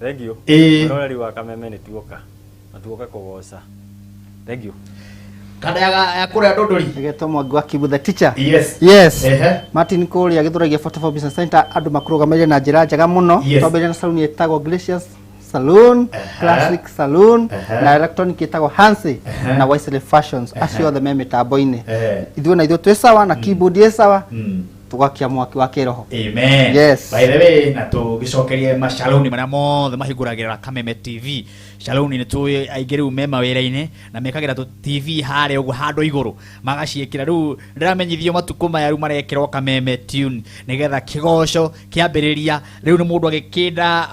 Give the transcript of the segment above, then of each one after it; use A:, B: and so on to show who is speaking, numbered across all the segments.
A: Thank you.
B: Ĩĩ.
A: Mwĩroreri wa Kameme nĩ tuoka na tuoka kũgoca. Thank you.
B: Kanda ya kũrĩa Ndũndũri.
C: Nĩgetwo Mwangi wa Kibu the teacher.
B: Yes.
C: Yes.
B: Ehe.
C: Martin kũrĩa Gĩthũragia 44 Business Center andũ makũrũgamĩrĩire na njĩra njega mũno.
B: Yes.
C: Twambĩrĩria na saluni ĩtagwo Gracious Saloon, Classic Saloon na electronic ĩtagwo Hansi na Wisely Fashions. Acio othe me mĩtambo-inĩ.
B: Ehe.
C: Ithuĩ na ithuĩ twĩ sawa na keyboard ĩ sawa tũgakia mwaki wa kĩroho.
B: Amen.
C: Yes.
B: By the way, na tũgĩcokerie macaloni marĩa mothe mahingũragĩra Kameme TV. Shaloni nĩ tũĩ aingĩ rĩu me mawĩra-inĩ na mekagĩra tũ TV harĩa ũguo handũ igũrũ magaciĩkĩra. Rĩu ndĩramenyithio matukũ maya rĩu marekĩrwo Kameme tune nĩgetha kĩgoco kĩambĩrĩria. Rĩu nĩ mũndũ agĩkĩnda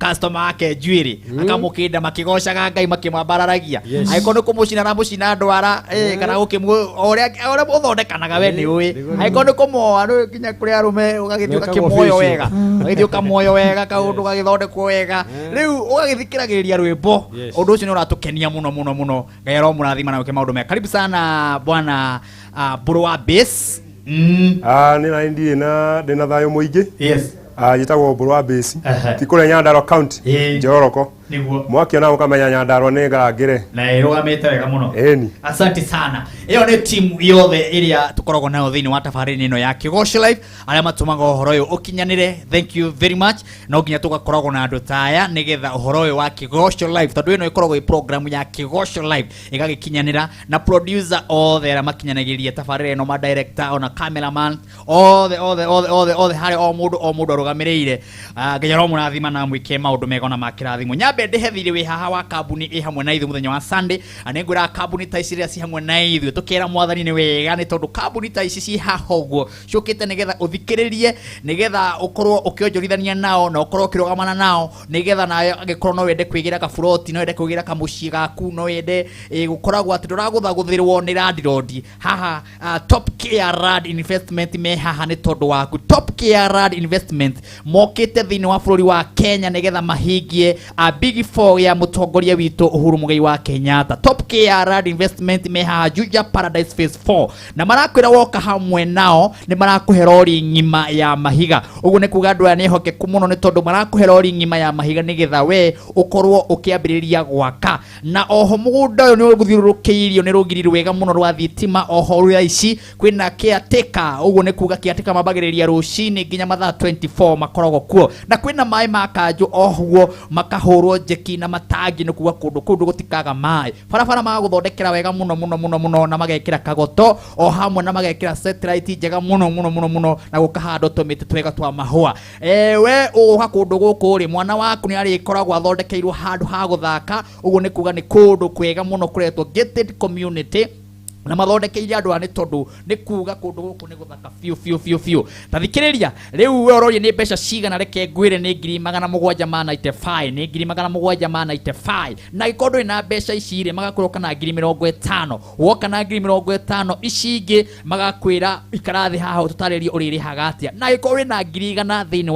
B: customer wake njuĩrĩ akamũkĩnda makĩgocaga Ngai makĩmwambararagia.
A: Yes.
B: Angĩkorwo nĩ kũmũcina aramũcina ndwara kana gũkĩmũ o ũrĩa o ũrĩa ũthondekanaga we nĩ ũĩ. Angĩkorwo nĩ kũmoa rĩu nginya kũrĩ arũme ũgagĩthiĩ
D: Mekagwo
B: ũgakĩmuoyo
D: facial.
B: wega, ũgagĩthiĩ ũkamuoyo wega kaũndũ gagĩthondekwo wega, rĩu ũgagĩthikĩragĩrĩria rwĩmbo.
D: Yes.
B: Ũndũ ũcio nĩ ũratũkenia mũno mũno mũno. Ngai aromũrathima na gwĩke maũndũ mega. Karibu sana bwana Mbũrũ wa Bass.
D: Ah, nĩ na ndirĩ na ndĩna thayũ mũingĩ.
B: Yes.
D: Ah, njĩtagwo Mbũrũ wa Bĩci.
B: Ehe.
D: Ti kũrĩa Nyandarua County.
B: Ĩĩ.
D: Njoroko.
B: Nĩguo.
D: Mwakĩona mũkamenya Nyandarua nĩ ngarangĩre.
B: Na ĩrũgamĩte wega mũno.
D: Ĩni.
B: Asante sana. Ĩyo nĩ timu yothe ĩrĩa tũkoragwo nayo thĩinĩ wa tabarĩra ĩno ya Kĩgoco Live, arĩa matũmaga ũhoro ũyũ ũkinyanĩre. Thank you very much. No nginya tũgakoragwo na andũ ta aya nĩgetha ũhoro ũyũ wa Kĩgoco Live, tondũ ĩno ĩkoragwo ĩ program ya Kĩgoco Live ĩgagĩkinyanĩra, na producer othe arĩa makinyanagĩria tabarĩra ĩno, ma director ona cameraman othe othe othe othe othe, harĩa o mũndũ o mũndũ arũgamĩrĩire. Ngai aromũrathima na amwĩke maũndũ mega ona ma kĩrathimo. Nyambe ndĩhe thirĩ wĩ haha wa kambuni ĩ hamwe na ithuĩ mũthenya wa Sunday. Na nĩngwĩraga kambuni ta ici rĩrĩa ci hamwe na ithuĩ tũkera mwathani nĩ wega, nĩ tondũ kambuni ta ici ci haha ũguo ciũkĩte nĩgetha ũthikĩrĩrie, nĩgetha ũkorwo ũkĩonjorithania nao na ũkorwo ũkĩrũgamana nao, nĩgetha nawe angĩkorwo no wende kwĩgĩra kaburoti, no wende kwĩgĩra kamũciĩ gaku, no wende gũkoragwo atĩ ndũragũthagũthĩrwo nĩ landlord haha. Top Care Land Investment me haha nĩ tondũ waku. Top Care Land Investment mokĩte thĩinĩ wa bũrũri wa Kenya nĩgetha mahingie a Big Four ya mũtongoria witũ Uhuru Muigai wa Kenyatta. Top Care Land Investment me haha Juja Paradise Phase 4 na marakwĩra woka hamwe nao nĩ marakũhe rori ng'ima ya mahiga. Ũguo nĩ kuga andũ aya nĩ ehokeku mũno, nĩ tondũ marakũhe rori ng'ima ya mahiga nĩgetha we ũkorwo ũkĩambĩrĩria gwaka. Na oho mũgũnda ũyũ nĩ ũgũthiũrũrũkĩirio nĩ rũgiri rwega mũno rwa thitima. Oho rwa ici kwĩna caretaker, ũguo nĩ kuga caretaker mambagĩrĩria rũcinĩ nginya mathaa 24 makoragwo kuo, na kwĩna maĩ ma kanjũ ohuo makahũrwo njeki na matangi, nĩ kuga kũndũ kũu gũtikaga maĩ. Barabara magagũthondekera wega mũno mũno mũno mũno, na magekĩra kagoto o hamwe na magekĩra satellite njega mũno mũno mũno mũno, na gũkahandwo tũmĩtĩ twega twa mahũa. We ũgũka kũndũ gũkũ rĩ, mwana waku nĩ arĩkoragwo athondekeirwo handũ ha gũthaka, ũguo nĩ kuga nĩ kũndũ kwega mũno kũretwo gated community, na mathondekeire andũ aya nĩ tondũ nĩ kuga kũndũ gũkũ nĩ gũthaka biũ biũ biũ biũ. Ta thikĩrĩria rĩu, we ũroria nĩ mbeca cigana, reke ngwĩre nĩ ngiri magana mũgwanja ma 95, nĩ ngiri magana mũgwanja ma 95. Na angĩkorwo ndũrĩ na mbeca ici rĩ, magakwĩra ũka na ngiri mĩrongo ĩtano. Woka na ngiri mĩrongo ĩtano ici ingĩ magakwĩra ikara thĩ haha ũtũtarĩrie ũrĩrĩhaga atĩa. Na angĩkorwo wĩna ngiri igana thĩinĩ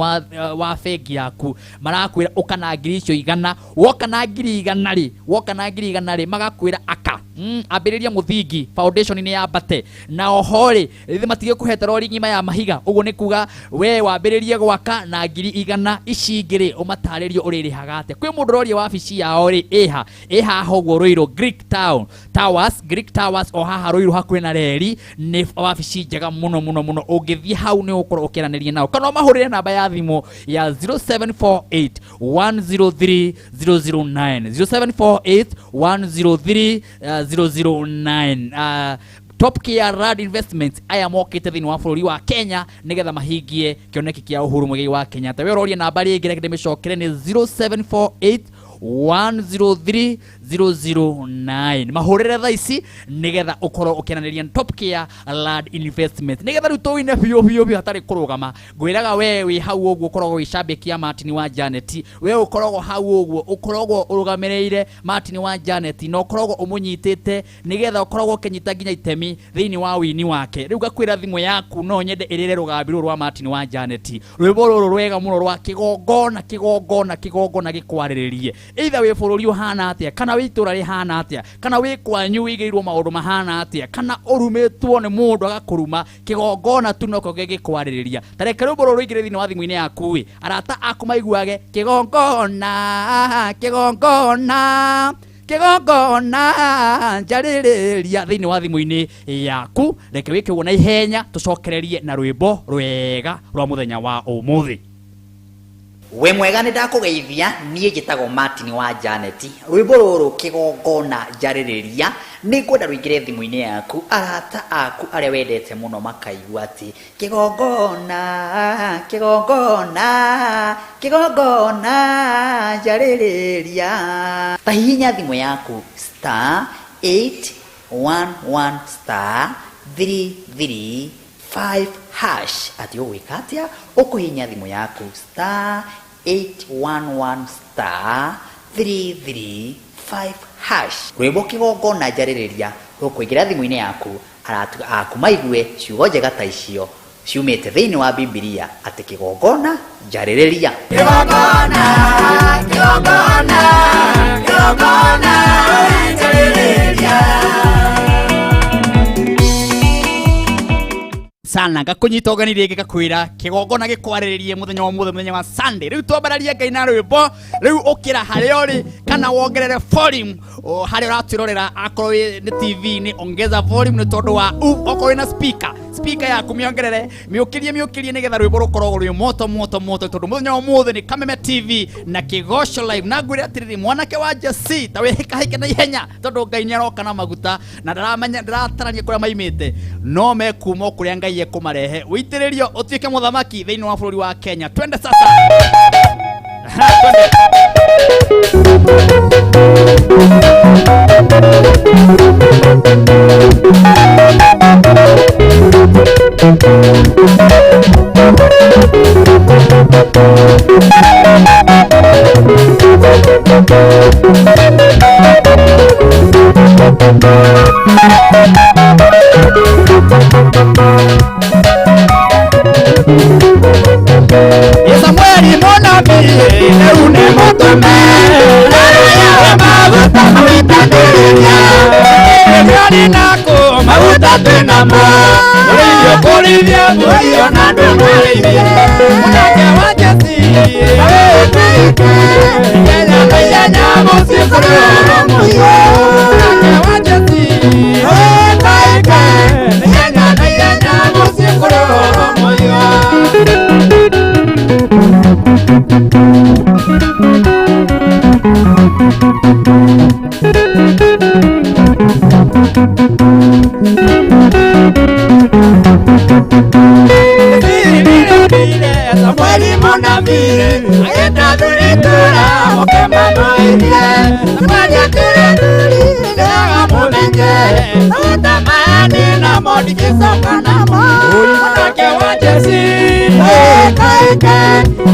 B: wa bengi yaku, marakwĩra ũka na ngiri icio igana. Woka na ngiri igana rĩ, woka na ngiri igana rĩ, magakwĩra aka ambĩrĩria mũthingi, foundation nĩ yambate. Na oho rĩ, rĩthĩ matigĩkũhete rori ng'ima ya mahiga, ũguo nĩ kuga we wambĩrĩrie gwaka na ngiri igana, ici ingĩ rĩ ũmatarĩrie ũrĩrĩhaga atĩa. Kwĩ mũndũ ũroria wabici yao rĩ ĩha ĩ haha ũguo Ruiru Greek Town Towers, Greek Towers o haha Ruiru hakuhĩ na reri, nĩ wabici njega mũno mũno mũno. Ũngĩthiĩ hau nĩ ũgũkorwo ũkĩaranĩria nao, kana ũmahũrĩre namba ya thimũ ya 0748 103 009, 0748 103 009. Top Care Land Investments aya mokĩte thĩinĩ wa bũrũri wa Kenya nĩgetha mahingie kĩoneki kĩa Uhuru Muigai wa Kenyatta. We ũroria namba rĩngĩ, reke ndĩmĩcokere, nĩ 0748 103 009. Mahũrĩre thaa ici nĩgetha ũkorwo ũkĩaranĩria na Top Care Land Investment, nĩgetha rĩu tũine biũ biũ biũ hatarĩ kũrũgama. Ngwĩraga we wĩ hau ũguo ũkoragwo wĩ shabiki ya Martin wa Janet, we ũkoragwo hau ũguo ũkoragwo ũrũgamĩrĩire Martin wa Janet na ũkoragwo ũmũnyitĩte nĩgetha ũkoragwo ũkĩnyita nginya itemi thĩinĩ wa wini wake. Rĩu ngakwĩra thimũ yaku no nyende ĩrĩre rũgambi rũrũ rwa Martin wa Janet, rwĩmbo rũrũ rwega mũno rwa kĩgongona, kĩgongona, kĩgongona gĩkwarĩrĩrie. Either wĩ bũrũri ũhana atĩa, kana wĩ itũra rĩhana atĩa, kana wĩ kwanyu wĩigĩirwo maũndũ mahana atĩa, kana ũrumĩtwo nĩ mũndũ agakũruma, kĩgongona tu noko gĩgĩkwarĩrĩria. Ta reke rwĩmbo rũrũ rũingĩre thĩinĩ wa thimũ-inĩ yaku ĩ, arata aku maiguage kĩgongona, kĩgongona, kĩgongona njarĩrĩria thĩinĩ wa thimũ-inĩ yaku. Reke wĩke ũguo na ihenya, tũcokererie na rwĩmbo rwega rwa mũthenya wa ũmũthĩ.
E: We mwega nĩ ndakũgeithia, niĩ njĩtagwo Martin wa Janet. Rwĩmbo rũrũ kĩgongona njarĩrĩria nĩ ngwenda rũingĩre thimũ-inĩ yaku, arata aku arĩa wendete mũno makaigua atĩ kĩgongona, kĩgongona, kĩgongona njarĩrĩria. Ta hihinya thimũ yaku star 811 star 335 hash. Atĩ ũgwĩka atĩa? Ũkũhihinya thimũ yaku star 811 star 335 hash. Rwĩmbo kĩgongona njarĩrĩria rũkũingĩra thimũ-inĩ yaku, arata aku maigue ciugo njega ta icio ciumĩte thĩinĩ wa Bibilia atĩ kĩgongona njarĩrĩria.
B: Kĩgongona, kĩgongona, kĩgongona njarĩrĩria. Sana ngakunyita ũgeni rĩngĩ ngakwĩra kĩgongona gĩkwarĩrĩrie mũthenya wa ũmũthĩ, mũthenya wa Sunday. Rĩu twambararie Ngai na rwĩmbo, rĩu ũkĩra harĩa ũrĩ kana wongerere volume harĩa ũratwĩrorera, akorwo wĩ nĩ TV-inĩ ongeza volume nĩ tondũ wa okorwo wĩna speaker, speaker yaku mĩongerere, mĩũkĩrie, mĩũkĩrie nĩgetha rwĩmbo rũkorwo rwĩ moto moto moto, tondũ mũthenya wa ũmũthĩ nĩ Kameme TV na Kĩgoco Live. Na ngwĩre atĩrĩrĩ, mwanake wa Jesse, ta wĩhĩkahĩke na ihenya tondũ Ngai nĩ aroka na maguta na ndaramenya, ndaratarania kũrĩa maimĩte, no mekuma o kũrĩa Ngai ekũmarehe. Wĩitĩrĩrio ũtuĩke mũthamaki thĩinĩ wa bũrũri wa Kenya. Twende sasa. Ha, twende. Samueli mũnabii rĩu nĩ mũtũme, maguta maitagĩrĩria, ĩrĩ nako maguta twĩnamo, ũrĩithio kũrĩithia mbũri ona ndũmũrĩithie. Mwanake wa Jesse wĩtĩke, ihenya na ihenya mũciĩ kũrĩ ũhoro mũhiũ. Mwanake wa Jesse wĩtĩke, ihenya na ihenya mũciĩ kũrĩ ũhoro mũhiũ. Samueli mũnabii agĩta athuri itũũra moke mamũirie. Samueli akĩũria athuri ndĩramũmenye, maguta maya ndĩnamo ndingĩcoka namo. Mwanake wa Jesse wĩkaĩke,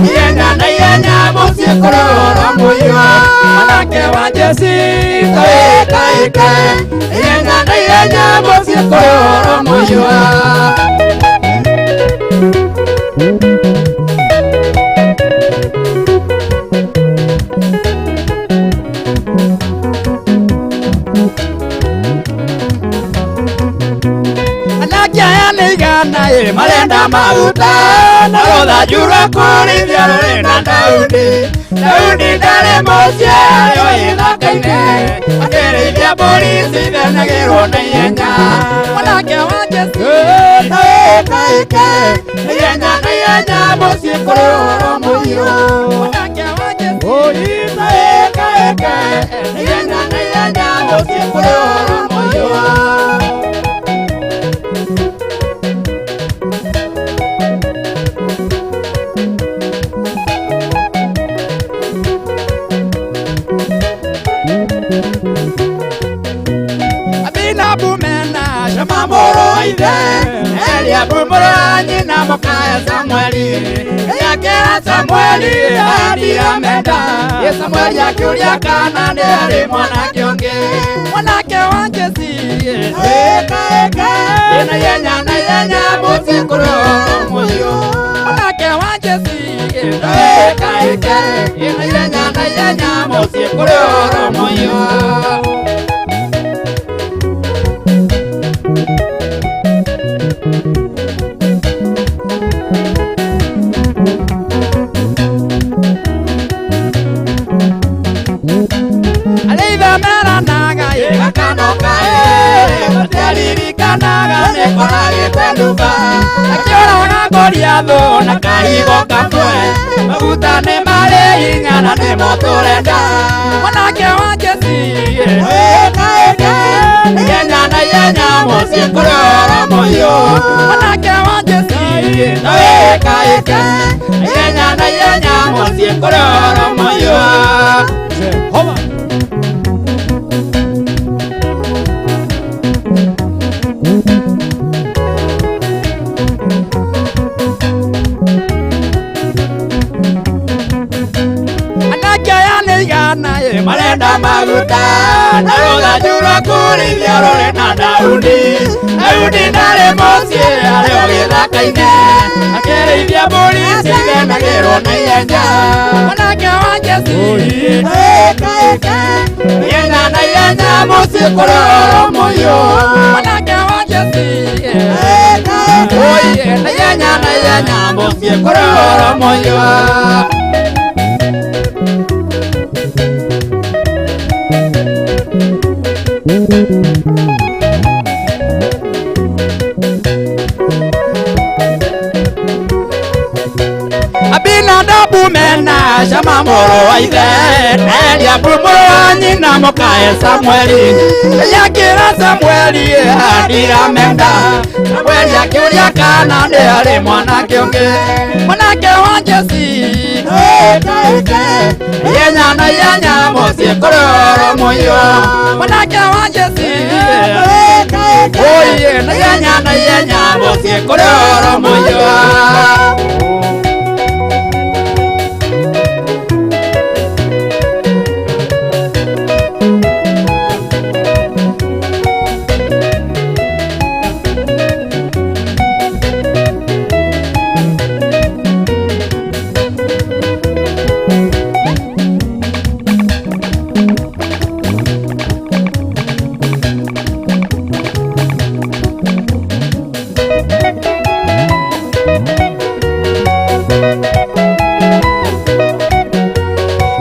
B: ihenya na ihenya mũciĩ kũrĩ ũhoro mũhiũ. Mwanake wa Jesse wĩkaĩke, ihenya na ihenya mũciĩ kũrĩ ũhoro mũhiũ. Anake aya nĩ igana ĩ marenda maguta, na rũthanju rwa kũrĩithia rũrĩ na Daudi. Daudi ndarĩ mũciĩ arĩ o gĩthaka-inĩ, akĩrĩithia mbũri cithenagĩrwo na ihenya. Mwanake wa Jesse wĩkaĩke, ihenya na ihenya mũciĩ kũrĩ ũhoro mũhiũ. Mwanake wa Jesse wĩkaĩke, ihenya na ihenya mũciĩ kũrĩ ũhoro mũhiũ. Abinabumena Shema mũrũ wa ithe, Eliabu mũrũ wa nyina mũkae Samueli akĩra Samueli ndiramenda Samueli akĩũria kana nĩ harĩ mwanake ũngĩ mwanake wa Jesii ĩka ĩka na ihenya na ihenya mũciĩ kũrĩ ũhoro mũhiũ mwanake wa Jesii ĩka ĩka na ihenya na ihenya mũciĩ kũrĩ ũhoro mũhiũ. Akĩũraga Goliathũ na kahigo kamwe maguta nĩ marĩ hinya na nĩmo tũrenda mwanake wa Jesii ĩka ĩka ihenya na ihenya mũciĩ kũrĩ ũhoro mũhiũ mwanake wa Jesii ĩka ĩka ihenya na ihenya mũciĩ kũrĩ ũhoro mũhiũ.
A: Jehova.
B: Marenda maguta na rũthanju rwa kũrĩithia rũrĩ na Daudi. Daudi ndarĩ mũciĩ arĩ o gĩthaka-inĩ akĩrĩithia mbũri cigenagĩrwo na ihenya mwanake wa Jesii ĩka ĩka ihenya na ihenya mũciĩ kũrĩ ũhoro mũhiũ mwanake wa Jesii ĩka ĩka na ihenya na ihenya mũciĩ kũrĩ ũhoro mũhiũ. Abinadabu mena Shama mũrũ wa ithe Eliabu mũrũ wa nyina mũkae Samueli akĩra Samueli ndiramenda Samueli akĩũria kana nĩ harĩ mwanake ũngĩ mwanake wa Jesii ĩka ĩka ihenya na ihenya mũciĩ kũrĩ ũhoro mũhiũ mwanake wa Jesii ĩka ĩka na ihenya na ihenya mũciĩ kũrĩ ũhoro mũhiũ.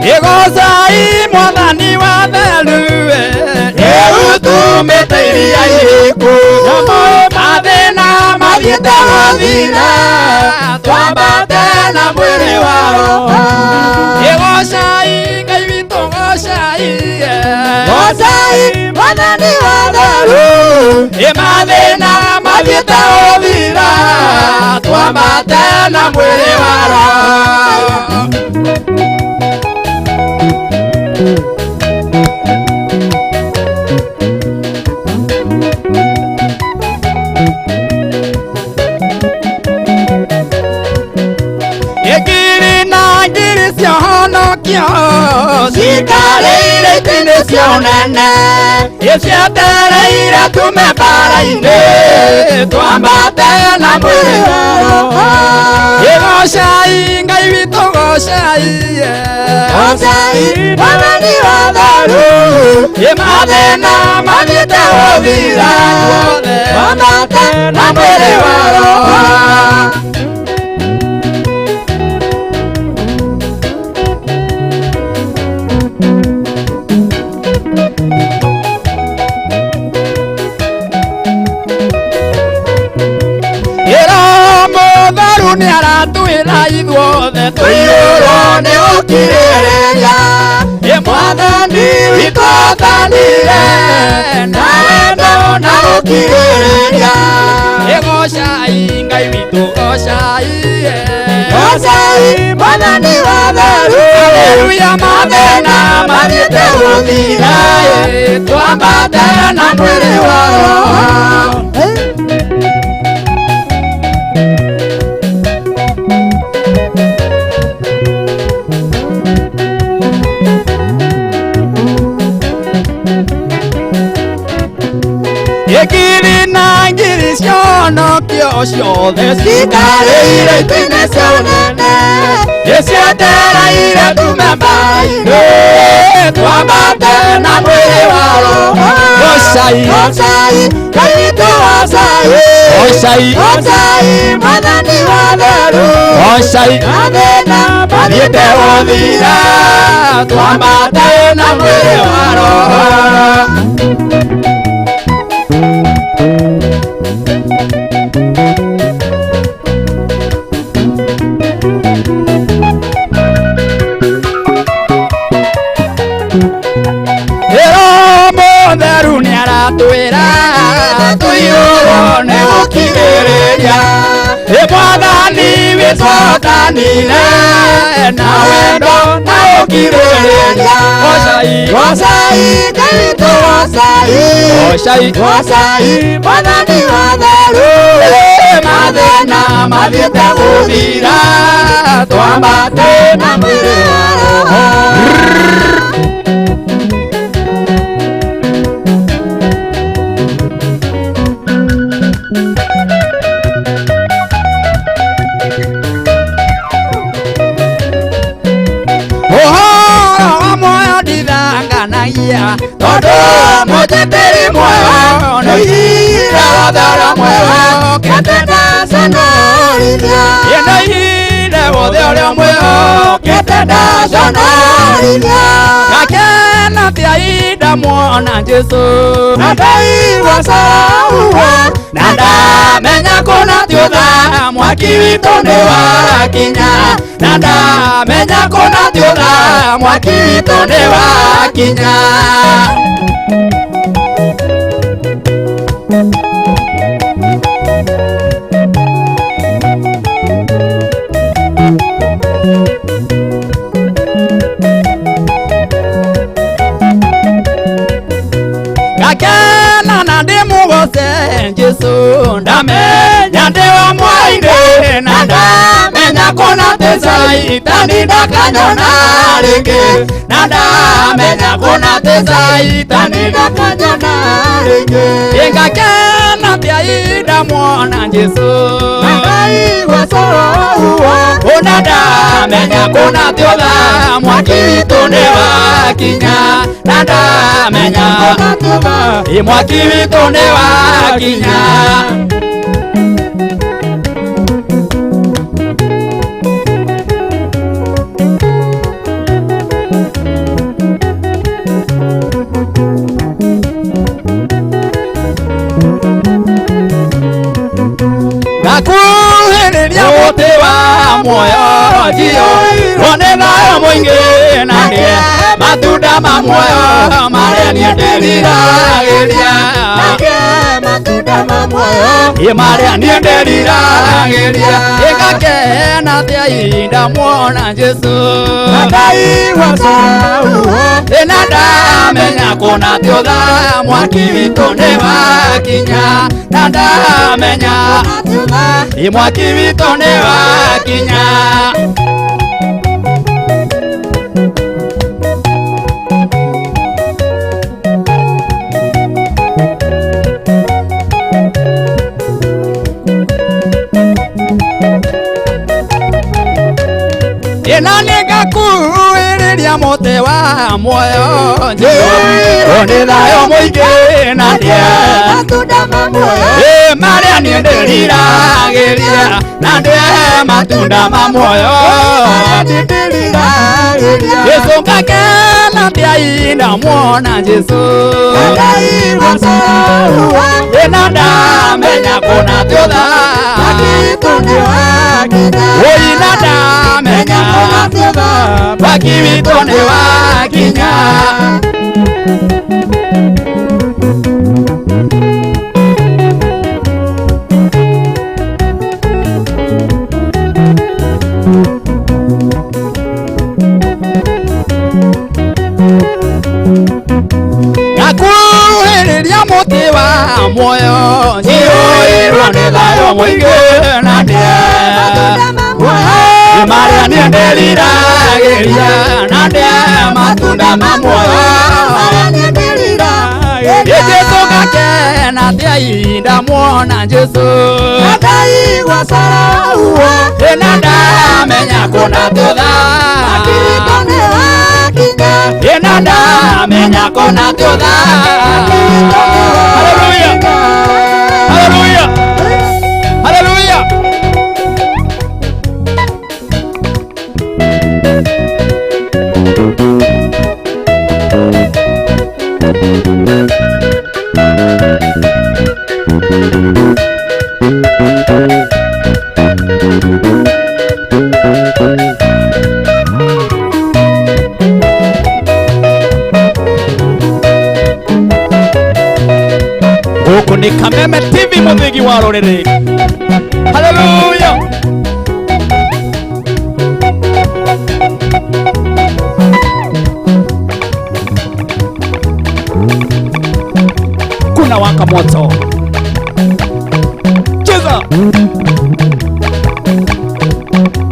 B: Igocai mwathani wa theru ĩũtumĩte iria iriku mathĩna mathiĩte gũthira twambate na mwĩrĩ wa roho. Igocai Ngai witũ gocai gocai mwathani wa theru mathĩna mathiĩte gũthira twambate na mwĩrĩ wa roho. Ngiri na ngiri ciahonokio cikarĩire itĩ-inĩ cia ũnene cietereire tume mbara-inĩ twambate na mwĩrĩ wa roho. Gocai Ngai witũ gocai gocai mwathani wa theru mathĩna mathiĩte gũthira twambate na mwĩrĩ wa roho. Nĩ aratwĩra ithuothe tũiyũrwo nĩ ũkirĩrĩria mwathani witũ athanire na wendo na ũkirĩrĩria. Gocai Ngai witũ gocai gocai mwathani wa theru haleluya mathĩna mathiĩte gũthira twambate na mwĩrĩ wa roho. Ngiri na ngiri cionokio ciothe cikarĩire itĩ-inĩ cia ũnene nĩcietereire tume mbaara-inĩ twambate na mwĩrĩ wa roho Gocai
F: Gocai Ngai witũ gocai
B: Gocai
F: Gocai Mwathani wa theru
B: Gocai
F: Mathĩna
B: mathiĩte gũthira twambate na mwĩrĩ wa roho Mũtheru nĩaratwĩra tũiyũrwo nĩ gũkirĩrĩria ĩ Mwathani witũhotanire na wendo na ũkirĩrĩria Gocai
F: Gocai Ngai witũ gocai
B: Gocai
F: Gocai Mwathani wa theru
B: mathĩna mathiĩte gũthira twambate
F: na mwĩrĩ wa roho
B: Ũhoro wa muoyo ndithanganagia tondũ mũnjĩtĩri muoyo nĩoigire wothe ũrĩa mwĩhokete
F: ndaconorithia
B: nĩoigire wothe ũrĩa mwĩhokete ndaconorithia ngakena atĩa indamuona Jesũ
F: na ndaigua cauo
B: na ndamenya kũna ti ũtha mwaki witũ nĩ wakinya na ndamenya kũna ti ũtha mwaki witũ nĩ wakinya ngakena na ndĩmũgoce Jesũ ndamenya ndĩ wa mwainĩ na ndamenya kũna tĩ Caitani ndakanyona rĩngĩ na ndamenya kũna tĩ Caitani
F: ndakanyona rĩngĩ
B: ngakena atĩa indamuona Jesũ
F: na ndaigua cauo
B: ona ndamenya kũna tĩ ũtha mwaki witũ nĩ wakinya na ndamenya ĩ mwaki witũ nĩ wakinya ngakuhĩrĩria mũtĩ wa muoyo njiyũirwo nĩ thayũ mũingĩ na ndĩe matunda ma muoyo marĩa niĩ ndĩriragĩria
F: matunda ma muoyo
B: ĩ marĩa niĩ ndĩriragĩria ngakena atĩa indamuona Jesũ
F: na ndaigua cauo
B: na ndamenya kũna ti ũtha mwaki witũ nĩ wakinya na ndamenya ĩ mwaki witũ nĩ wakinya ĩna nĩngakuhĩrĩria mũtĩ wa muoyo njiyũirwo nĩ thayũ mũingĩ na ndĩe
F: matunda ma muoyo
B: ĩ marĩa niĩ ndĩriragĩria na ndĩe matunda ma muoyo Jesũ ngakena atĩa indamuona Jesũ
F: na ndaigua cauo
B: ĩ na ndamenya kũna ti ũtha
F: witũ nĩ wakinya
B: oi na ndamenya mwaki witũ nĩ wakinya ngakuhĩrĩria mũtĩ wa muoyo njiyũirwo nĩ thayũ mũingĩ na ndĩe marĩa niĩ ndĩriragĩria na ndĩe matunda ma muoyo Jesũ ngakena Ngũkena atĩa indamuona Jesũ.
F: Ndaigua coro
B: Ĩna ndamenya kũna tũtha.
F: Kristo nĩwakinya.
B: Ĩna ndamenya kũna tũtha. Hallelujah. Hallelujah. Hallelujah. Gũkũ nĩ Kameme TV mũthĩgi wa rũrĩrĩ. Hallelujah. Kuna waka moto. Cheza.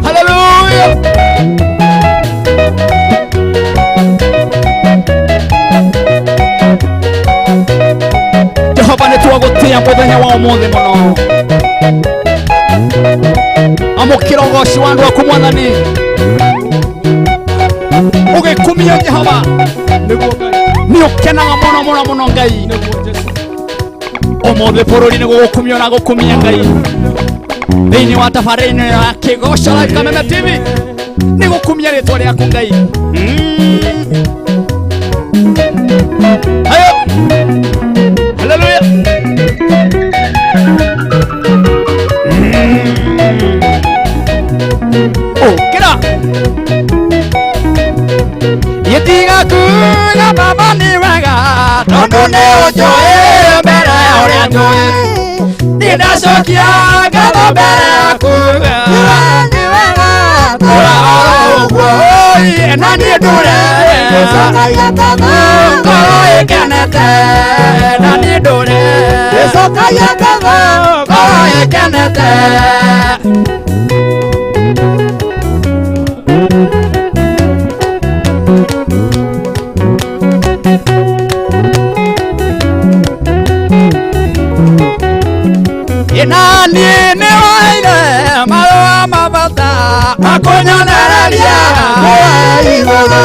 B: Hallelujah. Jehova nĩ twagũtĩa mũthenya wa ũmũthĩ mũno. Amũkĩra ũgoci wa andũ aku mwathani. Ũgĩkumio Jehova. Nĩ ũkenaga mũno mũno mũno Ngai. Ũmũthĩ bũrũri nĩ gũgũkumio na gũkumia Ngai. Thĩinĩ wa tabarĩra-inĩ ya Kĩgoco Live Kameme TV nĩ gũkumia rĩtwa rĩaku Ngai. Ayo. Hallelujah. Ũkĩra. Gĩtiga kuga baba nĩ wega tondũ nĩ ũnjũĩ mbere ya ũrĩa njũĩ. Niĩ ndacokia ngatho mbere yaku.
F: Nĩ wega.
B: Tũra oro ũguo ĩ, na niĩ ndũre
F: Gũcokagia ngatho.
B: ngoro ĩkenete na niĩ ndũre
F: Gũcokagia ngatho.
B: ngoro ĩkenete. Ĩna niĩ nĩwaire marũa ma bata makũnyonereria
F: Igũrũ.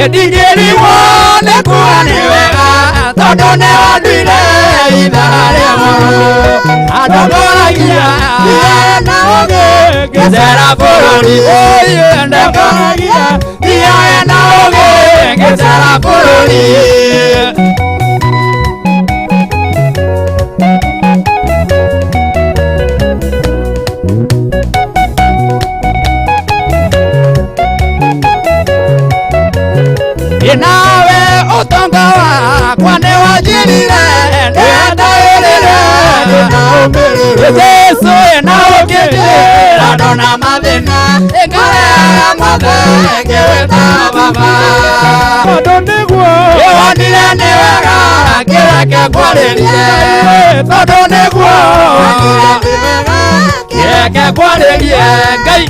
B: Ndigĩrigwo nĩ kuga nĩ wega tondũ nĩwanduire ithaa rĩa mũrũ andongoragia
F: Na ũgĩ.
B: ngĩcera bũrũri ũyũ ndongoragia thiaga na ũgĩ ngĩcera bũrũri. Nawe ũtonga wakwa nĩwanjĩrire nĩndaĩrĩre Jesũ na ũkĩnjĩra ndona mathĩna ngorera mothe ngĩwĩta baba.
F: Tondũ nĩguo.
B: Wonire nĩ wega kĩreke ngwarĩrie tondũ nĩguo kĩreke ngwarĩrie Ngai.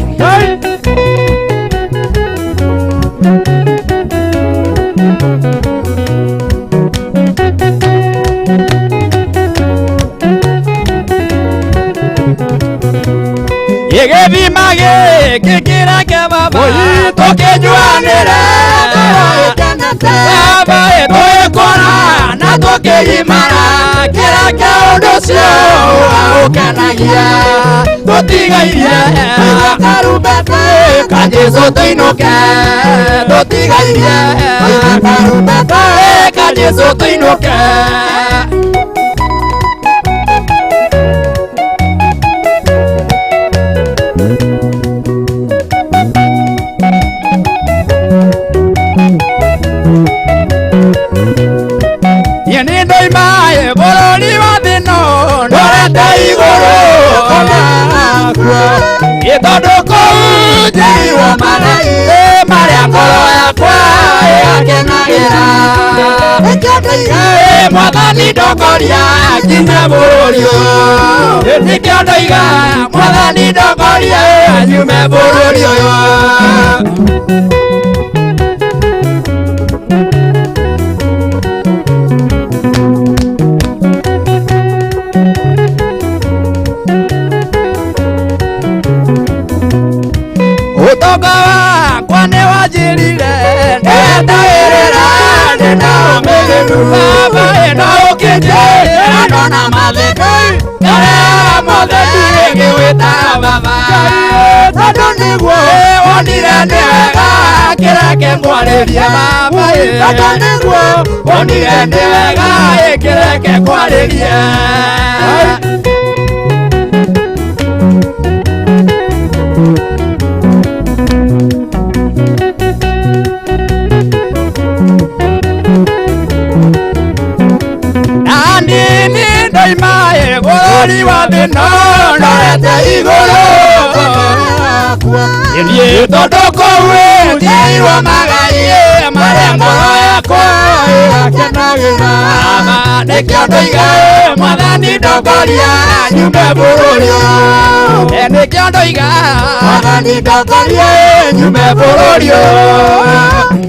B: Gĩgĩthima gĩkĩ kĩreke baba tũkĩnyuanĩre baba tũgĩkũra na tũkĩgimara kĩreke ũndũ ũcio ũkenagia tũtigairie ka Jesũ tũinũke tũtigairie ka Jesũ tũinũke. Niĩ nĩ ndoima bũrũri wa thĩno ndorete igũrũ ĩ tondũ kũu njĩrirwo marĩa ngoro yakwa ĩgakenagĩra. Ĩ mwathani ndongoria nginya bũrũri ũyũ nĩkĩo ndoiga mwathani ndongoria nyume bũrũri ũyũ.
F: Ngetagĩrĩra ndĩna ũmĩrĩru baba ĩno ũkĩnjĩra ndona mathĩna marĩa mothe ndigĩwĩta baba tondũ nĩguo wonire nĩ wega kĩreke ngwarĩrie baba tondũ nĩguo wonire nĩ wega kĩreke ngwarĩrie. Ndoimae bũrũri wa thĩna ndorete igũrũ niĩ tondũ kũu njiirwo magai marĩa ngoro yakwa ĩgakenagĩra baba nĩkĩo ndoiga mwathani ndongoria nyume bũrũri ũyũ nĩkĩo ndoiga mwathani ndongoria nyume bũrũri ũyũ.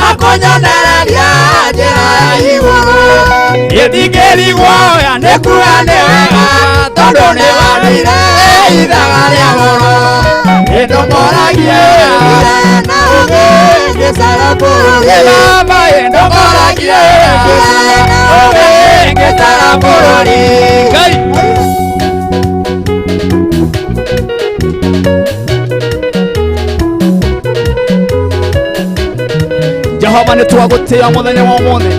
F: Makonyonereria njĩra ya igũrũ ĩtingĩrigwo ya nĩkuga nĩ wega tondũ nĩ wandĩire ithaga rĩa goro ĩndũmoragie na ũgĩ ngĩcara bũrũri baba ĩndũmoragie na ũgĩ ngĩcara bũrũri.
B: Jehova nĩ twagũtĩĩa mũthenya wa ũmũthĩ.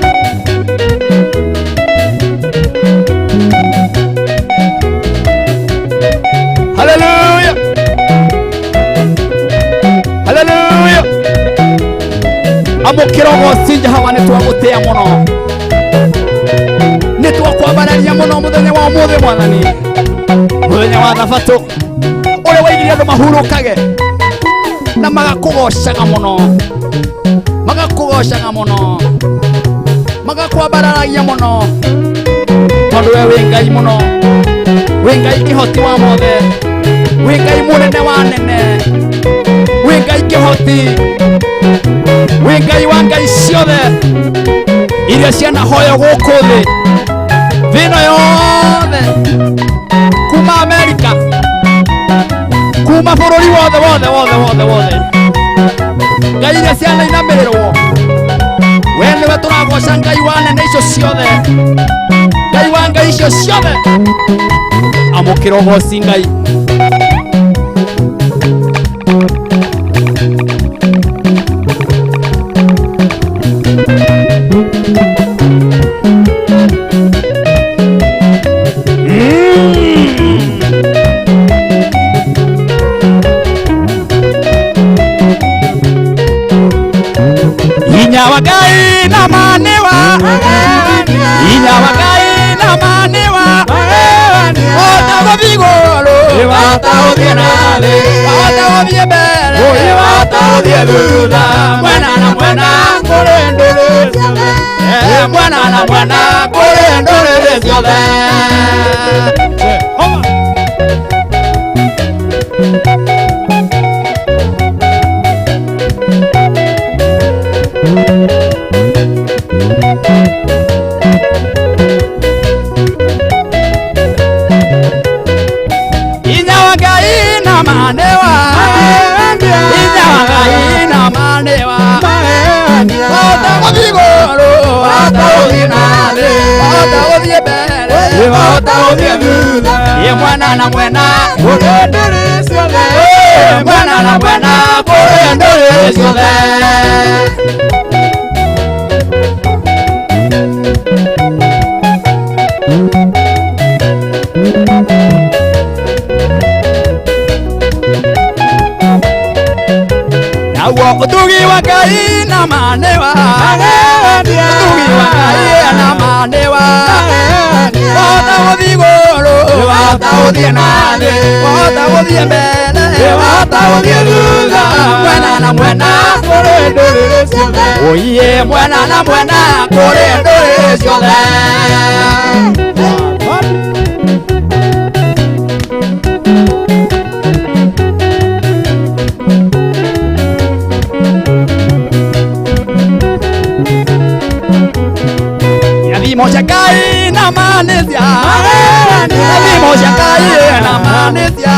B: Haleluya, haleluya. Amũkĩra ũgoci Jehova nĩ twagũtĩĩa mũno, nĩ twakwambararia mũno mũthenya wa ũmũthĩ mwathani, mũthenya wa thabatũ ũrĩa waigire andũ mahurũkage na magakũgocaga mũno, magakugocaga mũno, magakwambararagia mũno, tondũ we wĩ Ngai mũno, wĩ Ngai kĩhoti wa mothe, wĩ Ngai mũnene wa nene, wĩ Ngai kĩhoti, wĩ Ngai wa ngai ciothe iria cianahoywo gũkũ thĩ, thĩ ĩno yothe, kuma Amerika, kuma bũrũri wothe wothe wothe wothe wothe, ngai iria cianainamĩrĩrwo we nĩwe tũragoca Ngai wa nene icio ciothe, Ngai wa ngai icio ciothe. Amũkĩra ũgoci Ngai. Inya wa Ngai na manewa, inya wa Ngai na manewa, wahota gũthiĩ igũrũ, wahota gũthiĩ na thĩ, wahota gũthiĩ mbere, wahota gũthiĩ thutha, mwena na mwena kũrĩ ndũrĩrĩ ciothe, mwena na mwena kũrĩ ndũrĩrĩ ciothe. Inya wa Ngai na manewa, inya wa Ngai na manewa, wahota gũthiĩ igũrũ, wahota gũthiĩ na thĩ, wahota gũthiĩ mbere, wahota gũthiĩ thutha, mwena na mwena kũrĩ ndũrĩrĩ ciothe, mwena na mwena kũrĩ ndũrĩrĩ ciothe. Naguo ũtugi wa Ngai na manewa, ũtugi wa Ngai na manewa, wahota gũthiĩ igũrũ, wahota gũthiĩ na thĩ, wahota gũthiĩ mbere, wahota gũthiĩ thutha, mwena na mwena kũrĩ ndũrĩrĩ ciothe, oiye mwena na mwena kũrĩ ndũrĩrĩ ciothe.
F: na manĩcia thimo cia Ngai na manĩcia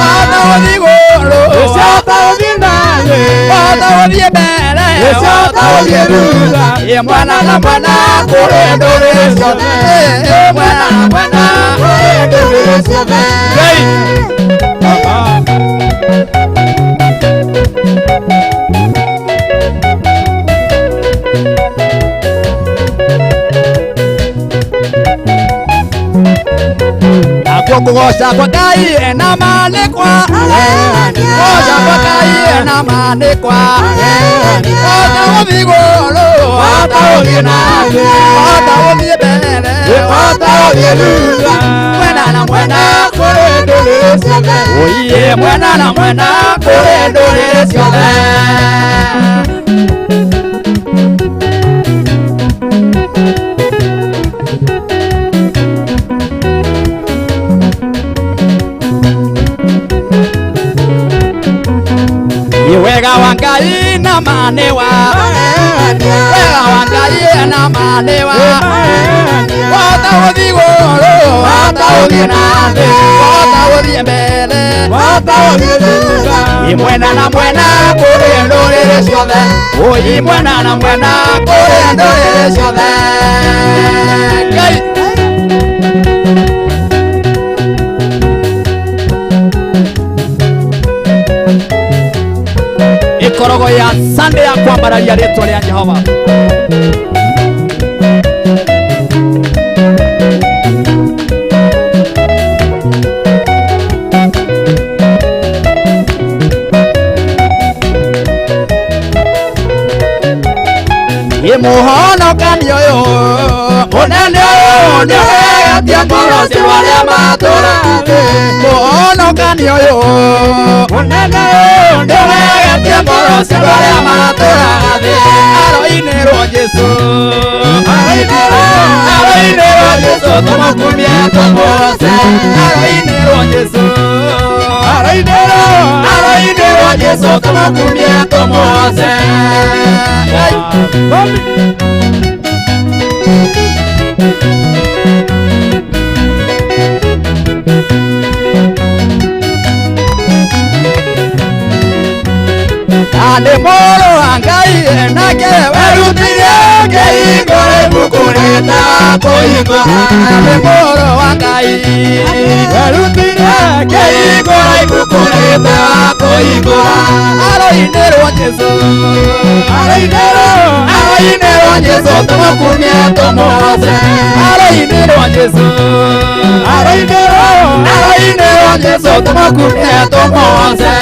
F: wata ũthiĩ igũrũ wata ũthiĩ mbere wata ũthiĩ thutha mwena na mwena kũrĩ ndũrĩrĩ ciothe mwena na mwena kũrĩ ndũrĩrĩ ciothe. Kugoca kwa Ngai na manĩkwa goca kwa Ngai na manĩkwa wata ũthiĩ igũrũ wata ũthiĩ na thĩ wata ũthiĩ mbere wata ũthiĩ thutha mwena na mwena kũrĩ ndũrĩrĩ ciothe oiye mwena na mwena kũrĩ ndũrĩrĩ ciothe. Wega wa Ngai na manewa wega wa Ngai na manewa wata ũthiĩ igũrũ wata ũthiĩ na thĩ wata ũthiĩ mbere wata ũthiĩ thutha mwena na mwena kũrĩ ndũrĩrĩ ciothe oi mwena na mwena kũrĩ ndũrĩrĩ ciothe. Ngai ikorogo ya Sunday ya kwambararia rĩtwa rĩa Jehova. Mũhonokani ũyũ mũnene ũyũ nĩũheatie ngoro cia arĩa matũũraga thĩ. Mũhonokani ũyũ mũnene ũyũ nĩũheatie ngoro cia arĩa matũũraga thĩ. Aroinĩrwo Jesũ, aroinĩrwo Jesũ, tũmũkumie tũmũgoce. Aroinĩrwo Jesũ, aroinĩrwo Jesũ, tũmũkumie tũmũgoce. Nĩ mũrũ wa Ngai nake werutire kĩhingũra ibuku rĩtakũhingũra. Nĩ mũrũ wa Ngai werutire kĩhingũra ibuku rĩtakũhingũra. Aroinĩrwo Jesũ, aroinĩrwo Jesũ, tũmũkumie tũmũgoce. Aroinĩrwo Jesũ, aroinĩrwo Jesũ, tũmũkumie tũmũgoce.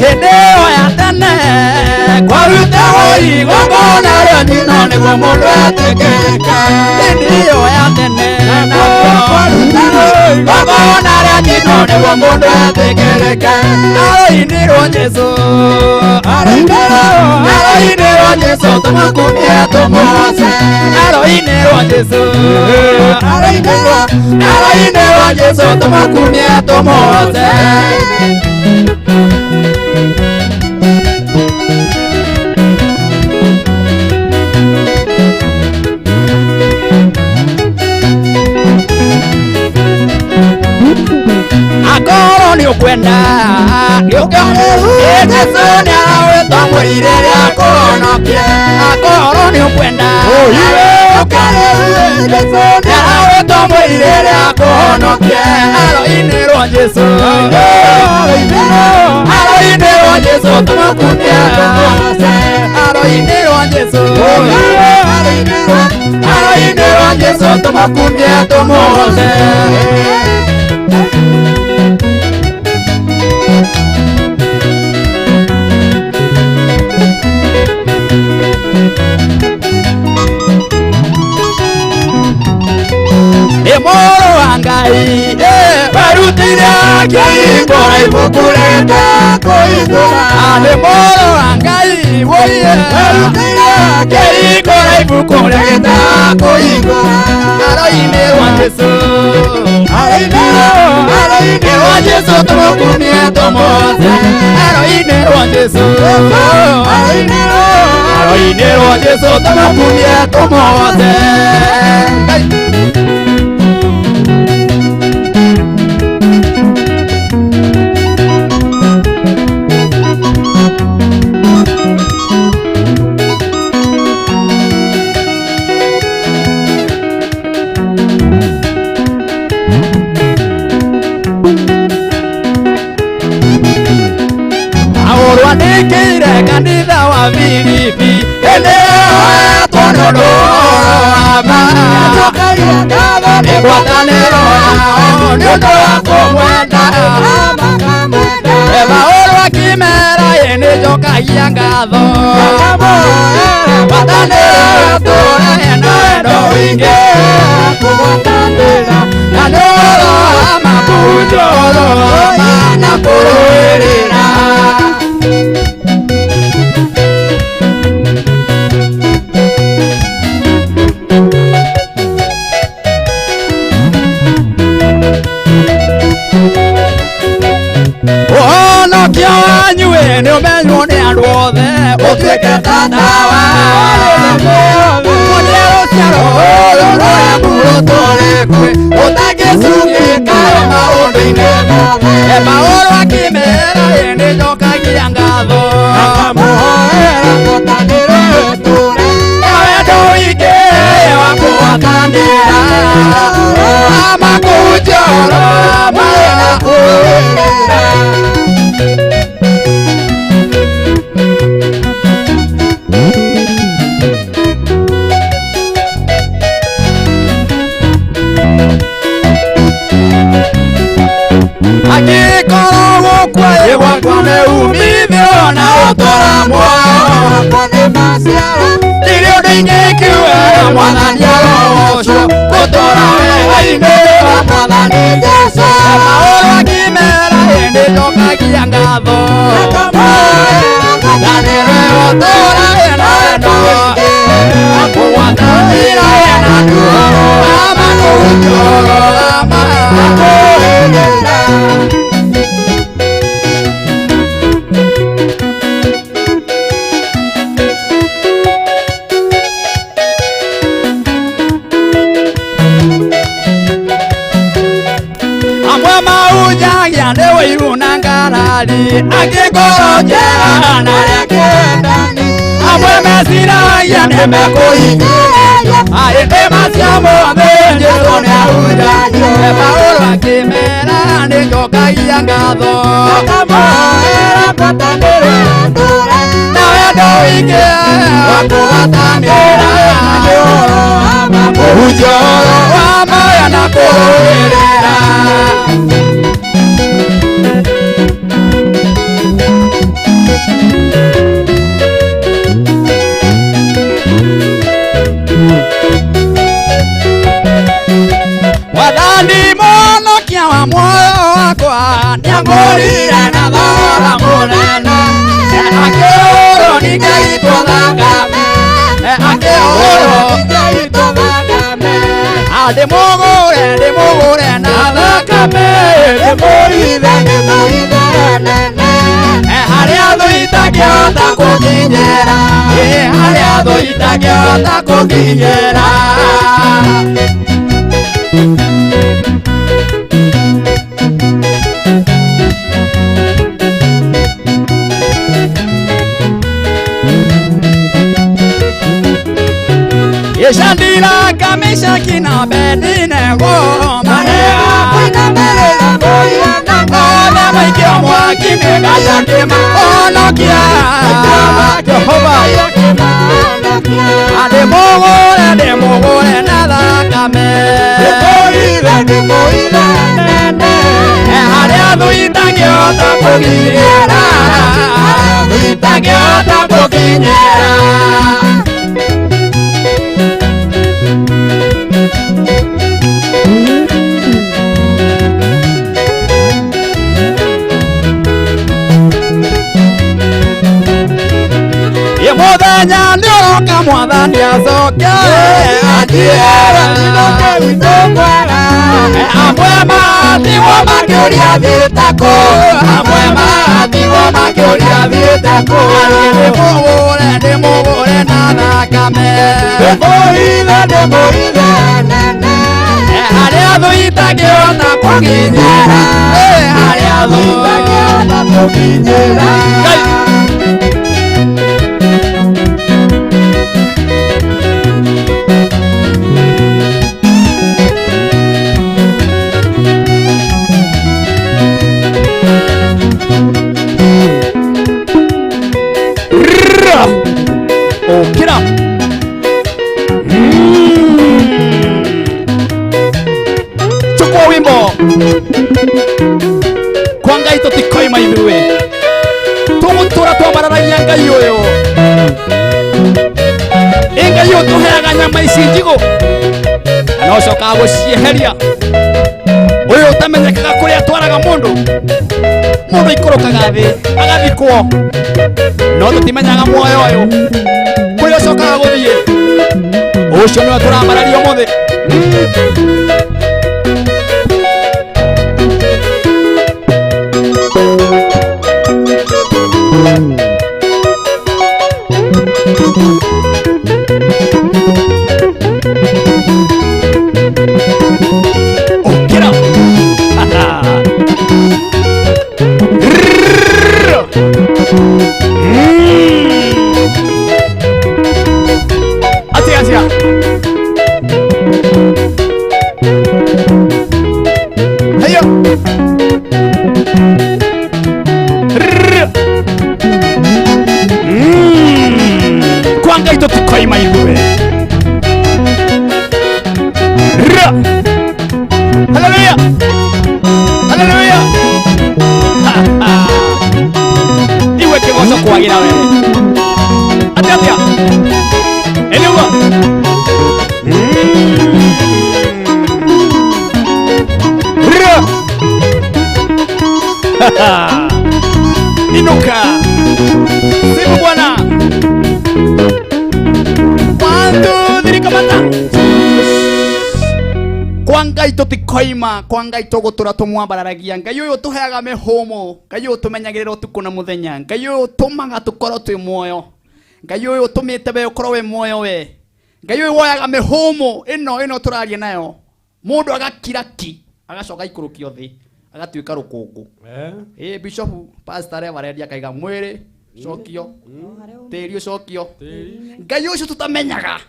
F: Hĩndĩ ĩyo ya tene kwarutagwo igongona rĩa njino nĩguo mũndũ etĩkĩrĩke. Hĩndĩ ĩyo ya tene kwarutagwo igongona rĩa njino nĩguo mũndũ etĩkĩrĩke. Aroinĩrwo Jesũ, aroinĩrwo Jesũ, tũmũkumie tũmũgoce. Aroinĩrwo Jesũ, aroinĩrwo Jesũ, tũmũkumie tũmũgoce. Akorwo nĩ ũkwenda Jesũ nĩarawĩtwo mwĩrĩ rĩa kũhonokia. Akorwo nĩ ũkwenda Jesũ nĩarawĩtwo mwĩrĩ rĩa kũhonokia. Aroinĩrwo Jesũ, aroinĩrwo Jesũ, tũmũkumie tũmũgoce. Aroinĩrwo Jesũ, aroinĩrwo Jesũ, tũmũkumie tũmũgoce. Mũrũ wa Ngai werutire kĩhingũra ibuku rĩtakũhingũra. Nĩ mũrũ wa Ngai werutire kĩhingũra ibuku rĩtakũhingũra. Aroinĩrwo Jesũ, Aroinĩ rwa Jesũ tũmũkumie tũmũgoce Aroinĩ rwa Jesũ Aroinĩ rwa Jesũ tũmũkumie tũmũgoce Aũrwandĩkĩire kanitha wa Filipi hĩndĩ ĩyo nĩ ũndũ wa ma nĩ ngwatanĩro yao nĩ ũndũ wa kũmwenda Paũlũ akĩmera ĩ nĩ njokagia ngatho ngwatanĩro tũre na wendo ũingĩ na nĩ ũhoro wa mabunjo ũhoro wa ma na kũrũĩrĩra Ũhonokio wanyu ĩ nĩ ũmenywo nĩ andũ othe ũtuĩke ta tawa Muonie rũciaro rũrũ rũremu rũtũrĩkwe ũtangĩcungĩka maũndũ-inĩ mothe Paũlũ akĩmera ĩ nĩ njokagia ngatho na wendo ũingĩ wa kũgwatanĩra amakũhunjia ũhoro wa ma na kũrũĩrĩra Angĩkorwo gũkua ĩ gwakwa nĩ umithio na ũtũra muoyo Ndirĩ ũndũ ingĩkiuga Mwathani arogocwo gũtũũra wega-inĩ wa Mwathani Jesũ Paũlũ akĩmera ĩ nĩ njokagia ngatho Ngwatanĩro ĩyo tũũra ĩna wendo kũgwatanĩra ĩna ũhoro wa ma kũhunjia ũhoro wa ma Amwe mahunjagia nĩ ũiru na ngarari angĩ ngoro njega na arĩa kĩendani amwe meciragia nĩ mekũhinyĩrĩria ĩndĩ macio mothe Jesũ nĩahunjagia Paũlũ akĩmera nĩ njokagia ngatho na wendo ũingĩ wa kũgwatanĩra kũhunjia ũhoro wa ma na kũrũĩrĩra Mwathani mũhonokia wa muoyo wakwa nĩangũrire na thogora mũnene akĩhũrwo ningĩitwo thakame akĩhũrwo ndĩmũgũre ndĩmũgũre na thakame harĩa thũ itangĩhota kũnginyĩra harĩa thũ itangĩhota kũnginyĩra Shadraka, Meshaki na Abednego othe maikio mwaki-inĩ Ngai akĩmahonokia Jehova ndĩmũgũre ndĩmũgũre na thakame harĩa thũ itangĩhota kũkinyĩra itangĩhota kũkinyĩra Mũthenya nĩ ũroka Nĩagoka mwathani acoke anjiĩra ndinũke gwitũ kwega. Amwe matigwo makĩũria thiĩte kũ, amwe matigwo makĩũria thiĩte kũ. Ndĩmũhũre ndĩmũhũre na thakame, ndĩmũhithe ndĩmũhithe nene, harĩa thũ itangĩhota kũnginyĩra, harĩa thũ itangĩhota kũnginyĩra. Okira. Chukua wimbo. Kwa Ngai tũtikoima ithuĩ. Tũgũtũra twambararagia Ngai ũyũ. Ĩ Ngai ũyũ tũheaga nyama ici njigũ na no ũcokaga gũcieheria. Ũyũ ũtamenyekaga kũrĩa atwaraga mũndũ. Mũndũ aikũrũkaga thĩ agathikwo, no tũtimenyaga muoyo ũyũ kũrĩa ũcokaga gũthiĩ. Ũcio nĩwe tũrambararia ũmũthĩ. Okira. Atia atia. Heyo. Kwa Ngai tũtikoima ithuĩ. Hallelujah. Hallelujah. Iwe kĩgoco kwagĩra we. Atia atia. Eliuga. Inuka. Sifu Bwana. 1 2 3 kamata. Kwa Ngai tũtikoima, kwa Ngai tũgũtũra tũmwambararagia. Ngai ũyũ ũtũheaga mĩhũmũ, Ngai ũyũ ũtũmenyagĩrĩra ũtukũ na mũthenya, Ngai ũyũ ũtũmaga tũkorwo twĩ muoyo, Ngai ũyũ ũtũmĩte we ũkorwo wĩ muoyo we, Ngai ũyũ woyaga mĩhũmũ ĩno ĩno tũraria nayo, mũndũ agakira ki agacoka aikũrũkio thĩ agatuĩka rũkũngũ. Ĩ bishop pastor reverend akaiga mwĩrĩ cokio, tĩri ũcokio. Ngai ũcio tũtamenyaga,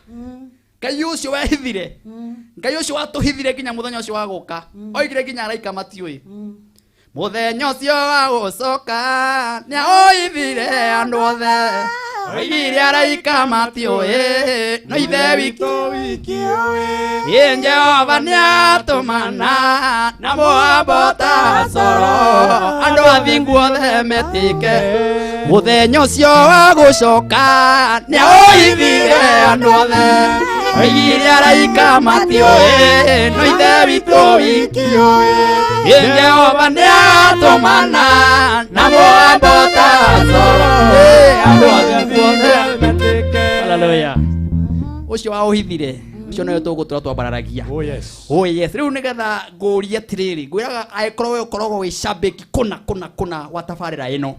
F: Ngai ũcio wehithire, Ngai ũcio watũhithire nginya mũthenya ũcio wa gũka, oigire nginya araika matiũĩ. Mũthenya ũcio wa gũcoka nĩaũhithire andũ othe, oigire araika matiũĩ, no Ithe witũ wiki ũĩ. Ĩ Jehova nĩatũmana na mũgambo ta coro, andũ athingu othe metĩke. Mũthenya ũcio wa gũcoka nĩaũhithire andũ othe, oigire araika matiũĩ, no Ithe witũ wiki ũĩ. Ĩ Jehova nĩatũmana na mũgambo ta coro, andũ athingu othe metĩke. Hallelujah. Ũcio waũhithire ũcio nĩwe tũgũtũra twambararagia.
D: Oh yes.
B: Oh yes. Rĩu nĩgetha ngũrie atĩrĩrĩ, ngwĩraga angĩkorwo we ũkoragwo wĩ shabiki kũna kũna kũna wa tabarĩra ĩno,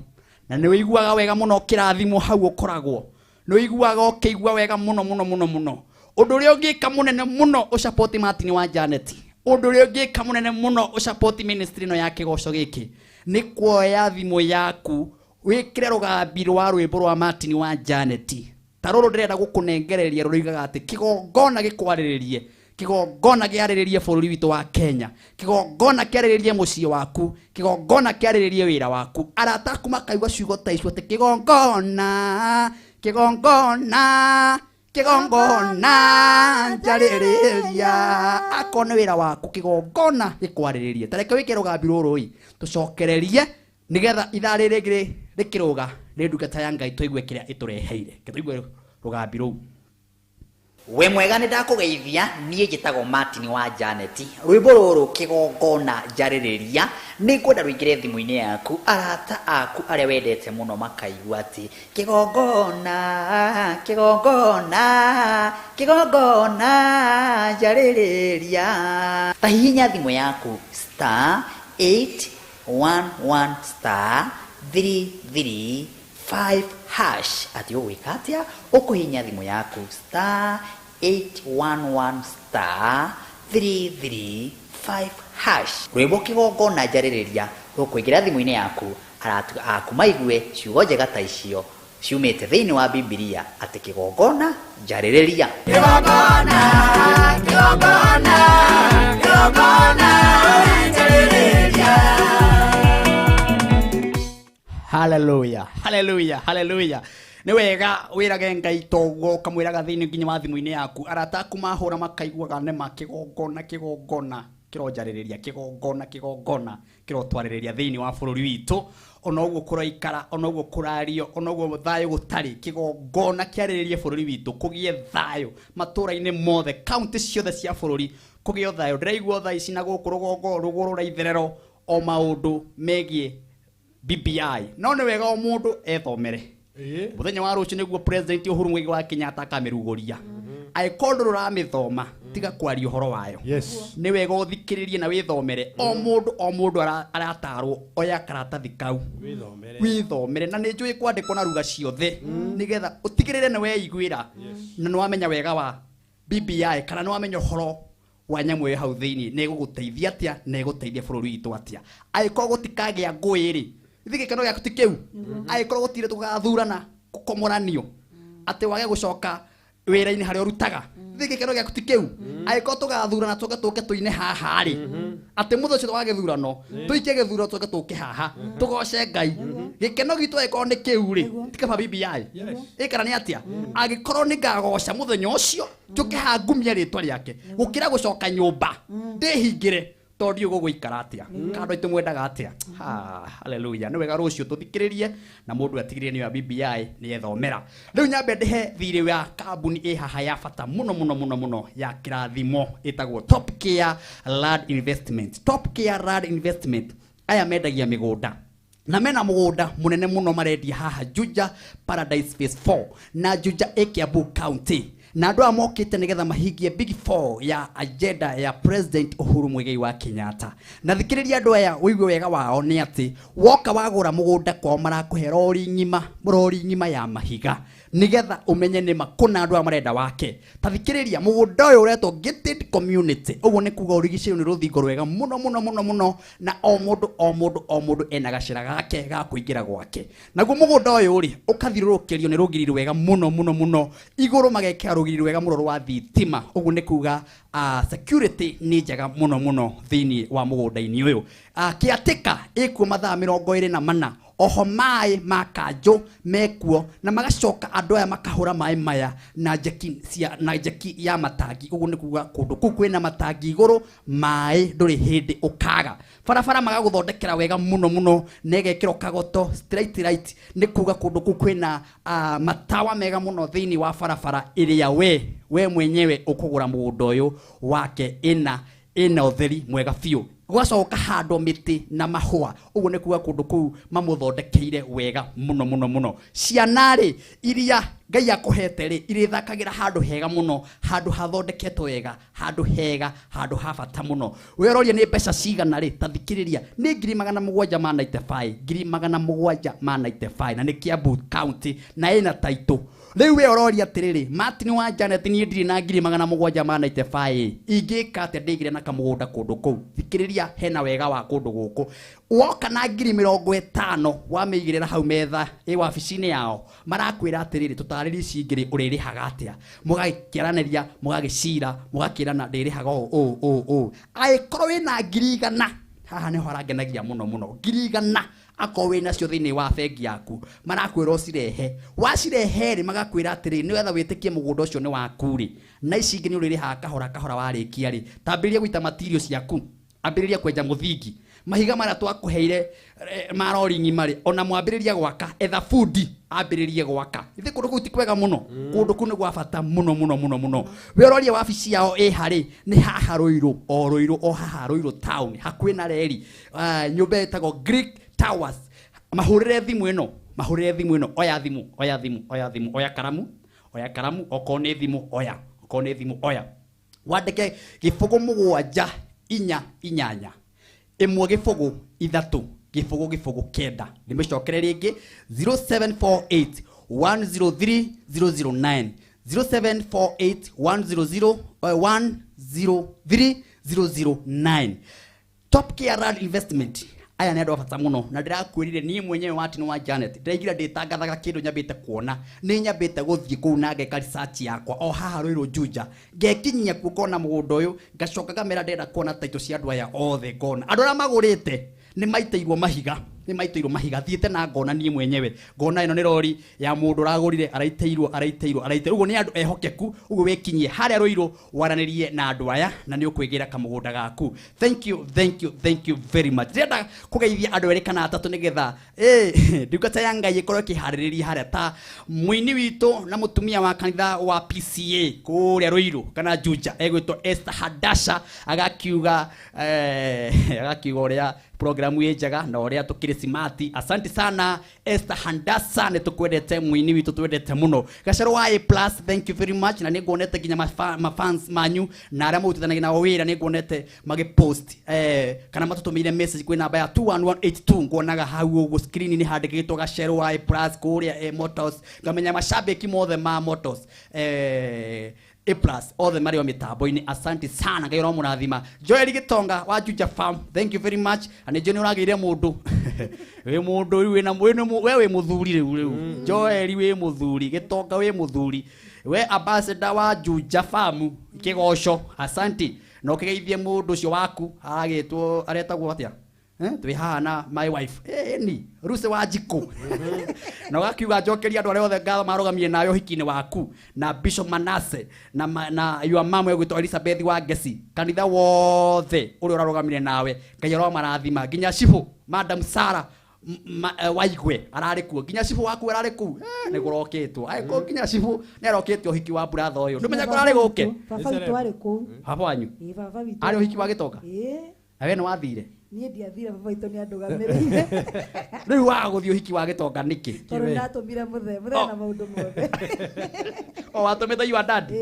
B: na nĩ ũiguaga wega mũno ũkĩrathimwo hau ũkoragwo, nĩ ũiguaga ũkĩigua wega mũno mũno mũno mũno. Ũndũ ũrĩa ũngĩka mũnene mũno ũcapoti Martin wa Janet, ũndũ ũrĩa ũngĩka mũnene mũno ũcapoti ministry ĩno ya kĩgoco gĩkĩ, nĩ kuoya thimũ yaku wĩkĩre rũgambi rwa rwĩmbo rwa Martin wa Janet. Ta rũrũ ndĩrenda gũkũnengereria rũroigaga atĩ kĩgongona gĩkwarĩrĩrie, kĩgongona kĩarĩrĩrie bũrũri witũ wa Kenya, kĩgongona kĩarĩrĩrie mũciĩ waku, kĩgongona kĩarĩrĩrie wĩra waku. Arata aku makaigua ciugo ta icio atĩ kĩgongona, kĩgongona, kĩgongona njarĩrĩria. Akorwo nĩ wĩra waku, kĩgongona gĩkwarĩrĩrie. Ta reke wĩke rũgambi rũrũ ĩ, tũcokererie nĩgetha ithaa rĩrĩ rĩngĩ rĩkĩrũga nĩ ndungata ya Ngai tũigue kĩrĩa ĩtũreheire. Reke tũigue rũgambi rũu.
E: We mwega nĩ ndakũgeithia, niĩ njĩtagwo Martin wa Janet. Rwĩmbo rũrũ kĩgongona njarĩrĩria nĩ ngwenda rũingĩre thimũ-inĩ yaku, arata aku arĩa wendete mũno makaigua atĩ kĩgongona kĩgongona kĩgongona njarĩrĩria. Ta hihinya thimũ yaku star 811 star 335 hash. Atĩ ũgwĩka atĩa? Ũkũhihinya thimũ yaku star 811 star 335 hash. Rwĩmbo kĩgongona njarĩrĩria rũkũingĩra thimũ-inĩ yaku, arata aku maigue ciugo njega ta icio ciumĩte thĩinĩ wa Bibilia atĩ kĩgongona njarĩrĩria.
F: Kĩgongona, kĩgongona, kĩgongona njarĩrĩria.
B: Hallelujah, hallelujah, hallelujah. Nĩ wega wĩrage Ngai toguo, ũkamwĩraga thĩinĩ nginya wa thimũ-inĩ yaku. Arata aku mahũra makaiguaga nĩma kĩgongona kĩgongona kĩronjarĩrĩria, kĩgongona kĩgongona kĩrotwarĩrĩria thĩinĩ wa bũrũri witũ. Ona ũguo kũraikara, ona ũguo kũrario, ona ũguo thayũ gũtarĩ, kĩgongona kĩarĩrĩrie bũrũri witũ, kũgĩe thayũ matũũra-inĩ mothe, kaunti ciothe cia bũrũri kũgĩe thayũ. Ndĩraigua thaa ici na gũkũ rũgongo rũgũrũ rwa itherero o maũndũ megiĩ BBI. No nĩ wega o mũndũ ethomere. Mũthenya wa rũciũ nĩguo President Uhuru Muigai wa Kenyatta akamĩrugũria. Angĩkorwo ndũrĩ ũramĩthoma, tiga kwaria ũhoro wayo. Nĩ wega ũthikĩrĩrie na wĩthomere. O mũndũ o mũndũ aratarwo oya karatathi kau wĩthomere, na nĩ njũĩ kwandĩkwo na ruga ciothe, nĩgetha ũtigĩrĩre nĩ weiguĩra na nĩ wamenya wega wa BBI, kana nĩ wamenya ũhoro wa nyamũ ĩyo hau thĩinĩ, nĩ ĩgũgũteithia atĩa na ĩgũteithia bũrũri witũ atĩa. Angĩkorwo gũtikagĩa ngũĩ rĩ, ithuĩ gĩkeno gĩaku ti kĩu. Angĩkorwo gũtirĩ tũgathurana kũkomoranio atĩ wage gũcoka wĩra-inĩ harĩa ũrutaga, ithuĩ gĩkeno gĩaku ti kĩu. Angĩkorwo tũgathurana tũke tũke tũine haha rĩ, atĩ mũthenya ũcio wa gĩthurano tũikie gĩthurano tũke tũke haha tũgoce Ngai, gĩkeno gitũ angĩkorwo nĩ kĩu rĩ, ti kaba BBI. Ĩkara nĩ atĩa? Angĩkorwo nĩ ngagoca mũthenya ũcio njũke haha ngumie rĩtwa rĩake, gũkĩra gũcoka nyũmba ndĩhingĩre tondũ ndiũĩ gũgũikara atĩa, kana andũ aitũ mwendaga atĩa. Hallelujah. Nĩ wega rũciũ tũthikĩrĩrie na mũndũ atigĩrĩre nĩ ya BBI nĩ ethomera. Rĩu nyambe ndĩhe thirĩ wa kambuni ĩ haha ya bata mũno mũno mũno mũno ya kĩrathimo, ĩtagwo Top Care Land Investment. Top Care Land Investment aya mendagia mĩgũnda, na mena mũgũnda mũnene mũno marendia haha Juja Paradise Phase 4 na Juja ĩ Kiambu County. Na andũ aya mokĩte nĩgetha mahingie Big Four ya agenda ya President Uhuru Muigai wa Kenyatta. Na thikĩrĩria andũ aya ũigue wega wao nĩ atĩ woka wagũra mũgũnda kwao marakũhe rori ng'ima, rori ng'ima ya mahiga, nĩgetha ũmenye nĩma kũna andũ aya marenda wake. Ta thikĩrĩria, mũgũnda ũyũ ũretwo gated community, ũguo nĩ kuga ũrigicĩirio nĩ rũthingo rwega mũno mũno mũno mũno, na o mũndũ o mũndũ o mũndũ ena gacĩra gake ga kũingĩra gwake. Naguo mũgũnda ũyũ rĩ, ũkathiũrũrũkĩrio nĩ rũgiri rwega mũno mũno mũno, igũrũ magekĩra rũgiri rwega mũno rwa thitima, ũguo nĩ kuga security nĩ njega mũno mũno thĩinĩ wa mũgũnda-inĩ ũyũ. Kĩatĩka ĩkuo mathaa 24, oho maĩ ma kanjũ mekuo, na magacoka andũ aya makahũra maĩ maya na njeki cia, na njeki ya matangi, ũguo nĩ kuga kũndũ kũu kwĩna matangi igũrũ, maĩ ndũrĩ hĩndĩ ũkaga. Barabara magagũthondekera wega mũno mũno, na ĩgekĩrwo kagoto straight light, nĩ kuga kũndũ kũu kwĩna matawa mega mũno thĩinĩ wa barabara ĩrĩa we mwenyewe ũkũgũra mũgũnda ũyũ wake, ĩna ũtheri mwega biũ. Gwacoka handwo mĩtĩ na mahũa, ũguo nĩ kuga kũndũ kũu mamũthondekeire wega mũno mũno mũno. Ciana rĩ, iria Ngai akũhete rĩ, irĩthakagĩra handũ hega mũno, handũ hathondeketwo wega, handũ hega, handũ ha bata mũno. We ũroria nĩ mbeca cigana rĩ, ta thikĩrĩria, nĩ ngiri magana mũgwanja ma 95, ngiri magana mũgwanja ma 95, na nĩ Kiambu County, na ĩna title. Rĩu we ũroria atĩrĩrĩ, Martin wa Janet, niĩ ndirĩ na ngiri magana mũgwanja ma 95, ingĩka atĩa ndĩigĩre na kamũgũnda kũndũ kũu? Thikĩrĩria, hena wega wa kũndũ gũkũ. Woka na ngiri 50 wamĩigĩrĩra hau metha ĩ wabici-inĩ yao, marakwĩra atĩrĩrĩ, tũtarĩrie ici ingĩ rĩ, ũrĩrĩhaga atĩa? Mũgakĩaranĩria, mũgagĩcira, mũgakĩrana ndĩrĩhaga ũũ ũũ ũũ ũũ. Angĩkorwo wĩna ngiri igana, haha nĩho harangenagia mũno mũno, ngiri igana akorwo wĩ nacio thĩinĩ wa bengi yaku, marakwĩra ũcirehe. Wacirehe rĩ, magakwĩra atĩrĩrĩ, nĩgetha wĩtĩkie mũgũnda ũcio nĩ waku rĩ, na ici ingĩ nĩ ũrĩrĩhaga kahora kahora warĩkia rĩ, tambĩrĩria gũita material ciaku, ambĩrĩria kwenja mũthingi. Mahiga marĩa twakũheire ma rori ng'ima rĩ, ona mwambĩrĩria gwaka, etha bundi ambĩrĩrie gwaka. Ithe kũndũ kũu ti kwega mũno, kũndũ kũu nĩ gwa bata mũno mũno mũno mũno. We ũroria wabici yao ĩ harĩ nĩ haha Rũirũ, o Rũirũ, o haha Rũirũ town, hakuhĩ na reri. Nyũmba ĩtagwo Greek Towers. Mahũrĩre thimũ ĩno, mahũrĩre thimũ ĩno, oya thimũ, oya thimũ, oya thimũ, oya karamu, oya karamu, okorwo nĩ thimũ oya, okorwo nĩ thimũ oya. Wandĩke 0 7 4 8 1 0 3 0 0 9. Ndĩmĩcokere rĩngĩ 0748 103 009, 0748 100 103 009. Top Care Land Investment aya nĩ andũ a bata mũno, na ndĩrakwĩrire niĩ mwenyewe Martin wa Janet ndĩraigire ndĩtangathaga kĩndũ nyambĩte kuona, nĩ nyambĩte gũthiĩ kũu na ngeka research yakwa o haha Rũirũ Juja, ngekinyia kuo ngona mũgũnda ũyũ, ngacoka ngamera ndĩrenda kuona title cia andũ aya othe, ngona andũ arĩa magũrĩte nĩ maitĩirwo mahiga, nĩ maitĩirwo mahiga, thiĩte na ngona niĩ mwenyewe, ngona ĩno nĩ rori ya mũndũ ũragũrire, araitĩirwo, araitĩirwo, araitĩirwo. Ũguo nĩ andũ ehokeku, ũguo wĩkinyie harĩa Rũirũ waranĩrie na andũ aya na nĩ ũkwĩgĩra kamũgũnda gaku. Thank you, thank you, thank you very much. Ndĩrenda kũgeithia andũ erĩ kana atatũ nĩgetha ndungata ya Ngai ĩkorwo ĩkĩharĩrĩria harĩa ta mũini witũ na mũtumia wa kanitha wa PCA kũrĩa Rũirũ kana Juja, egwĩtwo Esther Hadasha, agakiuga agakiuga ũrĩa programu ĩ njega na ũrĩa tũkĩrĩ smart. Asante sana Esther Handasa, nĩ tũkwendete mũini witũ, twendete mũno. Gacerũ wa A plus, thank you very much. Na nĩ nguonete nginya mafans manyu na arĩa mũrutithanagia nao wĩra, nĩ nguonete magĩpost kana matũtũmĩire message kwĩ namba ya 21182, nguonaga hau ũguo screen nĩ handĩkĩtwo Gacerũ wa A plus kũrĩa Motors, ngamenya mashabiki mothe ma Motors A plus othe marĩ o mĩtambo-inĩ. Asante sana, Ngai ũromũrathima. Joel Gitonga wa Juja Farm, thank you very much. Na nĩ njũĩ nĩ ũragĩire mũndũ wĩ mũndũ rĩu wĩna we wĩ mũthuri rĩu rĩu. Joel wĩ mũthuri, Gitonga wĩ mũthuri, we ambassador wa Juja Farm Kĩgoco, asante. Na ũkĩgeithie mũndũ ũcio waku aragĩtwo, aretagwo atĩa? Twĩ haha na my wife ni Ruse wa Njikũ, na ũgakiuga njokeria andũ arĩa othe ngatho marũgamire nawe ũhiki-inĩ waku, na Bishop Manase na your mom egwĩtwo Elizabeth wa Ngeci, kanitha wothe ũrĩa ũrarũgamire nawe, Ngai aromarathima, nginya cibũ Madam Sarah Waigwe ararĩ kuo, nginya cibũ waku ararĩ kũu, nĩ kũrokĩtwo angĩkorwo nginya cibũ nĩ arokĩte ũhiki wa buratha ũyũ, ndũmenya kũrarĩ gũke.
G: Baba witũ arĩ kũu.
B: Baba wanyu?
G: Ĩĩ, baba witũ.
B: Arĩ ũhiki wa Gĩtonga?
G: Ĩĩ.
B: Na we nĩ wathire?
G: Niĩ ndiathire, baba witũ nĩ andũgamĩrĩire.
B: Rĩu waga gũthiĩ ũhiki wa Gĩtonga nĩkĩ?
G: Tondũ ndatũmire mũthee, mũthee na maũndũ mothe.
B: Oh, watũmĩte your dad?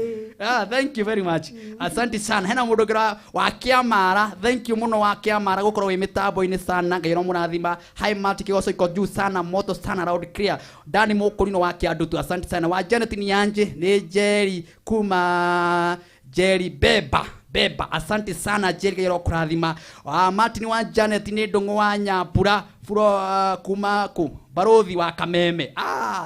B: Thank you very much. Asante sana. Hena mũndũ ũngĩ wa Kĩamara, thank you mũno wa Kĩamara gũkorwo wĩ mĩtambo-inĩ sana, Ngai ũromũrathima. Hi Martin Kĩgoco iko juu sana, moto sana, loud clear. Dani Mũkũrino wa Kĩandutu, asante sana. Wa Janet Nianje, nĩ Jerry kuma Jerry Beba. Beba, asante sana Jerry, Ngai ũrokũrathima. Martin wa Janet nĩ Ndũng'ũ wa Nyambura furo, kuma kũ Barothi wa Kameme.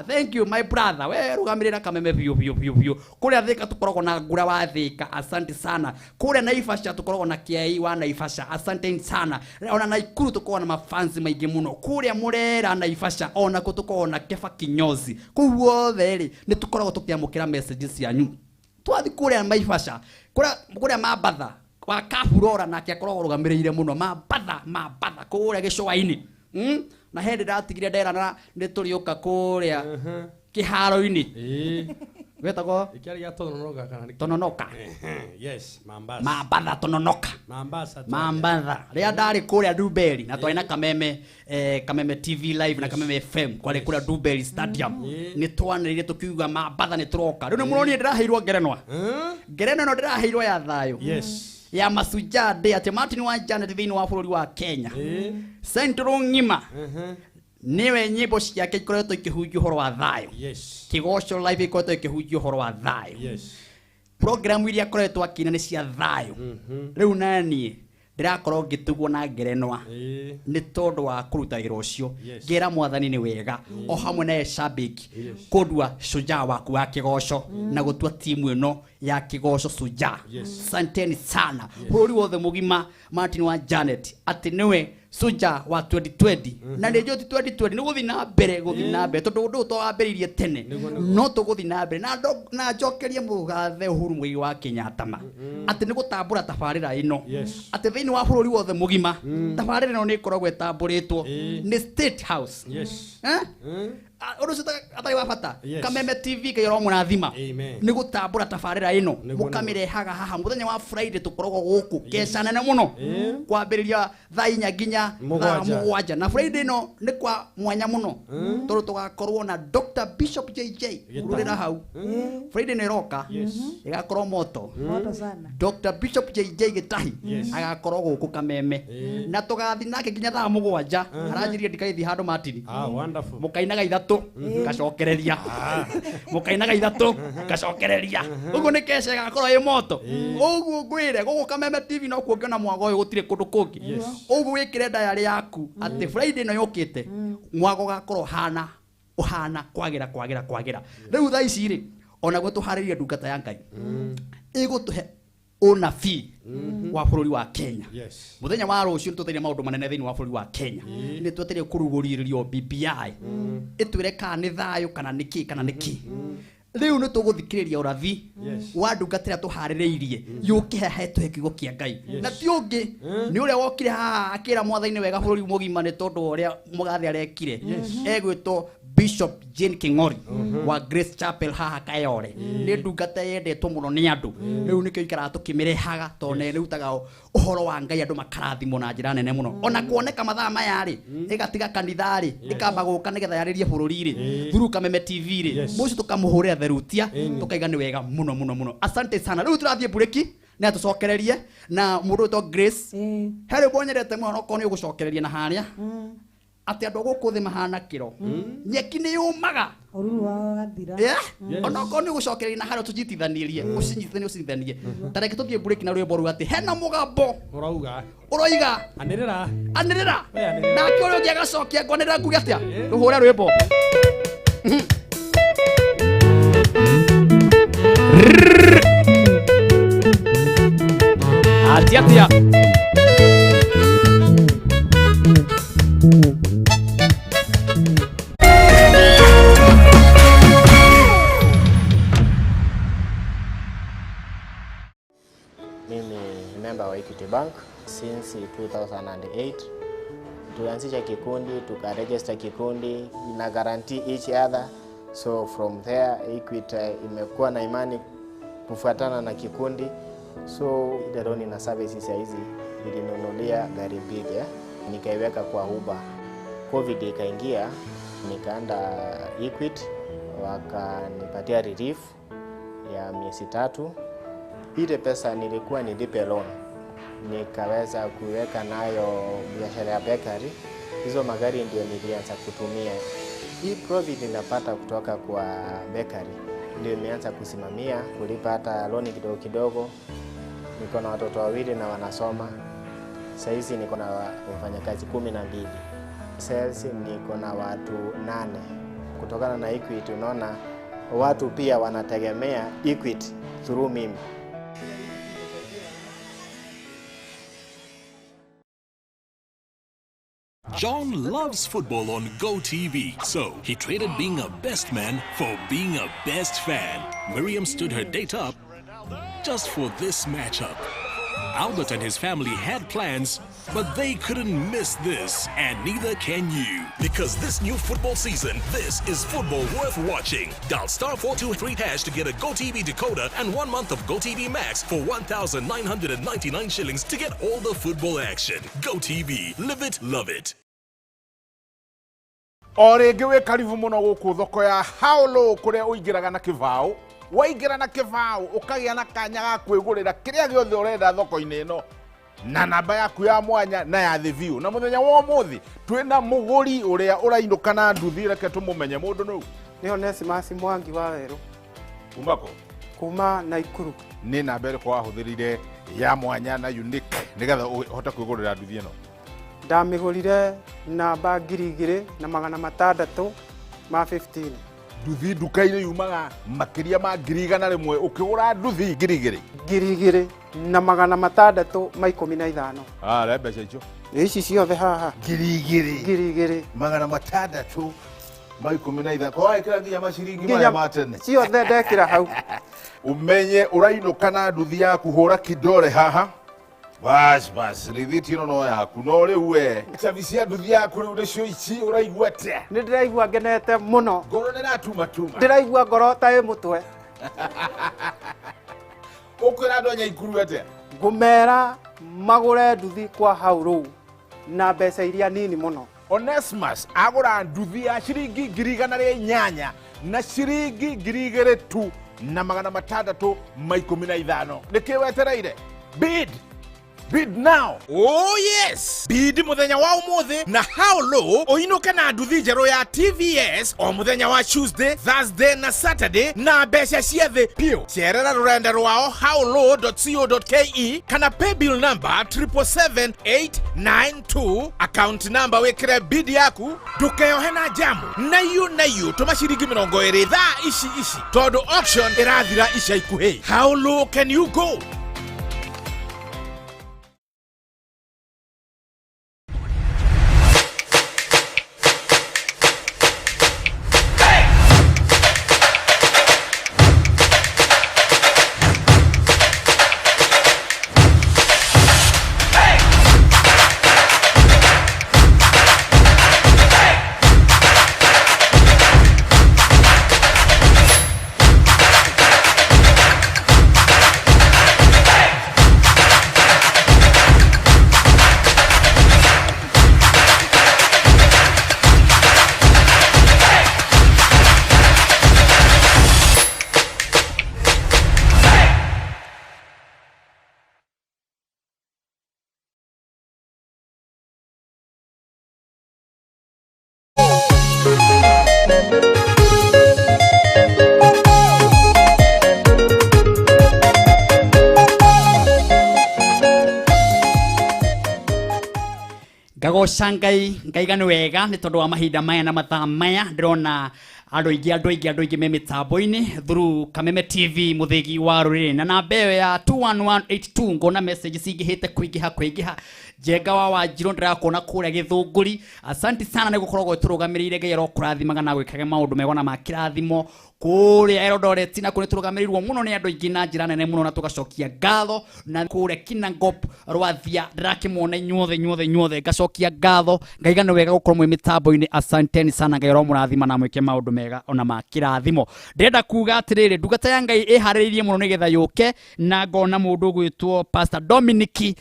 B: Thank you my brother. We rũgamĩrĩra Kameme biũ biũ biũ biũ. Kũrĩa Thika tũkoragwo na Ngura wa Thika, asante sana. Kũrĩa Naivasha tũkoragwo na Kĩai wa Naivasha, asante sana. Ona Naikuru tũkoragwo na mafansi maingĩ mũno. Kũrĩa Mũrera Naivasha ona kũ tũkoragwo na Kefa Kinyozi. Kũu guothe rĩ nĩ tũkoragwo tũkĩamũkĩra messages cianyu. Twathi kũrĩa Naivasha, kũrĩa Mambatha wa Kaburora nake akoragwo arũgamĩrĩire mũno Mambatha, Mambatha kũrĩa gĩcũa-inĩ. Na hĩndĩ ndatigire nderana nĩ tũrĩũka kũrĩa kĩharo-inĩ. Wetagwo?
D: Kĩarĩ gĩa Tononoka kana nĩ kĩ?
B: Tononoka.
D: Yes, Mambasa.
B: Mambatha, Tononoka.
D: Mambasa, twarĩ.
B: Mambatha. Rĩrĩa ndarĩ kũrĩa Ndumberi na twarĩ na Kameme, Kameme TV Live na Kameme FM, kwarĩ kũrĩa Ndumberi Stadium. Nĩ twanĩrĩire tũkiuga Mambatha nĩ tũroka. Rĩu nĩ mũronire ndĩraheirwo ngerenwa. Ngerenwa ĩno ndĩraheirwo ya thayũ. Ya Mashujaa Day atĩ Martin wa Janet thĩinĩ wa bũrũri wa Kenya. Central ng'ima. Nĩwe nyĩmbo ciake ikoretwo ikĩhunjia ũhoro wa thayũ. Kĩgoco Live ikoretwo ĩkĩhunjia ũhoro wa thayũ. Programu iria akoretwo akĩina nĩ cia thayũ. Rĩu naniĩ ndĩrakorwo ngĩtugwo na ngerenwa nĩ tondũ wa kũruta wĩra ũcio. Ngera mwathani nĩ wega o hamwe na Shabiki kũndua shujaa waku wa kĩgoco na gũtua timu ĩno ya kĩgoco shujaa. Asanteni sana bũrũri wothe mũgima Martin wa Janet atĩ nĩwe Suja wa 2020 na nä njå ti 2020 nä gå thiä na mbere gå thiä na mbere tondå å ndå å to wambä rä tene no tå gå thiä na mbere na na njokerie mũgathe Uhuru Muigai wa Kenyatta ma atä nä gå tambå ra tabarä ra ä no atä thä inä wa bå rå ri wothe må gima tabarä ra ä no nä ĩkoragwo ĩtambũrĩtwo nĩ State House.
H: Yes.
B: Eh? Ũndũ ũcio atarĩ wa bata.
H: Yes.
B: Kameme TV Ngai ũromũrathima
H: Amen.
B: nĩ gũtambũra tabarĩra ĩno.
H: Nĩguo,
B: Mũkamĩrehaga haha mũthenya wa Friday tũkoragwo gũkũ keca nene mũno kwambĩrĩria thaa 4 nginya thaa
H: 7.
B: 7 na Friday ĩno nĩ kwa mwanya mũno tondũ tũgakorwo na Dr. Bishop JJ rũrĩra hau. Friday ĩno ĩroka ĩgakorwo moto.
G: Moto sana.
B: Dr. Bishop JJ Gĩtahi agakorwo gũkũ Kameme na tũgathi nake nginya thaa 7. Aranjĩrire ndikaithi handũ Martin.
H: Ah, wonderful.
B: Mũkainaga 3 ngacokereria, mũkainaga 3 ngacokereria, ũguo nĩ keca ĩgakorwo ĩ moto ũguo ngwĩre gũkũ Kameme TV no kuo ngĩona mwago ũyũ gũtirĩ kũndũ kũngĩ. Ũguo wĩkĩre ndayarĩ yaku atĩ Friday ĩno yũkĩte mwago ũgakorwo ũhana ũhana kwagĩra kwagĩra kwagĩra. Rĩu thaa ici rĩ onaguo tũharĩrie ndungata ya Ngai ĩgũtũhe ũnabii wa bũrũri wa Kenya.
H: Yes.
B: Muthenya wa rũciũ nĩ twetereire maũndũ manene thĩinĩ wa bũrũri wa Kenya. Nĩ twetereire kũrugũrĩrio BBI ĩtwĩre kana nĩ thayũ kana nĩ kĩ kana nĩ kĩ. Rĩu nĩ tũgũthikĩrĩria ũrathi wa ndungata ĩrĩa tũharĩrĩirie yũke haha ĩtũhe kiugo kĩa Ngai na ti ũngĩ nĩ ũrĩa wokire haha akĩra mwathani wega bũrũri mũgima nĩ tondũ wa ũrĩa mũgathe arekire. Egwĩtwo Bishop Jane King'ori wa Grace Chapel haha Kayore. Nĩ ndungata yendetwo mũno nĩ andũ rĩu nĩkĩo ikaraga tũkĩmĩrehaga tondũ nĩ ĩrutaga ũhoro wa Ngai andũ makarathimwo na njĩra nene mũno. Ona kuoneka mathaa maya rĩ ĩgatiga kanitha rĩ ĩkamba gũka nĩgetha yarĩrie bũrũri rĩ through Kameme TV rĩ mũcio tũkamũhũrĩra therutia tũkaiga nĩ wega mũno mũno mũno. Asante sana. Rĩu tũrathiĩ mburĩki na tũcokererie na mũndũ ũyũ Grace he rwĩmbo nyendete mũno okorwo nĩ ũgũcokereria na harĩa atĩ andũ a gũkũ thĩ mahana kĩro nyeki nĩ yũmaga.
G: Ũruru wao ũgathira.
B: Yeah? Ona okorwo nĩ ũgũcokereria na harĩa tũnyitithanirie ũcinyitithanie ũcinyitithanie ta reke tũthiĩ mburĩki na rwĩmbo rũu atĩ hena mũgambo
H: Ũrauga.
B: ũroiga
H: Anĩrĩra.
B: Anĩrĩra.
H: We anĩrĩra.
B: Nake ũrĩa ũngĩ agacokia ngwanĩrĩra nguge atĩa tũhũre rwĩmbo. Atia atia.
I: Mimi ni member wa Equity Bank since 2008. Tulianzisha kikundi, tukaregister kikundi, ina guarantee each other. So from there Equity imekuwa na imani kufuatana na kikundi. So ile loan na services ya hizi ilinunulia gari mbili, nikaiweka kwa Uber. Covid ikaingia, nikaenda Equity wakanipatia relief ya miezi 3. Ile pesa nilikuwa nilipe loan, nikaweza kuweka nayo biashara ya bakery. Hizo magari ndio nilianza kutumia. Hii profit ninapata kutoka kwa bakery ndio nimeanza kusimamia kulipa hata loan kidogo kidogo. Niko na watoto 2 na wanasoma. Saizi niko na wafanyakazi 12. Sales niko na watu 8. Kutokana na Equity unaona watu pia wanategemea Equity through mimi.
J: John loves football on GoTV, so he traded being a best man for being a best fan. Miriam stood her date up just for this matchup. Albert and his family had plans, but they couldn't miss this, and neither can you. Because this new football season, this is football worth watching. Dial star 423 hash to get a GoTV decoder and 1 month of GoTV Max for 1,999 shillings to get all the football action. GoTV, live it, love it.
K: O rĩngĩ wĩ karibu mũno gũkũ thoko ya Haolo kũrĩa ũingĩraga na kĩbaũ. Waingĩra na kĩbaũ ũkagĩa na kanya ga kwĩgũrĩra kĩrĩa gĩothe ũrenda thoko-inĩ ĩno na namba yaku ya mwanya na ya thĩ biũ. Na mũthenya wa ũmũthĩ twĩna mũgũri ũrĩa ũrainũka na nduthi, reke tũmũmenye mũndũ nũ.
L: Nĩ Onesimus Mwangi wa Werũ.
K: Kuma kũ?
L: Kuma Naikuru.
K: Nĩ namba ĩrĩkũ wahũthĩrire ya mwanya na unique nĩgetha ũhote kwĩgũrĩra nduthi ĩno?
L: Ndamĩgũrire namba 2615.
K: Nduthi nduka-inĩ yumaga makĩria ma 100,000, ũkĩgũra nduthi 2,000.
L: 2615.
K: Are mbeca icio.
L: Ici ciothe haha.
K: 2,000.
L: 2,000.
K: 615. Kwa wekĩra nginya maciringi
L: Nginya
K: maya ma tene.
L: Ciothe ndekĩra hau.
K: Umenye ũrainũka na nduthi yaku, hũra kidore haha. Bas bas, rithiti ĩno no yaku, no rĩu we cabi cia nduthi yaku rĩu nĩcio ici, ũraigua atĩa?
L: Nĩ ndĩraigua ngenete mũno.
K: Ngoro nĩ ĩratumatuma.
L: Ndĩraigua ngoro ta ĩ mũtwe.
K: Ũkwĩra andũ a Nyaikuru atĩa?
L: Ngũmera magũre nduthi kwa hau rũu na mbeca iria nini mũno.
K: Onesmus agũra nduthi ya ciringi 108,000 na ciringi 2,000 tu na 615. Nĩkĩ wetereire? Bid! Bid now! Oh yes! Bid muthenya wa umuthi na how low uinuke na nduthi njerũ ya TVS o muthenya wa Tuesday, Thursday na Saturday na mbeca cia thĩ piũ. Cerera rũrenda rwao howlow.co.ke kana paybill number 777892, account number wĩkĩre bid yaku, ndũkeyohe na jamu na iũ na iũ, tũma ciringi 20 thaa ici ici tondũ auction ĩrathira ica ikuhĩ. How low can you go?
B: Ngagoca Ngai, ngaiga nĩ wega nĩ tondũ wa mahinda maya na mathaa maya. Ndĩrona andũ aingĩ, andũ aingĩ, andũ aingĩ me mĩtambo-inĩ through Kameme TV, mũthĩgi wa rũrĩrĩ, na namba ĩyo ya 21182. Ngona message cingĩhĩte kũingĩha kũingĩha. Njenga wa Wanjirũ, ndĩrakuona kũrĩa Gĩthũngũri, asanti sana nĩ gũkoragwo tũrũgamĩrĩire. Ngai arokũrathimaga na gwĩkage maũndũ mega na ma kĩrathimo kũrĩa Eldoret, na kũrĩa tũrũgamĩrĩirwo mũno nĩ andũ aingĩ na njĩra nene mũno, na tũgacokia ngatho. Na kũrĩa Kinangop Rwathia, ndĩrakĩmuona inyuothe, inyuothe, inyuothe, ngacokia ngatho, ngaiga nĩ wega gũkorwo mwĩ mĩtambo-inĩ. Asanteni sana, Ngai aromũrathima na mwĩke maũndũ mega ona ma kĩrathimo. Ndĩrenda kuga atĩrĩrĩ, ndungata ya Ngai ĩharĩrĩirie mũno nĩgetha yũke, na ngona mũndũ ũgwĩtwo Pastor Dominic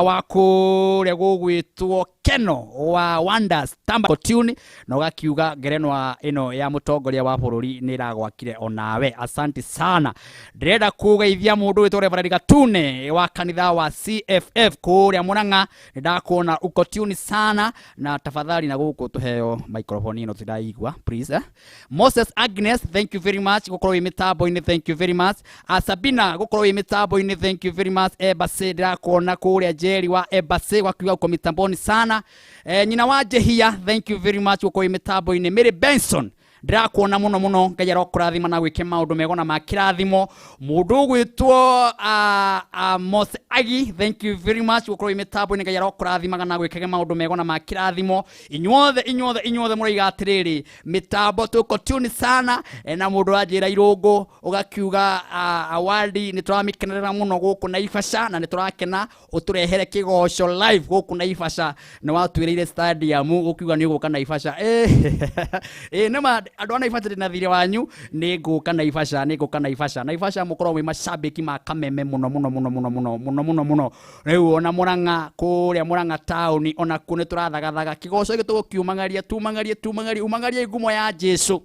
B: wa kũrĩa gũgwĩtwo Keno wa Wonders Tamba Tune, na ũgakiuga ngerenwa ĩno ya mũtongoria wa bũrũri nĩ ĩragwakire onawe, asanti sana. Ndĩrenda kũgeithia mũndũ wĩtwo Reverend Gatune wa kanitha wa CFF kũrĩa Murang'a, nĩ ndakuona uko tune sana, na tafadhali na gũkũ tũheo microphone ĩno tũraigua please, eh? Moses Agnes, thank you very much gũkorwo wĩ mĩtambo-inĩ, thank you very much. Sabina gũkorwo wĩ mĩtambo-inĩ, thank you very much. Embassy, ndĩrakuona kũrĩa Jerry wa Embassy, wakiuga uko mitamboni sana. Nyina wa Jehia, thank you very much gũkorwo wĩ mĩtambo-inĩ. Mary Benson, ndĩrakuona mũno mũno, Ngai arokũrathima na gwĩke maũndũ mega na ma kĩrathimo. Mũndũ ũgwĩtwo Mose Agi, thank you very much gũkorwo wĩ mĩtambo-inĩ, Ngai arokũrathimaga na gwĩkage maũndũ mega na ma kĩrathimo. Inyuothe, inyuothe, inyuothe mũroiga atĩrĩrĩ, mĩtambo tuko tune sana. Na mũndũ wanjĩra irũngũ ũgakiuga awadi nĩ tũramĩkenerera mũno gũkũ Naivasha, na nĩ tũrakena ũtũrehere kĩgoco live gũkũ Naivasha. Nĩ watwĩrĩire stadium ũkiuga nĩ ũgũka Naivasha. Nĩma andũ a Naivasha, ndĩna thirĩ wanyu, nĩ ngũka Naivasha, nĩ ngũka Naivasha. Naivasha mũkoragwo mwĩ macambĩki ma Kameme mũno mũno mũno mũno mũno mũno mũno mũno. Rĩu ona Murang'a, kũrĩa Murang'a taũni, ona kuo nĩ tũrathagathaga kĩgoco gĩkĩ, tũgũkiumagaria, tumagarie, tumagarie, umagarie ngumo ya Jesu.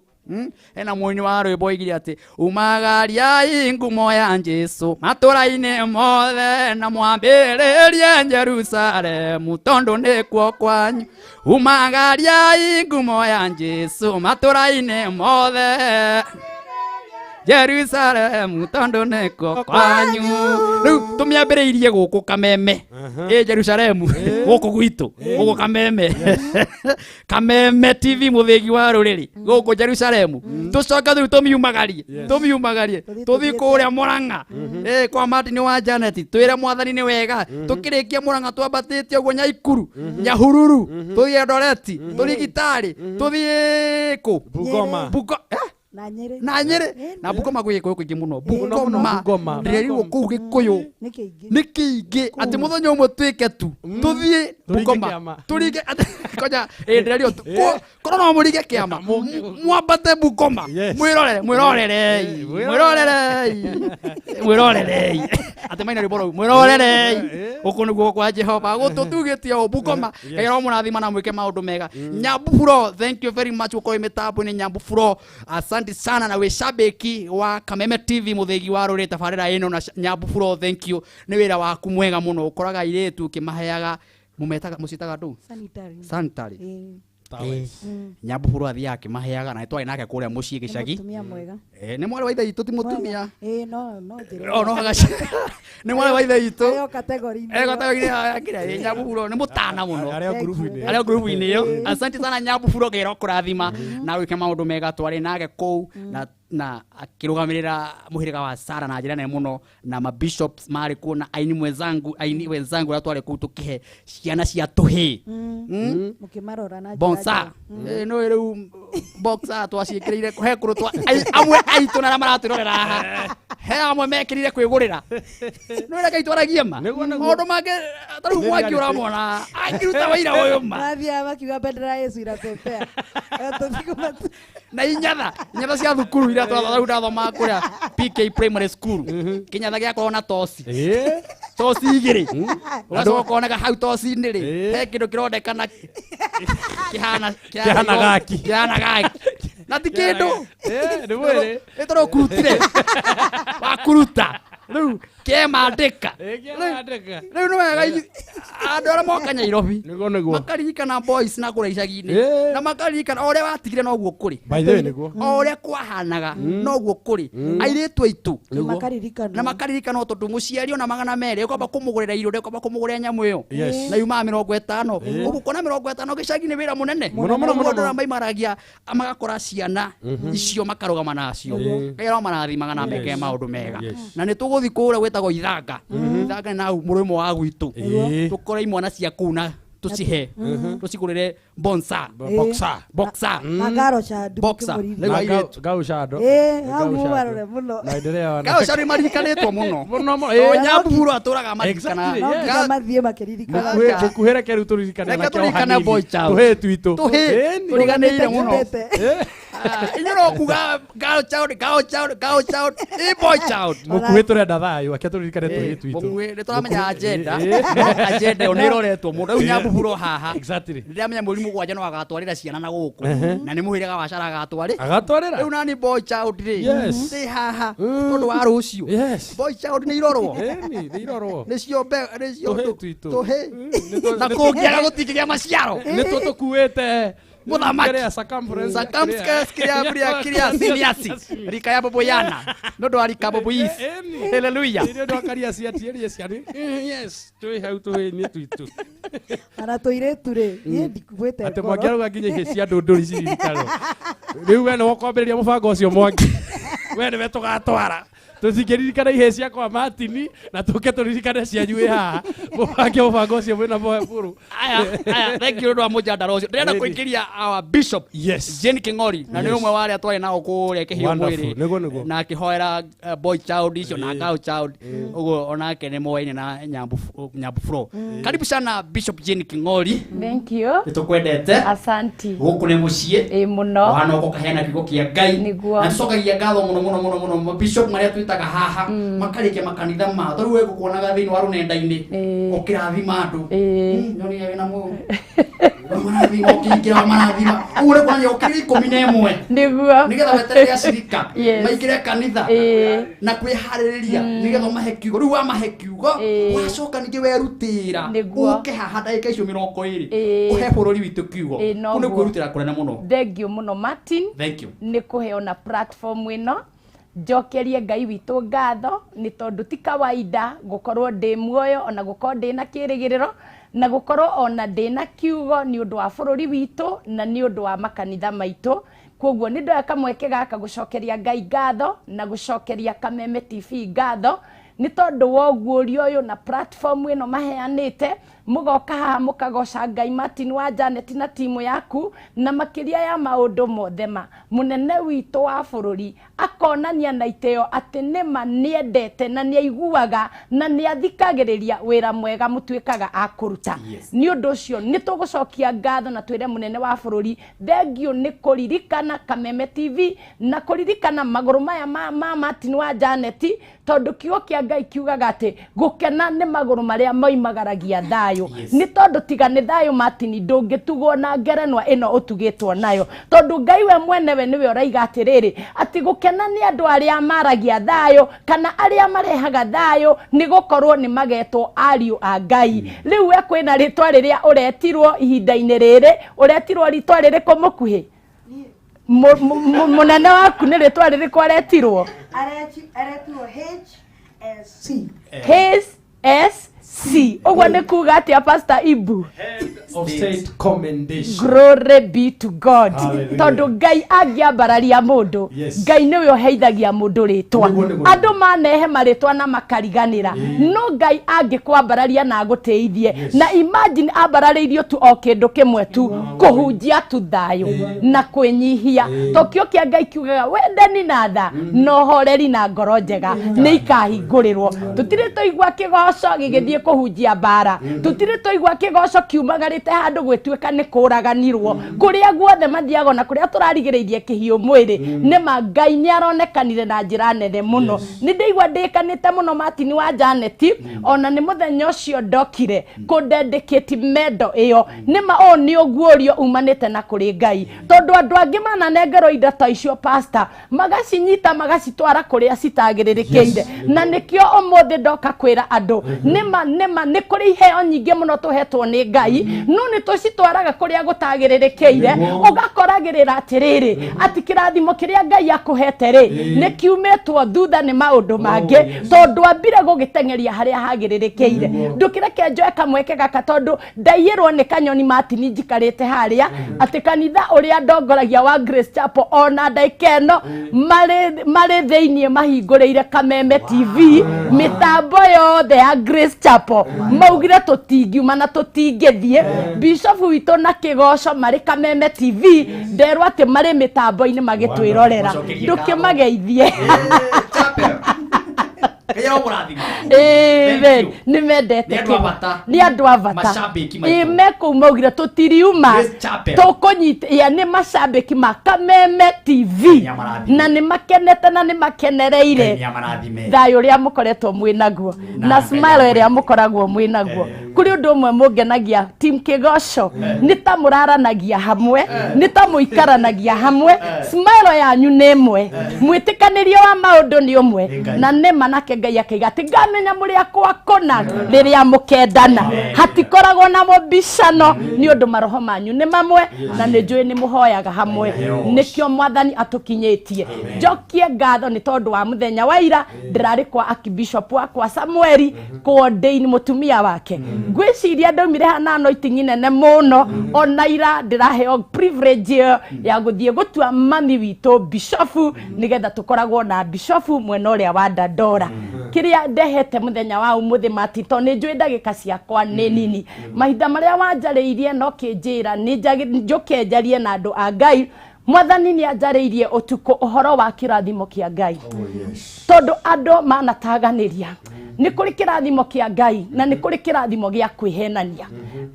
B: Ena mũini wa rwĩmbo oigire atĩ umagariai ngumo ya Jesu matũra-inĩ mothe na mwambĩrĩrie Jerusalemu tondũ nĩkuo kwanyu. Umagariai ngumo ya Jesu matũra-inĩ mothe.
F: Jerusalemu tondu nĩkuo kwanyu. Rĩu tũmĩambĩrĩirie gũkũ Kameme. Ĩ Jerusalemu gũkũ gwitũ gũkũ Kameme. Kameme TV mũthĩgi wa rũrĩrĩ gũkũ Jerusalemu. Tũcoke rĩu tũmiumagarie tũmiumagarie tũthiĩ kũrĩa Murang'a kwa Martin wa Janet twĩre mwathani nĩ wega. Tũkĩrĩkia Murang'a twambatĩte ũguo Nyaikuru Nyahururu tũthiĩ Eldoret tũthiĩ Gitari tũthiĩ kũ
H: Bungoma.
G: Na Nyeri.
F: Na Nyeri. Na Bungoma gwĩ Gĩkũyũ kũingĩ mũno. Bungoma ndĩrerirwo kũu Gĩkũyũ nĩ kĩingĩ atĩ mũthenya ũmwe twĩke tu tũthiĩ Bungoma tũringe koja ndĩrerirwo korwo no mũringe kĩama mwambate Bungoma mwĩrorere mwĩrorerei mwĩrorerei mwĩrorerei atĩ maina rwĩmbo rũu mwĩrorerei gũkũ nĩguo kwa Jehova gũtũtugĩtie ũũ Bungoma. Ngai aromũrathima na mwĩke maũndũ mega. Nyambufuro, thank you very much gũkorwo mĩtambo-inĩ Nyambufuro, asante sana na wĩ shabiki wa Kameme TV mũthĩgi wa rũrĩrĩ tabarĩra ĩno na Nyambufuro, thank you nĩ wĩra waku mwega mũno ũkoraga airĩtu ũkĩmaheaga mũmetaga mũciĩtaga ndũ
G: Sanitary.
F: Sanitary. Nyambufuro athiaga akĩmaheaga na nĩtwarĩ nake kũrĩa mũciĩ gĩcagi.
G: Mũtumia mwega.
F: Nĩ mwarĩ wa ithe witũ ti mũtumia.
G: No no njĩra.
F: No hagaci. Nĩ mwarĩ wa ithe witũ.
G: Arĩ o category-inĩ.
F: Arĩ category-inĩ ya kĩrĩa Nyambufuro nĩ mũtana mũno.
H: Arĩ o ngurubu-inĩ.
F: Arĩ o ngurubu-inĩ ĩyo. Asante sana Nyambufuro Ngai arokũrathima na wĩke maũndũ mega twarĩ nake kũu na akĩrũgamĩrĩra mũhĩrĩga wa Sara na njĩra nene mũno na ma bishops marĩ kuo na aini mwenzangu aini wenzangu arĩa twarĩ kũu tũkĩhe ciana cia tũhĩ.
G: Mũkĩmarora na njĩra
F: Bonsa. No rĩu boxer twaciĩkĩrĩire he kũrũ twa amwe aitũ na arĩa maratwĩrorera haha he amwe mekĩrire kwĩgũrĩra. No reke itwaragie ma maũndũ mangĩ ta rĩu Mwangi ũramwona akĩruta wĩira ũyũ ma
G: Mathiaga makiuga bendera ya Yesu irapepea.
F: Na inyatha inyatha cia thukuru iria rĩu ndathomaga kũrĩa PK Primary School kĩnyatha gĩakorwo na toci toci igĩrĩ ũgacoka ũkonaga hau toci-inĩ rĩ he kĩndũ kĩronekana kĩhana
H: Kĩhana gaki.
F: kĩhana gaki na ti kĩndũ
H: nĩ
F: nĩ tondũ ũkurutire wakuruta rĩu kĩmandĩka rĩu nĩ wega andũ arĩa moka Nairobi makaririkana boys na kũrĩa icagi-inĩ na makaririkana o ũrĩa watigire noguo kũrĩ
H: By the way, nĩguo.
F: o ũrĩa kwahanaga noguo kũrĩ airĩtu aitũ
G: Makaririkana
F: na makaririkana tondũ mũciari ona 200 ũkwamba kũmũgũrĩra irio ndĩkwamba kũmũgũrĩra nyamũ ĩyo
H: Yes.
F: na yumaga 50 ũguo kuona 50 gĩcagi nĩ wĩra mũnene
H: Mũno, mũno, mũno,
F: Andũ arĩa maimaragia magakora ciana icio makarũgama nacio Ngai aromarathimaga na meke maũndũ mega na nĩ tũgũthiĩ kũrĩa gwĩtagwo Ithanga Ithanga nĩ nau mũrĩmo wa gwitũ tũkore imwana cia kũu na tũcihe tũcigũrĩre bonsa
H: Boxer.
F: boxer
G: Na ngaro cia
F: boxer rĩu airĩtu
H: Ngau shado.
G: Hau mũmarore mũno.
H: Na ndĩreyona.
F: Ngau shado maririkanĩtwo mũno
H: Mũno mũno.
F: O Nyambufuro atũraga maririkana
G: No nginya mathiĩ makĩririkana.
H: Mũkuhĩ reke rĩu tũririkane
F: Reke
H: na
F: tũririkane boy child.
H: Tũhĩ twitũ.
F: Tũhĩ tũriganĩire mũno. Inyuĩ no kuga girl child girl child girl child ĩ boy child.
H: Mũkuhĩ tũrenda thayũ ake tũririkane tũhĩ twitũ.
F: Mũkuhĩ nĩ tũramenya agenda no agenda ĩyo nĩ ĩroretwo mũno rĩu Nyambufuro haha
H: Exactly.
F: ndĩramenya mweri 7 no agatwarĩra ciana na gũkũ na nĩ mũhĩrĩga wa Cara agatwarĩ
H: Agatwarĩra?
F: rĩu nani boy child rĩ
H: Yes.
F: ndĩ haha tondũ wa rũciũ
H: Yes.
F: boy child nĩ irorwo
H: Ĩni, nĩ irorwo.
F: nĩcio nĩcio
H: Tũhĩ twitũ.
F: tũhĩ na kũngĩaga gũtingĩgĩa maciaro
H: Nĩ tũ tũkuĩte
F: Mũthamaki.
H: Kĩrĩa circumference.
F: Circumference kĩrĩa kĩrĩa kĩrĩa siniasi rika ya boboyana no ndå wa rika boboyisi haleluya
H: Nĩ ũndũ wa kariaci atierie ciana. Yes, twĩ hau tũhĩ nĩ twitũ.
G: Ona tũirĩtu rĩ, niĩ ndikuĩte
H: Atĩ
G: ngoro.
H: Mwangi arauga nginya ihĩ cia ndũndũri ciririkanwo. Rĩu we nĩwe ũkwambĩrĩria mũbango ũcio Mwangi. We nĩwe tũgatwara. Tũtingĩririkana ihĩ cia kwa Martin na tũke tũririkane cianyu ĩ haha. Mũbange mũbango ũcio mwĩna Mũheburu.
F: Aya, aya, thank you nĩ ũndũ wa mũjandara ũcio. Ndĩrenda kũingĩria our bishop
H: Yes.
F: Jane King'ori na nĩ
H: Yes.
F: ũmwe wa arĩa twarĩ nao kũrĩa kĩheo
H: Wonderful.
F: mwĩrĩ
H: Nĩguo, nĩguo.
F: na akĩhoera boy child icio na girl child ũguo onake nĩ moaine na Nyambufuro. Karibu sana Bishop Jane King'ori.
M: Thank you.
F: Nĩ tũkwendete.
M: Asanti.
F: Gũkũ nĩ mũciĩ.
M: Ĩ mũno.
F: Wahana ũka ũkaheana kiugo kĩa Ngai.
M: Nĩguo.
F: Na tũcokagia ngatho mũno mũno mũno mũno mabishop marĩa twĩtaga haha makarĩkia makanitha mao tarĩu we ngũkuonaga thĩinĩ wa rũnenda-inĩ ũkĩrathima andũ nyonire wĩna marathima ũkĩingĩra marathima ũguo nĩ kuonania ũkĩrĩ 11
M: Nĩguo.
F: nĩgetha weterere acirika
M: Yes.
F: maingĩre kanitha na kwĩharĩrĩria nĩgetha ũmahe kiugo rĩu wamahe kiugo wacoka ningĩ werutĩra
M: Nĩguo.
F: ũke haha ndagĩka icio 20 ũhe bũrũri witũ kiugo
M: Ĩĩ,
F: kũu nĩ
M: noguo.
F: kwĩrutĩra kũnene mũno.
M: Thank you mũno Martin.
F: Thank you.
M: Nĩ kũheo na platform ĩno Njokerie Ngai witũ ngatho nĩ tondũ ti kawaida gũkorwo ndĩ muoyo ona gũkorwo ndĩ na kĩrĩgĩrĩro na gũkorwo ona ndĩ na kiugo nĩ ũndũ wa bũrũri witũ na nĩ ũndũ wa makanitha maitũ. Koguo nĩ ndoya kamweke gaka gũcokeria Ngai ngatho na gũcokeria Kameme TV ngatho nĩ tondũ wa ũguũrio ũyũ na platform ĩno maheanĩte. Mũgoka haha mũkagoca Ngai Martin wa Janet na timu yaku, na makĩria ya maũndũ mothe ma mũnene witũ wa bũrũri akonania na itĩo atĩ nĩma nĩendete na nĩaiguaga na nĩathikagĩrĩria wĩra mwega mũtuĩkaga a kũruta. Nĩ ũndũ ũcio nĩ tũgũcokia ngatho na twĩre mũnene wa bũrũri thengio nĩ kũririkana Kameme TV na kũririkana magũrũ maya ma Martin wa Janet, tondũ kiugo kĩa Ngai kiugaga atĩ gũkena nĩ magũrũ marĩa moimagaragia thayũ. Nĩ tondũ tiga nĩ thayũ Martin ndũngĩtugwo na ngerenwa ĩno ũtugĩtwo nayo, tondũ Ngai we mwenewe nĩwe ũraiga atĩrĩrĩ atĩ gũkena nĩ andũ arĩa maragia thayũ kana arĩa marehaga thayũ, nĩ gũkorwo nĩ magetwo ariũ a Ngai. Rĩu we kwĩna rĩtwa rĩrĩa ũretirwo ihinda-inĩ rĩrĩ, ũretirwo rĩtwa rĩrĩkũ mũkuhĩ? Mũnene waku nĩ rĩtwa rĩrĩkũ aretirwo?
G: Aretirwo HSC.
M: HSC. Ũguo nĩ kuga atĩa Pastor Ibu?
H: Of State Commendation.
M: Glory be to God.
H: Hallelujah.
M: Tondũ Ngai angĩambararia mũndũ,
H: Yes.
M: Ngai nĩwe ũheithagia mũndũ rĩtwa.
H: Nĩguo, nĩguo.
M: Andũ manehe marĩtwa na makariganĩra, no Ngai angĩkwambararia na agũtĩithie.
H: Yes.
M: Na imagine ambararĩirio tu o kĩndũ kĩmwe tu, kũhunjia tu thayũ na kwĩnyihia. To kĩo kĩa Ngai kiugaga wendani na tha na ũhoreri na ngoro njega nĩ ikahingũrĩrwo. Tũtirĩ tũigua kĩgoco gĩgĩthiĩ kũhunjia mbara, tũtirĩ tũigua kĩgoco kiumagarĩte handũ gwĩtuĩka nĩ kũraganirwo. Kũrĩa guothe mathiaga na kũrĩa tũrarigĩrĩirie kĩhiũ mwĩrĩ, nĩma Ngai nĩ aronekanire na njĩra nene mũno. Nĩ ndĩigua ndĩkanĩte mũno Martin wa Janet, ona nĩ mũthenya ũcio ndokire kũndendicate mendo ĩyo. Nĩma ũũ nĩ ũguũrio umanĩte na kũrĩ Ngai, tondũ andũ angĩ mananengerwo indo ta icio pastor, magacinyita magacitwara kũrĩa citagĩrĩrĩkĩire. Na nĩkĩo ũmũthĩ ndoka kwĩra andũ nĩma nĩma nĩ kũrĩ iheo nyingĩ mũno tũhetwo nĩ Ngai, no nĩ tũcitwaraga kũrĩa gũtagĩrĩrĩkĩire. Ũgakoragĩrĩra atĩrĩrĩ atĩ kĩrathimo kĩrĩa Ngai akũhete rĩ nĩ kiumĩtwo thutha nĩ maũndũ mangĩ, tondũ ambire gũgĩteng'eria harĩa hagĩrĩrĩkĩire. Ndũkĩreke njoe kamweke gaka, tondũ ndaiyĩrwo nĩ kanyoni Martin njikarĩte harĩa atĩ kanitha ũrĩa ndongoragia wa Grace Chapel ona ndagĩka ĩno marĩ thĩiniĩ mahingũrĩire Kameme TV mĩtambo yothe ya Grace Chapel, maugire tũtingiuma na tũtingĩthiĩ. Bishop witũ na kĩgoco marĩ Kameme TV, nderwo atĩ marĩ mĩtambo-inĩ magĩtwĩrorera.
B: Mũcokerie
M: Ndũkĩmageithie.
B: Ngai aromũrathima.
M: Amen. Nĩ mendete
B: Nĩ andũ a
M: kĩgo.
B: bata.
M: Nĩ andũ a bata.
B: Macambĩki maitũ.
M: Ĩ, me kũu maugire tũtiriuma
B: Grace Chapel.
M: tũkũnyita ya nĩ macambĩki ma Kameme TV
B: Ngai amarathime.
M: na nĩ makenete na nĩ makenereire
B: Ngai amarathime.
M: thayũ ũrĩa mũkoretwo mwĩ naguo
B: Na
M: na
B: Ngai
M: smile ĩrĩa mũkoragwo mwĩ naguo. Kũrĩ ũndũ ũmwe mũngenagia team kĩgoco, nĩ ta mũraranagia hamwe, nĩ ta mũikaranagia hamwe, smile yanyu nĩ ĩmwe, mwĩtĩkanĩrio wa maũndũ nĩ ũmwe, na nĩma nake Ngai akaiga atĩ ngamenya mũrĩ akwa kũna rĩrĩa mũkendana, hatikoragwo na mũbicano nĩ ũndũ maroho manyu nĩ mamwe na nĩ njũĩ nĩ mũhoyaga hamwe. Nĩkĩo mwathani atũkinyĩtie. Njokie ngatho nĩ tondũ wa mũthenya wa ira ndĩrarĩ kwa akibishop wakwa Samueli kũordain mũtumia wake. Ngwĩciria ndaumire hana anointing nene mũno, ona ira ndĩraheo privilege ĩyo ya gũthiĩ gũtua mami witũ bishofu, nĩgetha tũkoragwo na bishofu mwena ũrĩa wa Dandora. Kĩrĩa ndehete mũthenya wa ũmũthĩ Martin, tondũ nĩ njũĩ ndagĩka ciakwa nĩ nini, mahinda marĩa wanjarĩirie no kĩnjĩra nĩ njũke njarie na andũ a Ngai. Mwathani nĩ anjarĩirie ũtukũ ũhoro wa kĩrathimo kĩa Ngai, tondũ andũ manataganĩria nĩ kũrĩ kĩrathimo kĩa Ngai na nĩ kũrĩ kĩrathimo gĩa kwĩhenania,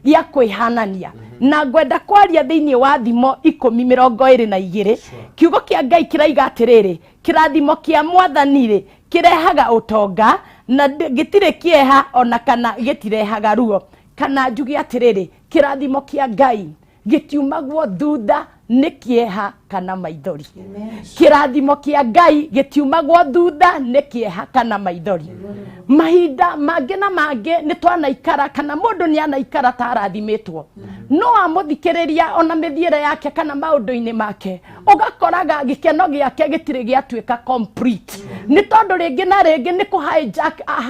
M: gĩa kwĩhanania. Na ngwenda kwaria thĩinĩ wa Thimo 10:22. Kiugo kĩa Ngai kĩraiga atĩrĩrĩ, kĩrathimo kĩa mwathani rĩ kĩrehaga ũtonga na gĩtirĩ kĩeha ona kana gĩtirehaga ruo. Kana njuge atĩrĩrĩ, kĩrathimo kĩa Ngai gĩtiumagwo thutha nĩ kĩeha Kana maithori. Kĩrathimo kĩa Ngai gĩtiumagwo thutha nĩ kĩeha kana maithori. Mahinda mangĩ na mangĩ nĩ twanaikara kana mũndũ nĩ anaikara ta arathimĩtwo, no amũthikĩrĩria ona mĩthiĩre yake kana maũndũ-inĩ make, ũgakoraga gĩkeno gĩake gĩtirĩ gĩatuĩka complete, nĩ tondũ rĩngĩ na rĩngĩ nĩ kũ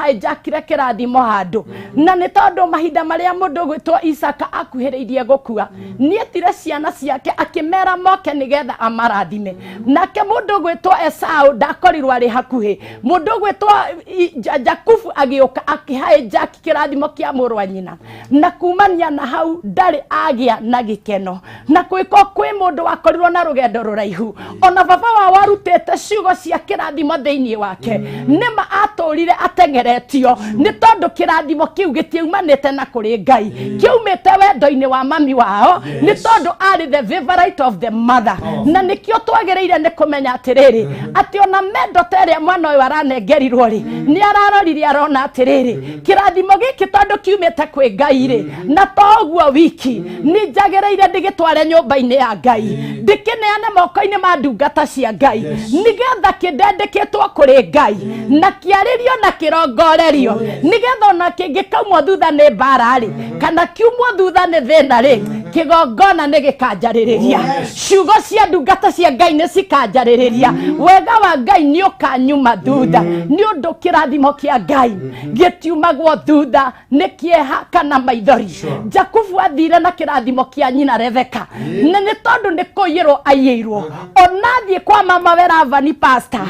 M: hijackire kĩrathimo handũ. Na nĩ tondũ mahinda marĩa mũndũ gwĩtwo Isaka akuhĩrĩirie gũkua, nĩetire ciana ciake akĩmera moke nĩgetha amarathime. Nake mũndũ gwĩtwo Esau ndakorirwo arĩ hakuhĩ. Mũndũ gwĩtwo Jakubu agĩũka akĩhijack kĩrathimo kĩa mũrũ wa nyina, na kumania na hau ndarĩ agĩa na gĩkeno. Na kwĩko kwĩ mũndũ wakorirwo na rũgendo rũraihu, ona baba wao arutĩte ciugo cia kĩrathimo thĩinĩ wake, nĩma atũrire ateng'eretio, nĩ tondũ kĩrathimo kĩu gĩtiaumanĩte na kũrĩ Ngai, kĩaumĩte wendo-inĩ wa mami wao, nĩ tondũ arĩ the favorite of the mother. Na nĩkĩo twagĩrĩire nĩ kũmenya atĩrĩrĩ, atĩ ona mendo ta ĩrĩa mwana ũyũ aranengerirwo rĩ, nĩ ararorire arona atĩrĩrĩ, kĩrathimo gĩkĩ tondũ kiumĩte kwĩ Ngai rĩ, na to ũguo wiki, nĩ njagĩrĩire ndĩgĩtware nyũmba-inĩ ya Ngai, ndĩkĩneane moko-inĩ ma ndungata cia Ngai, nĩgetha kĩndendeketwo kũrĩ Ngai na kĩarĩrio na kĩrongorerio, nĩgetha ona kĩngĩkaumwo thutha nĩ mbara rĩ, kana kiumwo thutha nĩ thĩna rĩ, kĩgongona nĩ gĩkanjarĩrĩria. Ciugo cia ndungata cia Ngai nĩ cikanjarĩrĩria. Wega wa Ngai nĩ ũkanyuma thutha, nĩ ũndũ kĩrathimo kĩa Ngai gĩtiumagwo thutha nĩ kĩeha kana maithori. Jakubu athire na kĩrathimo kĩa nyina Rebeka, na nĩ tondũ nĩ kũiyĩrwo aiyĩirwo. Ona athiĩ kwa mama we Labani pastor,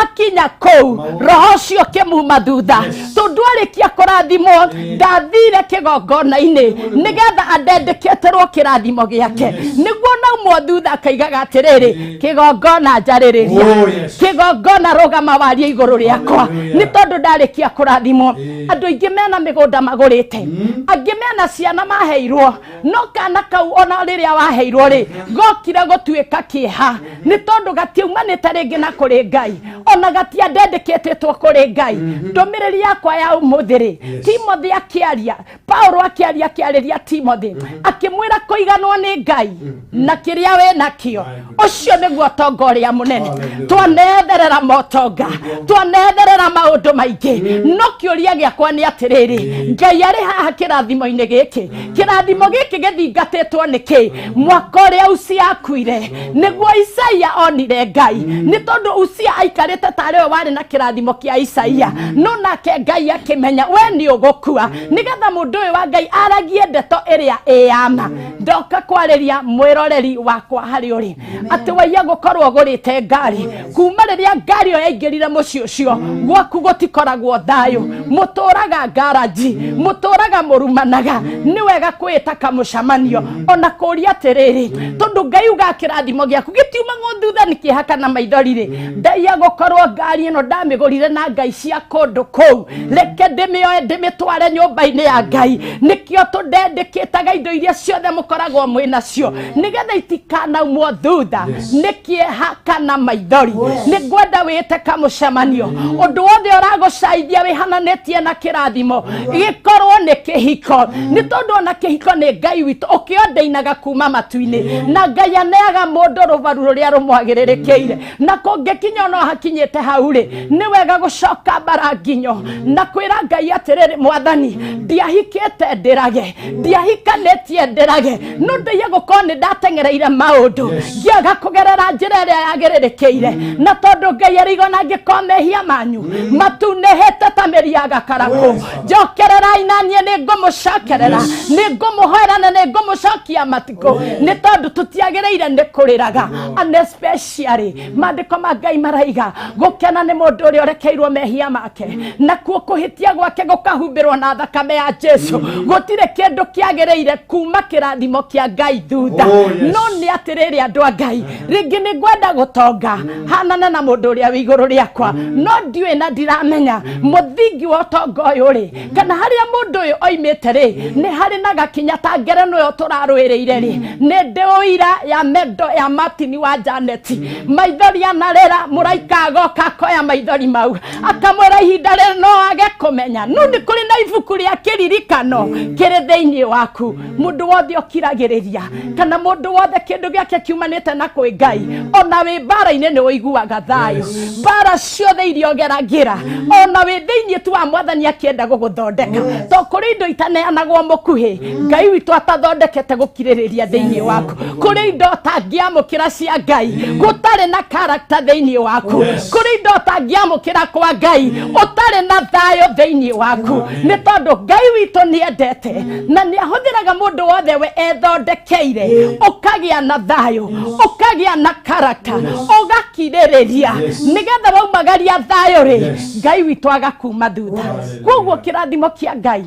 M: akinya kũu roho ũcio ũkĩmuma thutha, tondũ arĩkia kũrathimwo ndathire kĩgongona-inĩ nĩgetha andendeketĩrwo kĩrathimo gĩake, nĩguo naumwo thutha akaigaga atĩrĩrĩ, kĩgongona njarĩrĩria, kĩgongona rũgama warie igũrũ rĩakwa, nĩ tondũ ndarĩkia kũrathimwo. Andũ aingĩ mena mĩgũnda magũrĩte, angĩ mena ciana maheirwo, no kana kau ona rĩrĩa waheirwo rĩ, gokire gũtuĩka kĩeha, nĩ tondũ gatiaumanĩte rĩngĩ na kũrĩ Ngai, ona gatiandendeketĩtwo kũrĩ Ngai. Ndũmĩrĩri yakwa ya ũmũthĩ rĩ, Timothy akĩaria, Paulo akĩaria akĩarĩria Timothy, akĩmwĩra kũiganwo nĩ Ngai na kĩrĩa wĩ nakĩo, ũcio nĩguo ũtonga ũrĩa mũnene. Twanetherera motonga, twanetherera maũndũ maingĩ, no kĩũria gĩakwa nĩ atĩrĩrĩ, Ngai arĩ haha kĩrathimo-inĩ gĩkĩ, kĩrathimo gĩkĩ gĩthingatĩtwo nĩ kĩ? Mwaka ũrĩa Usia akuire nĩguo Isaia onire Ngai, nĩ tondũ Usia aikarĩte tarĩ we warĩ na kĩrathimo kĩa Isaia, no nake Ngai akĩmenya we nĩ ũgũkua, nĩgetha mũndũ ũyũ wa Ngai aragie ndeto ĩrĩa ĩ ya ma. Ndoka kwarĩria mwĩroreri wakwa harĩ ũrĩ, atĩ waiya gũkorwo ũgũrĩte ngari, kuma rĩrĩa ngari ĩyo yaingĩrire mũciĩ ũcio gwaku gũtikoragwo thayũ, mũtũraga ngaraji, mũtũraga mũrumanaga. Nĩ wega kwĩĩta kamũcemanio ona kũria atĩrĩrĩ, tondũ Ngai ugaga kĩrathimo gĩaku gĩtiumagwo thutha nĩ kĩeha kana maithori rĩ, ndaiya gũkorwo ngari ĩno ndamĩgũrire na ngai cia kũndũ kũu, reke ndĩmĩoe ndĩmĩtware nyũmba-inĩ ya Ngai. Nĩkĩo tũndendekĩtaga indo iria ciothe mũkoragwo mwĩ nacio, nĩgetha itikanaumwo thutha nĩ kĩeha kana maithori. Nĩ ngwenda wĩte kamũcemanio, ũndũ wothe ũragũcaithia wĩhananĩtie na kĩrathimo gĩkorwo nĩ kĩhiko, nĩ tondũ ona kĩhiko nĩ Ngai witũ ũkĩondeinaga kuma matu-inĩ, na Ngai aneaga mũndũ rũbaru rũrĩa rũmwagĩrĩrĩkĩire. Na kũngĩkinya no hakinyĩte hau rĩ, nĩ wega gũcoka mbara nginyo na kwĩra Ngai atĩrĩrĩ, Mwathani, ndiahikĩte ndĩrage, ndiahikanĩtie ndĩrage, no ndaiya gũkorwo nĩ ndateng'ereire maũndũ ngĩaga kũgerera njĩra ĩrĩa yagĩrĩrĩkĩire. Na tondũ Ngai arĩ igona, angĩkorwo mehia manyu matunĩhĩte ta mĩri ya gakarakũ, njokererai na niĩ nĩ ngũmũcokerera, nĩ ngũmũhoera na nĩ ngũmũcokia matukũ, nĩ tondũ tũtiagĩrĩire nĩ kũrĩraga. And especially maandĩko ma Ngai maraiga gũkena nĩ mũndũ ũrĩa ũrekeirwo mehia make, nakuo kũhĩtia gwake gũkahumbĩrwo na thakame ya Jesu. Gũtirĩ kĩndũ kĩagĩrĩire kuma kĩrathimo kĩa Ngai thutha. No nĩ atĩrĩrĩ, andũ a Ngai, rĩngĩ nĩ ngwenda gũtonga hanane na mũndũ ũrĩa wĩ igũrũ rĩakwa, no ndiũĩ na ndiramenya mũthingi wa ũtonga ũyũ rĩ, kana harĩa mũndũ ũyũ oimĩte rĩ, nĩ harĩ na gakinya ta ngereno ĩyo tũrarũĩrĩire rĩ. Nĩ ndĩ ũira ya mendo ya Martin wa Janet, maithori anarĩra, mũraika agoka akoya maithori mau akamwĩra ihinda rĩrĩ no age kũmenya, no nĩ kũrĩ na ibuku rĩa kĩririkano kĩrĩ thĩinĩ waku. Mũndũ wothe ũkiragĩrĩria kana mũndũ wothe kĩndũ kĩndũ gĩake kiumanĩte na kwĩ Ngai, ona wĩ mbara-inĩ nĩ ũiguaga thayũ. Mbara ciothe iria ũgeragĩra, ona wĩ thĩinĩ tu wa mwathani akĩenda gũgũthondeka, to kũrĩ indo itaneanagwo mũkuhĩ Ngai witũ atathondekete gũkirĩrĩria thĩinĩ waku. Kũrĩ indo ũtangĩamũkĩra cia Ngai gũtarĩ na karakta thĩinĩ waku. Kũrĩ indo ũtangĩamũkĩra kwa Ngai ũtarĩ na thayũ thĩinĩ waku, nĩ tondũ Ngai witũ nĩ endete na nĩ ahũthĩraga mũndũ wothe we ethondekeire, ũkagĩa na thayũ, ũkagĩa na karakta, ũgakirĩrĩria, nĩgetha waumagaria thayũ rĩ, Ngai witũ agakuma thutha. Koguo kĩrathimo kĩa Ngai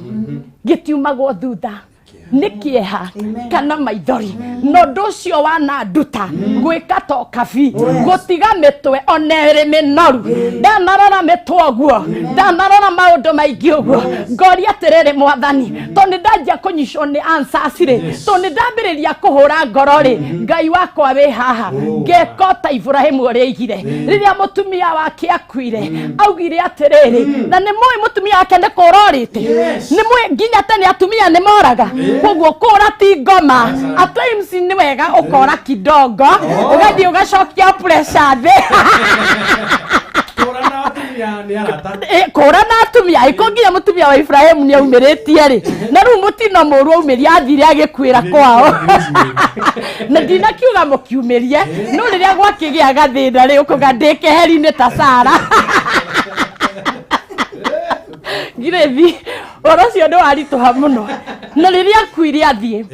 M: gĩtiumagwo thutha nĩ kĩeha kana maithori, na ũndũ ũcio wananduta gwĩka to kabi gũtiga mĩtwe ona ĩrĩ mĩnoru. Ndanarora mĩtwe ũguo, ndanarora maũndũ maingĩ ũguo, ngoria atĩrĩrĩ, mwathani, tondũ nĩ ndanjia kũnyicwo nĩ answers rĩ, tondũ nĩ ndambĩrĩria kũhũra ngoro rĩ, Ngai wakwa wĩ haha, ngeka o ta Iburahĩmu ũrĩa aigire rĩrĩa mũtumia wake akuire. Augire atĩrĩrĩ, na nĩ mũĩ mũtumia wake nĩ kũra orĩte, nĩ mũĩ nginya tene atumia nĩ moraga, koguo kũra ti ngoma. At times nĩ wega ũkora kidogo, ũgathiĩ ũgacokia pressure thĩ. Kũra na atumia ĩkũ nginya mũtumia wa Ibrahimu nĩ aumĩrĩtie rĩ, na rĩu mũtino mũru aumĩrie, athire agĩkuĩra kwao, na ndinakiuga mũkiumĩrie, no rĩrĩa gwakĩgĩa gathĩna rĩ, ũkauga ndĩ keheri-inĩ ta Sara. Ngirĩthi ũhoro ũcio nĩ waritũha mũno. Na rĩrĩa akuire athiĩ,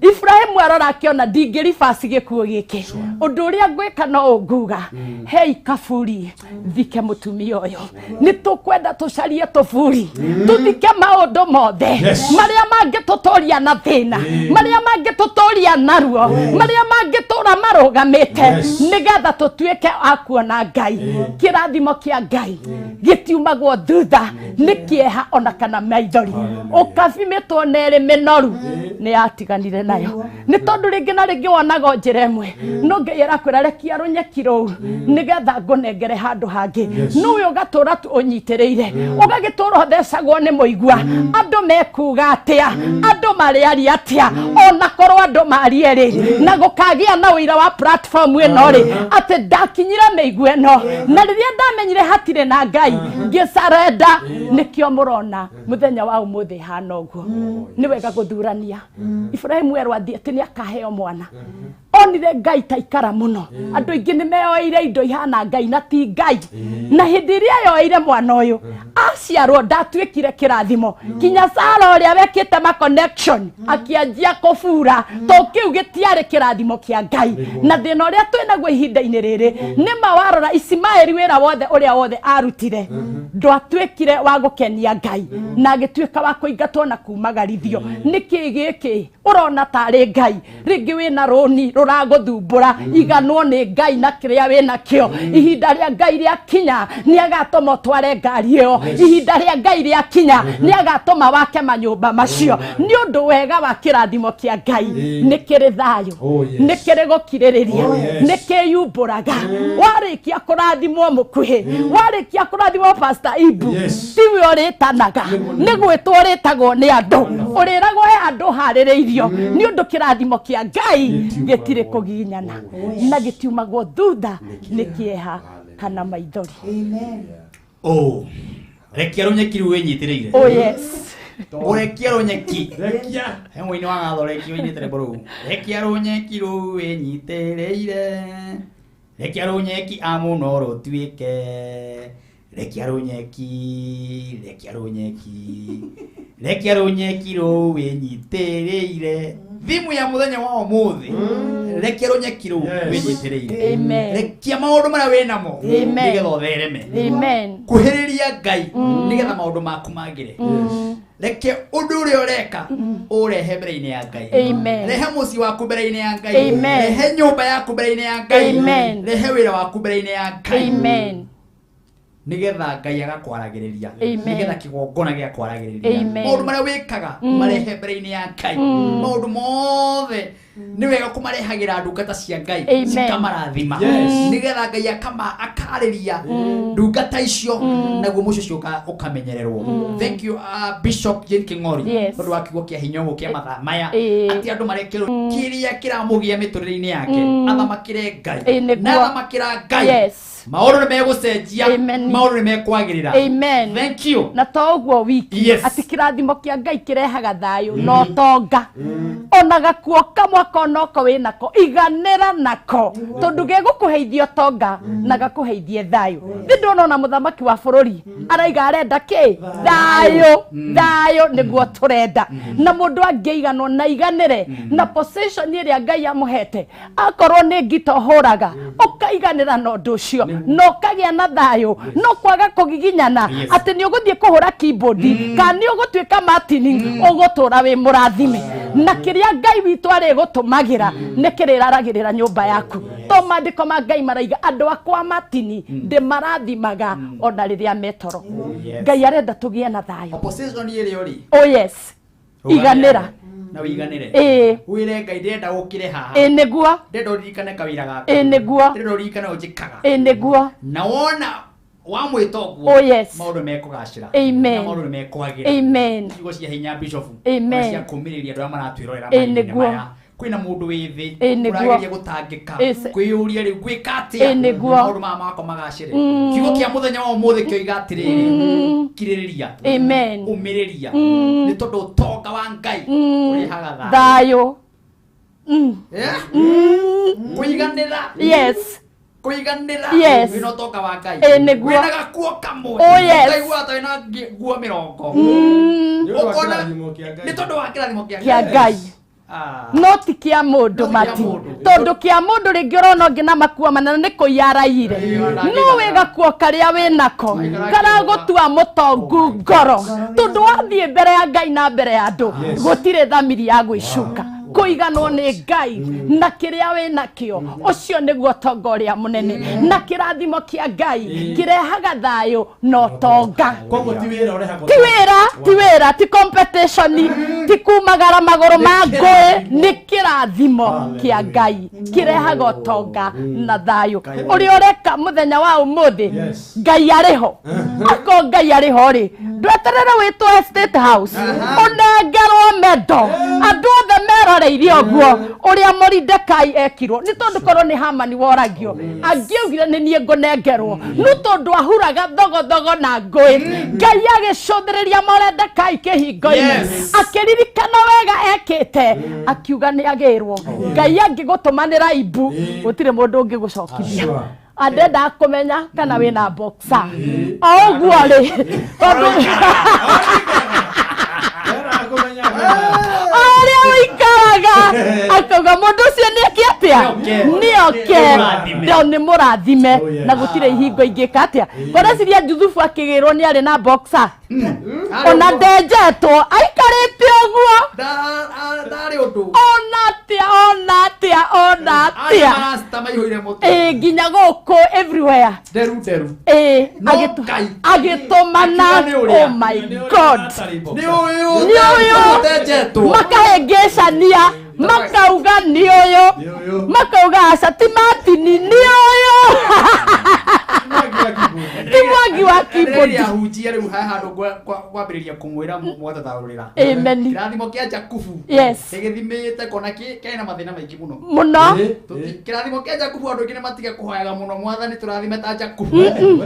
M: Ibrahimu arora akĩona ndingĩribaci gĩkuũ gĩkĩ, ũndũ ũrĩa ngwĩka no ũnguga hei kaburi thike mũtumia ũyũ. Nĩ tũkwenda tũcarie tũburi tũthike maũndũ mothe marĩa mangĩtũtũria na thĩna, marĩa mangĩtũtũria na ruo, marĩa mangĩtũra marũgamĩte, nĩgetha tũtuĩke a kuona Ngai. Kĩrathimo kĩa Ngai gĩtiumagwo thutha nĩ kĩeha ona kana maithori. Ũkabi mĩtwo na ĩrĩ mĩnoru nĩ yatiganire nayo, nĩ tondũ rĩngĩ na rĩngĩ wonaga o njĩra ĩmwe, no Ngai arakwĩra rekia rũnyeki rũu nĩgetha ngũnengere handũ hangĩ. Nũwe ũgatũra tu ũnyitĩrĩire, ũgagĩtũra ũthecagwo nĩ mũigua, andũ mekuga atĩa, andũ marĩaria atĩa, ona korwo andũ marie rĩ, na gũkagĩa na ũira wa platform ĩno rĩ, atĩ ndakinyire mĩigua ĩno, na rĩrĩa ndamenyire hatirĩ na Ngai ngĩcarenda. Nĩkĩo mũrona mũthenya wa ũmũthĩ hana ũguo. Nĩ wega gũthurania. Ibrahimu erwo athiĩ atĩ nĩ akaheo mwana, onire Ngai ta ikara mũno. Andũ aingĩ nĩ meyoeire indo ihana Ngai na ti Ngai, na hĩndĩ ĩrĩa yoeire mwana ũyũ aciarwo ndatuĩkire kĩrathimo. Kinya Sara ũrĩa wekĩte ma connection akĩanjia kũbura, to kĩu gĩtiarĩ kĩrathimo kĩa Ngai. Na thĩna ũrĩa twĩnaguo ihinda-inĩ rĩrĩ nĩ ma warora Isimaeli, wĩra wothe ũrĩa wothe arutire ndwatuĩkire wa gũkenia Ngai, na agĩtuĩka wa kũingatwo na kumagarithio. Nĩkĩ gĩkĩ ũrona tarĩ Ngai? Rĩngĩ wĩna rũni rũragũthumbũra, iganwo nĩ Ngai na kĩrĩa wĩna kĩo. Ihinda rĩa Ngai rĩakinya nĩ agatũma ũtware ngari ĩyo. Ihinda rĩa Ngai rĩakinya nĩ agatũma wake manyũmba macio, nĩ ũndũ wega wa kĩrathimo kĩa Ngai nĩ kĩrĩ thayũ, nĩ kĩrĩ gũkirĩrĩria, nĩ kĩyumbũraga. Warĩkia kũrathimwo mũkuhĩ, warĩkia kũrathimwo, Pastor Ibu, tiwe ũrĩtanaga, nĩ gwĩtwo ũrĩtagwo nĩ andũ, ũrĩragwo he handũ harĩrĩirio, nĩ ũndũ kĩrathimo kĩa Ngai gĩtirĩ kũginyana na gĩtiumagwo thutha nĩ kĩeha kana maithori.
B: Oh, rekia rũnyeki rũu wĩnyitĩrĩire.
M: Oh yes.
B: Ũrekia rũnyeki. He mũini wa gatho rekia ũinĩte rwĩmbo rũu, rekia rũnyeki rũu wĩnyitĩrĩire, rekia rũnyeki amu no rũtuĩke, rekia rũnyeki, rekia rũnyeki, rekia rũnyeki rũu wĩnyitĩrĩire. Thimu ya mũthenya wa ũmũthĩ, rekia rũnyeki rũu wĩnyitĩrĩire.
M: Amen.
B: Rekia maũndũ marĩa wĩnamo
M: Amen.
B: nĩgetha ũthereme.
M: Amen.
B: Kuhĩrĩria Ngai nĩgetha maũndũ maku magĩre. Reke ũndũ ũrĩa ũreka ũrehe mbere-inĩ ya Ngai.
M: Amen.
B: Rehe mũciĩ waku mbere-inĩ ya Ngai.
M: Amen.
B: Rehe nyũmba yaku mbere-inĩ ya Ngai.
M: Amen.
B: Rehe wĩra waku mbere-inĩ ya Ngai.
M: Amen.
B: Nigetha Ngai agakwaragĩrĩria.
M: Amen.
B: Nigetha kĩgongona gĩakwaragĩrĩria.
M: Amen.
B: Maũndũ marĩa wĩkaga marehe mbere-inĩ ya Ngai. Maũndũ mothe nĩ wega kũmarehagĩra ndungata cia Ngai
M: Amen.
B: cikamarathima.
H: Yes.
B: Nigetha Ngai akarĩria ndungata icio naguo mũciĩ ũcio ũkamenyererwo. Thank you Bishop Jane King'ori
M: Yes.
B: tondũ wa kiugo kĩa hinya ũguo kĩa mathaa maya
M: Ĩĩ.
B: atĩ andũ marekerwo kĩrĩa kĩramũgia mĩtũrĩre-inĩ yake athamakĩre Ngai
M: Ĩĩ, nĩguo.
B: na athamakĩra Ngai
M: Yes.
B: maũndũ nĩ megũcenjia
M: Amen.
B: maũndũ nĩ mekwagĩrĩra.
M: Amen.
B: Thank you.
M: Na to ũguo wiki
B: Yes.
M: atĩ kĩrathimo kĩa Ngai kĩrehaga thayũ na ũtonga ona gakuo kamwe konoko wĩnako iganĩra nako tondũ gĩgũkũheithia ũtonga na gakũheithie thayũ. Thĩ ndona ona mũthamaki wa bũrũri araiga arenda kĩ thayũ. Thayũ nĩguo tũrenda na mũndũ angĩiganwo na iganĩre na position ĩrĩa Ngai amũhete akorwo nĩ ngita ũhũraga ũkaiganĩra na ũndũ ũcio na ũkagĩa na thayũ no kwaga kũgiginyana
B: Yes.
M: atĩ nĩ ũgũthiĩ kũhũra keyboard kana nĩ ũgũtuĩka Martin ũgũtũra wĩ mũrathime na kĩrĩa Ngai witũ arĩgũtũmagĩra nĩ kĩrĩraragĩrĩra nyũmba yaku to maandĩko ma Ngai maraiga andũ akwa Martin ndĩmarathimaga ona rĩrĩa metoro.
B: Yes.
M: Ngai arenda tũgĩe na thayũ.
B: Opposition ĩrĩa ũrĩ
M: Oh yes. Iganĩra.
B: Na ũiganĩre.
M: Ĩĩ.
B: Wĩre Ngai ndĩrenda ũkĩre haha.
M: Ĩĩ nĩguo.
B: Ndĩrenda ũririkane kawĩra gakwa.
M: Ĩĩ nĩguo.
B: Ndĩrenda ũririkane ũnjĩkaga.
M: Ĩĩ nĩguo.
B: Na wona wamwĩta ũguo
M: Oh yes.
B: maũndũ mekũgacĩra.
M: Amen.
B: Na maũndũ nĩ mekwagĩra.
M: Amen.
B: Ciugo cia hinya Bishop.
M: Amen.
B: Ona cia kũmĩrĩria andũ arĩa maratwĩrorera
M: Ĩĩ
B: mahinda-inĩ
M: nĩguo.
B: maya. Kwĩna mũndũ wĩ thĩ
M: Ĩĩ nĩguo.
B: ũrageria gũtangĩka
M: Ĩĩ se-
B: kwĩyũria rĩu gwĩka atĩa
M: Ĩĩ nĩguo.
B: maũndũ maya makwa magacĩre. Kiugo kĩa mũthenya wa ũmũthĩ kĩoiga atĩrĩrĩ kirĩrĩria
M: Amen.
B: ũmĩrĩria nĩ tondũ ũtonga wa Ngai ũrehaga thayũ.
M: Thayũ.
B: Kũiganĩra.
M: Yes.
B: Kũiganĩra.
M: Yes.
B: Wĩna ũtonga wa Ngai.
M: Ĩĩ nĩguo.
B: Wĩna gakuo kamwe.
M: Oh, yes.
B: Ũkaigua ta wĩna nguo mĩrongo.
H: Nĩ ũndũ wa
B: Ũkona
H: kĩrathimo kĩa Ngai.
B: nĩ tondũ wa kĩrathimo kĩa
M: Kĩa Ngai. No ti kĩa mũndũ
B: No ti kĩa
M: mati
B: mũndũ.
M: tondũ kĩa mũndũ rĩngĩ ũrona ũngĩ na makuo manene nĩ kũiya araiyire no wĩ gakuo karĩa wĩ nako karagũtua mũtongu ngoro tondũ wathiĩ mbere ya Ngai na mbere ya andũ gũtirĩ thamiri ya gwĩcuka kũiganwo nĩ Ngai na kĩrĩa wĩ nakĩo ũcio nĩguo ũtonga ũrĩa mũnene na kĩrathimo kĩa Ngai kĩrehaga thayũ na ũtonga.
H: Koguo ti wĩra ũrehaga
M: Ti wĩra, ti wĩra, ti competition, ti kumagara magũrũ ma ngũĩ, nĩ kĩrathimo kĩa Ngai kĩrehaga ũtonga na thayũ ũrĩa ũreka mũthenya wa ũmũthĩ.
H: Yes.
M: Ngai arĩho akorwo Ngai arĩho rĩ ndweterere wĩtwo State House ũnengerwo mendo andũ othe meroreire ũguo ũrĩa Moridekai ekirwo nĩ tondũ korwo nĩ Hamani woragio angĩaugire nĩ niĩ ngũnengerwo no tondũ ahuraga thogothogo na ngũĩ Ngai agĩcũthĩrĩria Moridekai kĩhingo-inĩ
B: Yes.
M: akĩririkana wega ekĩte akiuga nĩ agĩrwo. Ngai angĩgũtũmanĩra ibu gũtirĩ mũndũ ũngĩgũcokithia andendaga kũmenya kana wĩna boxer o ũguo rĩ tondũ ũrĩa ũikaraga akauga mũndũ ũcio nĩ eke atĩa nĩ oke no nĩ mũrathime na gũtirĩ ihingo ingĩka atĩa ngoreciria Juthubu akĩgĩrwo nĩ arĩ na boxer ona ndenjetwo aikarĩte ũguo
B: Ndarĩ ũndũ.
M: ona atĩa ona atĩa ona atĩa
B: Marasta maihũire mũtwe.
M: ĩĩ nginya gũkũ everywhere
B: Nderu nderu.
M: ĩĩ
B: No Ngai.
M: agĩtũmana
B: Akiuga nĩ ũrĩa.
M: oh my God
B: Nĩ ũyũ.
M: Nĩ ũyũ.
B: Ũtenjetwo.
M: Makahĩngĩcania makauga nĩ ũyũ makauga aca ti Martin nĩ ũyũ ti Mwangi wa keyboard.
B: Rĩrĩa ahunjia rĩu he handũ ngwambĩrĩria kũmwĩra mũgatatharũrĩra.
M: Amen.
B: Kĩrathimo kĩa Jakubu.
M: Yes.
B: Gĩgĩthimĩte kona kĩna mathĩna maingĩ mũno.
M: Mũno.
B: Kĩrathimo kĩa Jakubu andũ aingĩ nĩ matige kũhoyaga mũno mwathani tũrathime ta Jakubu.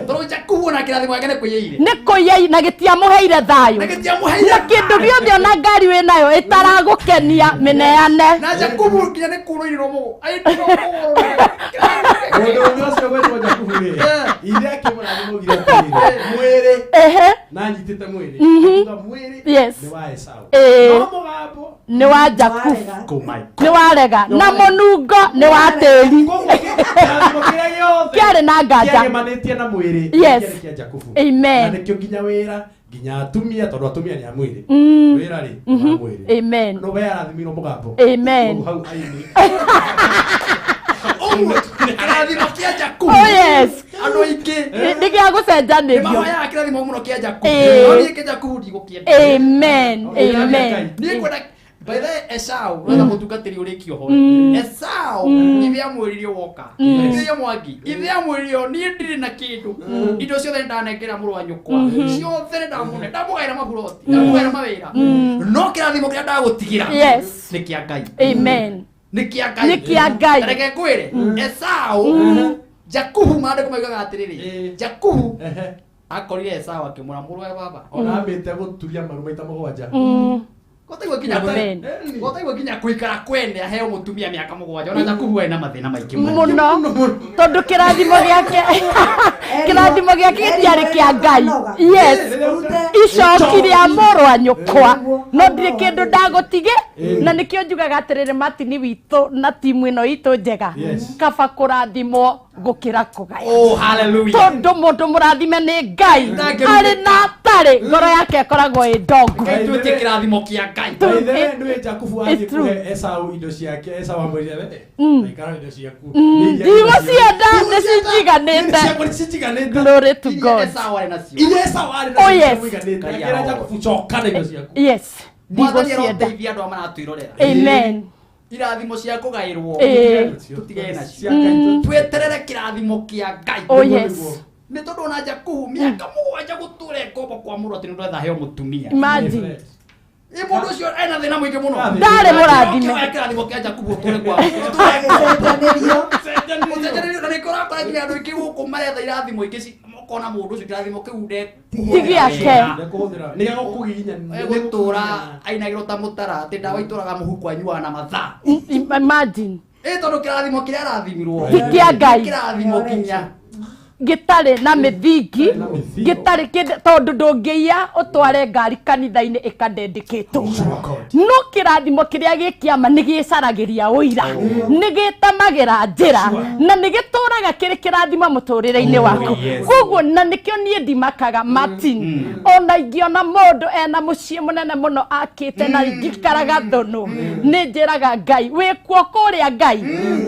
B: Tondũ Jakubu ona kĩrathimo gĩake nĩ kwĩyĩire.
M: Nĩ kũiyai na gĩtiamũheire thayũ
B: Na gĩtiamũheire
M: na kĩndũ gĩothe ona ngari wĩ nayo ĩtaragũkenia mĩneane.
B: Na Jakubu nginya nĩ kũrũirwo mũgũ. Ainirwo mũgũrũ.
H: Mũndũ ũrĩa ũcio gwetwo Jakubu rĩ, ithe akĩmũrathima augire atĩrĩrĩ, mwĩrĩ
M: Ehe.
H: na anyitĩte mwĩrĩ
M: Mhm.
H: akiuga mwĩrĩ
M: Yes.
H: nĩ wa Esau.
M: Ĩĩ.
H: No mũgambo
M: Nĩ wa Jakubu.
B: Oh my
M: Nĩ warega na mũnungo nĩ wa tĩri.
H: Kĩrathimo kĩrĩa gĩothe
M: Kĩarĩ na nganja.
H: kĩagemanĩtie na mwĩrĩ
M: Yes.
H: kĩarĩ kĩa Jakubu.
M: Amen.
H: Na nĩkĩo nginya wĩra nginya atumia tondũ atumia nĩ a mwĩrĩ. Wĩra rĩ nĩ wa mwĩrĩ.
M: Amen.
H: No we arathimirwo mũgambo.
M: Amen.
H: Koguo hau aini.
B: Ũguo kĩrathimo kĩa Jakubu.
M: Oh yes.
F: Andũ aingĩ
M: Nĩ gĩa gũcenjanĩrio.
F: Nĩmahoyaga kĩrathimo mũno kĩa Jakubu.
M: Ĩĩ.
F: No niĩ kĩa Jakubu ndigũkĩenda.
M: Amen. Amen.
F: Niĩ ngwenda by the way, Esau wetha mũtungatĩri ũrĩkie ũhoro. Esau ithe amwĩrire woka. Ithe Mwangi ithe amwĩrire niĩ ndirĩ na kĩndũ. Indo ciothe nĩndanengera mũrũ wa nyũkwa. Ciothe nĩndamũne. Ndamũgaĩra maburoti. Ndamũgaĩra mawĩra. No kĩrathimo kĩrĩa ndagũtigĩra
M: Yes.
F: nĩ kĩa Ngai.
M: Amen.
F: Nĩ kĩa Ngai.
M: Nĩ kĩa Ngai.
F: Ta Reke ngwĩre Esau Jakubu maandĩko maugaga atĩrĩrĩ Jakubu akorire Esau akĩmwĩra mũrũ wa baba.
H: Ona ambĩte gũturia maru maita mũgwanja.
F: Kotaigua nginya
M: Amen.
F: kotaigua nginya kuikara kwene aheo mutumia miaka mugwanja ona Jakubu ena mathina maingi
M: Mũno. Tondũ kĩrathimo gĩake kĩrathimo gĩake gĩtiarĩ kĩa Ngai. Yes. Icoki rĩa mũrũ wa nyũkwa. No ndirĩ kĩndũ ndagũtige na nĩkĩo njugaga atĩrĩrĩ Martin witũ na timu ĩno itũ njega.
H: Yes.
M: Kaba kũrathimwo gũkĩra kũgaya.
F: Oh hallelujah.
M: Tondũ mũndũ mũrathime nĩ Ngai
F: Ndangĩrutĩka.
M: arĩ na atarĩ ngoro yake ĩkoragwo ĩ ndongu.
F: Ngai tuĩtie kĩrathimo kĩa Ngai.
H: By the way, nĩwe Jakubu athiĩ
M: It's true.
H: kũhe Esau indo ciake, Esau amwĩrire we, ikara na indo ciaku.
M: Ndigũcienda nĩ cinjiganĩte.
H: Ciakwa nĩ cinjiganĩte.
M: Glory to
F: Iria
M: God.
F: Esau arĩ nacio.
H: Iria Esau arĩ
M: Oh,
H: nacio
M: yes.
H: ciamũiganĩte.
F: Ngai
H: Akĩra
F: arogoca.
H: Jakubu coka na indo ciaku.
M: Yes.
F: Mwathani
M: Ndigũcienda.
F: aroteithia andũ arĩa maratwĩrorera.
M: Amen.
F: Irathimo cia kũgaĩrwo
M: Ĩĩ.
F: tũtigane nacio.
H: Cia Ngai
F: Tweterere kĩrathimo kĩa Ngai.
M: Oh yes.
F: Nĩ tondũ ona Jakubu mĩaka mũgwanja gũtũra ngombo kwa mũrũ atĩ nĩ ũndũ etha aheo mũtumia.
M: Imagine.
F: Ĩ mũndũ ũcio ena thĩna mũingĩ mũno.
M: Ndarĩ mũrathime.
F: Kĩoya kĩrathimo kĩa Jakubu ũtũre kwa. Ũtũre ngombo. Ũcenjanĩrio na nĩkĩo ũrakora nginya andũ aingĩ gũkũ maretha irathimo ingĩ ũkona mũndũ ũcio kĩrathimo kĩu
M: Ti gĩake.
H: Ndekũhũthĩra. Nĩ gĩa gũkũgiginya.
F: Egũtũra ainagĩrwo ta mũtara atĩ ndawa itũraga mũhuko anyuaga na mathaa.
M: Imagine.
F: Ĩ tondũ kĩrathimo kĩrĩa arathimirwo
M: Ti kĩa Ngai.
F: Kĩrathimo kinya.
M: Gĩtarĩ na mĩthingi gĩtarĩ kĩndũ tondũ ndũngĩiya ũtware ngari kanitha-inĩ ĩkandendekĩtwo no kĩrathimo kĩrĩa gĩ kĩama nĩ gĩcaragĩria ũira nĩ gĩtamagĩra njĩra na nĩ gĩtũraga kĩrĩ kĩrathimo mũtũrĩre-inĩ waku koguo na nĩkĩo niĩ ndimakaga Martin ona ingĩona mũndũ ena mũciĩ mũnene mũno akĩte na ngikaraga thũnũ nĩ njĩraga Ngai wĩ kuo kũrĩa Ngai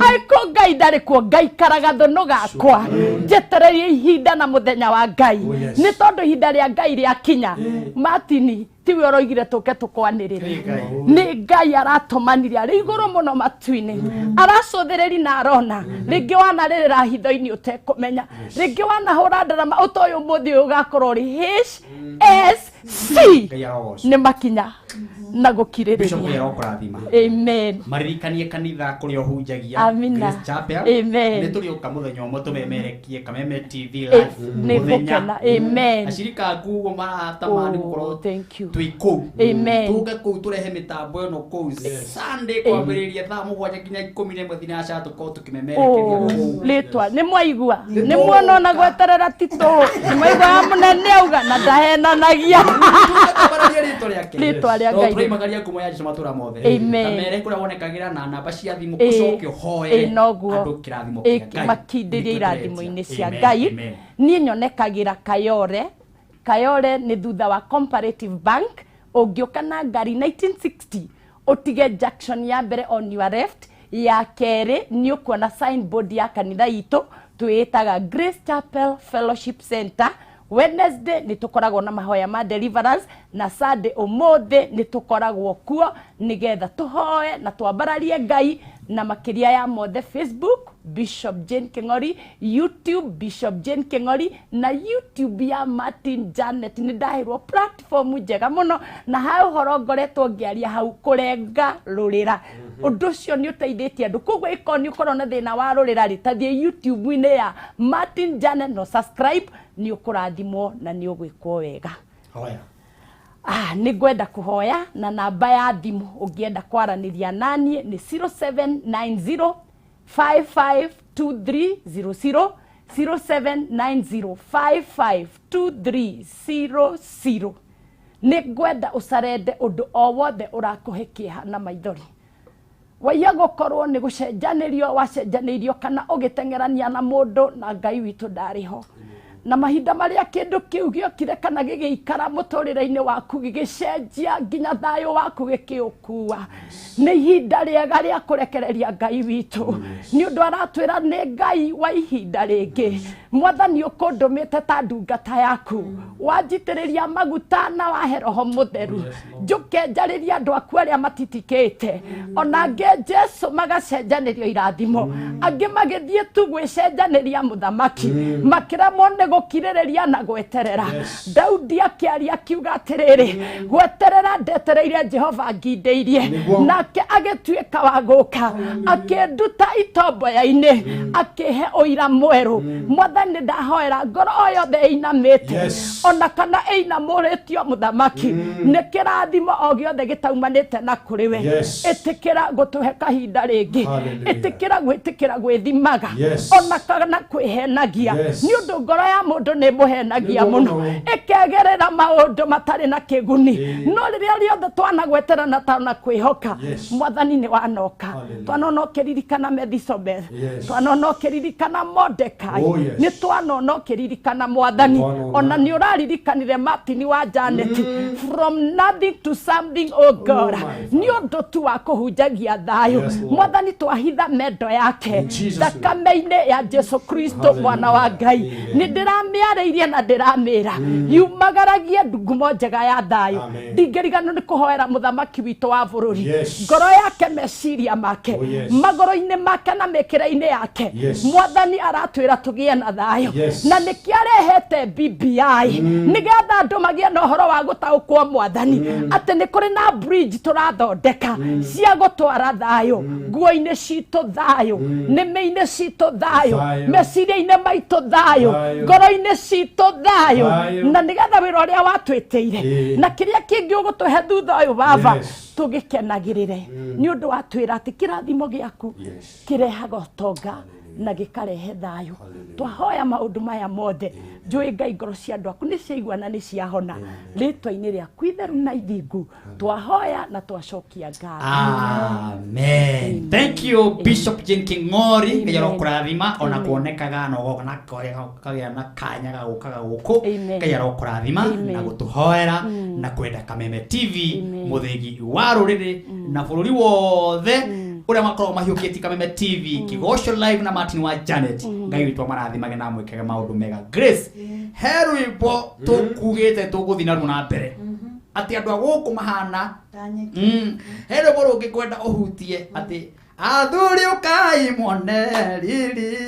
M: aiko Ngai ndarĩ kuo ngaikaraga thũnũ gakwa njetererie ihinda na mũthenya wa Ngai nĩ tondũ ihinda rĩa Ngai rĩakinya Martin tiwe ũroigire tũke tũkwanĩrĩre nĩ Ngai aratũmanire arĩ igũrũ mũno matu-inĩ aracũthĩrĩri na arona rĩngĩ wanarĩrĩra hitho-inĩ ũtekũmenya rĩngĩ wanahũra ndarama ũtoĩ ũmũthĩ ũyũ ũgakorwo ũrĩ HSC
F: Ngai arogocwo.
M: nĩ makinya na
F: Bishop Ngai
M: gũkirĩrĩria.
F: arokũrathima.
M: Amen.
F: Maririkanie kanitha kũrĩa ũhunjagia
M: Amina.
F: Grace Chapel.
M: Amen.
F: Nĩ tũrĩũka mũthenya ũmwe tũmemerekie Kameme TV
M: Eh,
F: live
M: nĩ
F: mũthenya.
M: ngũkena. Amen.
F: Acirika aku ũguo maratamani
M: Oh,
F: gũkorwo
M: thank you.
F: twĩ kũu.
M: Amen.
F: Tũke kũu tũrehe mĩtambo ĩno kũu Sunday kwambĩrĩria thaa 7 nginya 11 thinacara tũkorwo tũkĩmemerekeria
M: Oh,
F: kũu.
M: rĩtwa nĩ mwaigua nĩ muona ona gweterera ti tũhũ nĩ mwaigua ya mũnene auga na ndahenanagia
F: Tũgũtabararia rĩtwa rĩake.
M: Rĩtwa rĩa
F: Tondũ
M: Ngai.
F: tũroimagaria ngumo ya Jesũ matũra mothe.
M: Amen.
F: Ta mere kũrĩa wonekagĩra na namba cia thimũ
M: Ĩĩ.
F: ũcoke ũhoere
M: Ĩĩ, noguo.
F: andũ kĩrathimo kĩa Ngai.
M: Makindĩrie
F: Nĩkĩo
M: irathimo-inĩ cia
F: Amen,
M: Ngai
F: amen.
M: niĩ nyonekagĩra Kayore. Kayore nĩ thutha wa Comparative Bank ũngĩũka na ngari 1960 ũtige junction ya mbere on your left ya kerĩ nĩ ũkuona signboard ya kanitha itũ twĩĩtaga Grace Chapel Fellowship Center. Wednesday nĩ tũkoragwo na mahoya ma deliverance na Sunday ũmũthĩ nĩ tũkoragwo kuo nĩgetha tũhoe na twambararie Ngai na makĩria ya mothe Facebook Bishop Jane King'ori, YouTube Bishop Jane King'ori na YouTube ya Martin Janet. Nĩ ndahĩrwo platform njega mũno na ha ũhoro ngoretwo ngĩaria hau kũrenga rũrĩra. Ũndũ ũcio nĩ ũteithĩtie andũ koguo ĩkorwo nĩ ũkorwo na thĩna wa rũrĩra rĩ tathiĩ YouTube-inĩ ya Martin Janet no subscribe nĩ ũkũrathimwo na nĩ ũgwĩkwo wega.
F: Hoya.
M: Nĩ ngwenda kũhoya na namba ya thimũ ũngĩenda kwaranĩria naniĩ nĩ 0790 552300 0790 552300. Nĩ ngwenda ũcarende ũndũ o wothe ũrakũhe kĩeha na maithori. Waiya gũkorwo nĩ gũcenjanĩrio wacenjanĩirio kana ũgĩteng'erania na mũndũ na Ngai witũ ndarĩ ho. Na mahinda marĩa kĩndũ kĩu gĩokire kana gĩgĩikara mũtũrĩre-inĩ waku gĩgĩcenjia nginya thayũ waku gĩkĩũkua. Nĩ ihinda rĩega rĩa kũrekereria Ngai witũ. Nĩ ũndũ aratwĩra nĩ Ngai wa ihinda rĩngĩ. Mwathani ũkũndũmĩte ta ndungata yaku, wanjitĩrĩria maguta na wahe roho mũtheru, njũke njarĩrie andũ aku arĩa matitikĩte, ona angĩ Jesu magacenjanĩrio irathimo, angĩ magĩthiĩ tu gwĩcenjanĩria mũthamaki, makĩremwo nĩ gũkirĩrĩria na gweterera. Daudi akĩaria akiuga atĩrĩrĩ, gweterera ndetereire Jehova ngindĩirie, nake agĩtuĩka wa gũka akĩnduta itomboya-inĩ, akĩhe ũira mwerũ. Mwathani ndahoera ngoro o yothe ĩinamĩte, ona kana ĩinamũrĩtio mũthamaki, nĩ kĩrathimo o gĩothe gĩtaumanĩte na kũrĩ we. Ĩtĩkĩra gũtũhe kahinda rĩngĩ, ĩtĩkĩra gwĩtĩkĩra gwĩthimaga, ona kana kwĩhenagia, nĩ ũndũ ngoro ya mũndũ nĩ ĩmũhenagia mũno, ĩkegerera maũndũ matarĩ na kĩguni. No rĩrĩa rĩothe twanagwetera na twana kwĩhoka, Mwathani nĩ wanoka. Twanona ũkĩririkana Mephibosheth, twanona ũkĩririkana Mordekai, nĩ twanona ũkĩririkana Mwathani, ona nĩ ũraririkanire Martin wa Janet, from nothing to something, oh God, nĩ ũndũ tu wa kũhunjagia thayũ. Mwathani twahitha mendo yake thakame-inĩ ya Jesu Kristo mwana wa Ngai, nĩ ndĩramĩarĩirie na ndĩramĩra yumagaragie ngumo njega ya thayũ. Ndingĩriganĩrwo nĩ kũhoera mũthamaki witũ wa bũrũri, ngoro yake, meciria make, magũrũ-inĩ make na mĩkĩre-inĩ yake. Mwathani aratwĩra tũgĩe na thayũ, na nĩkĩo arehete BBI, nĩgetha andũ magĩe na ũhoro wa gũtaũkwo Mwathani atĩ nĩ kũrĩ na bridge tũrathondeka cia gũtwara thayũ nguo-inĩ citũ, thayũ nĩmĩ-inĩ citũ, thayũ meciria-inĩ maitũ, thayũ ngoro-inĩ citũ, thayũ, na nĩgetha wĩra ũrĩa watwĩtĩire na kĩrĩa kĩngĩ ũgũtũhe thutha ũyũ baba tũgĩkenagĩrĩre, nĩ ũndũ watwĩra atĩ kĩrathimo gĩaku kĩrehaga ũtonga na gĩkarehe thayũ. Twahoya maũndũ maya mothe, njũĩ Ngai ngoro cia andũ aku nĩ ciaigua na nĩ ciahona, rĩtwa-inĩ rĩaku itheru na ithingu twahoya na twacokia ngatho.
B: Amen. Thank you Bishop Jane King'ori, Ngai arokũrathima ona kuonekaga na ũgoka kagĩa na kanya ga gũkaga gũkũ. Ngai arokũrathima na gũtũhoera na kwenda Kameme TV, mũthĩgi wa rũrĩrĩ na bũrũri wothe ũrĩa makoragwo mahiũkĩtie Kameme TV, Kĩgoco Live na Martin wa Janet. Ngai witũ amarathimage na amwĩkage maũndũ mega. Grace, he rwĩmbo tũkugĩte tũgũthiĩ naruo na mbere atĩ andũ a gũkũ mahana he rwĩmbo rũngĩ ngwenda ũhutie atĩ athuri ũkai muone riri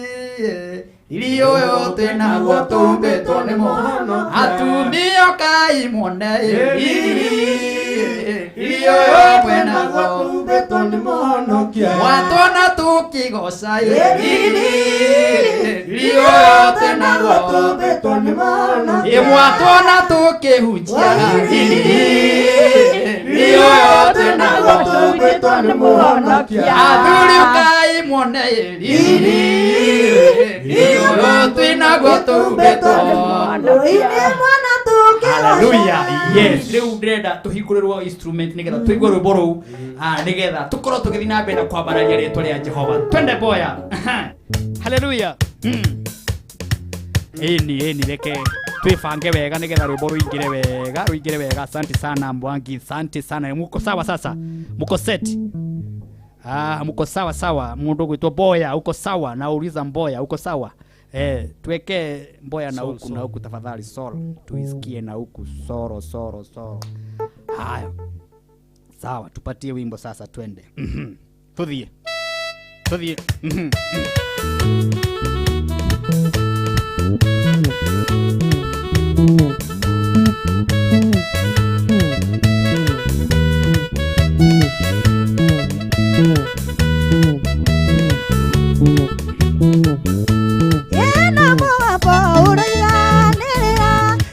B: riri ũyũ twĩnaguo tũmbĩtwo nĩ mũhano, atumia ũkai muone riri riri ũyũ twĩnaguo
N: tũmbĩtwo nĩ mũhonokia,
B: watwona tũkĩgoca riri riri ũyũ twĩnaguo
N: tũmbĩtwo nĩ mũhonokia,
B: mwatwona tũkĩhunjia riri riri ũyũ twĩnaguo
N: tũmbĩtwo nĩ mũhonokia,
B: athuri ũkai muone riri riri ũyũ twĩnaguo tũmbĩtwo. Hallelujah. Yes, rĩu ndĩrenda tũhingũrĩrwo instrument nĩgetha tũigue rwĩmbo rũu, nĩgetha tũkorwo tũgĩthiĩ na mbere na kwambararia rĩtwa rĩa Jehova. Twende boya. Hallelujah. Ĩni ĩni, reke twĩbange wega nĩgetha rwĩmbo rũingĩre wega, rũingĩre wega. Asante sana Mbwangi, asante sana. Muko sawa sasa? Muko set? Muko sawa sawa. Mundu gwitwo Boya, uko sawa? Nauliza Mboya, uko sawa? Tuweke Mboya na huku na huku tafadhali, sol tuisikie na huku soro soro soro. Haya, sawa, tupatie wimbo sasa, twende. Tuthie tuthie.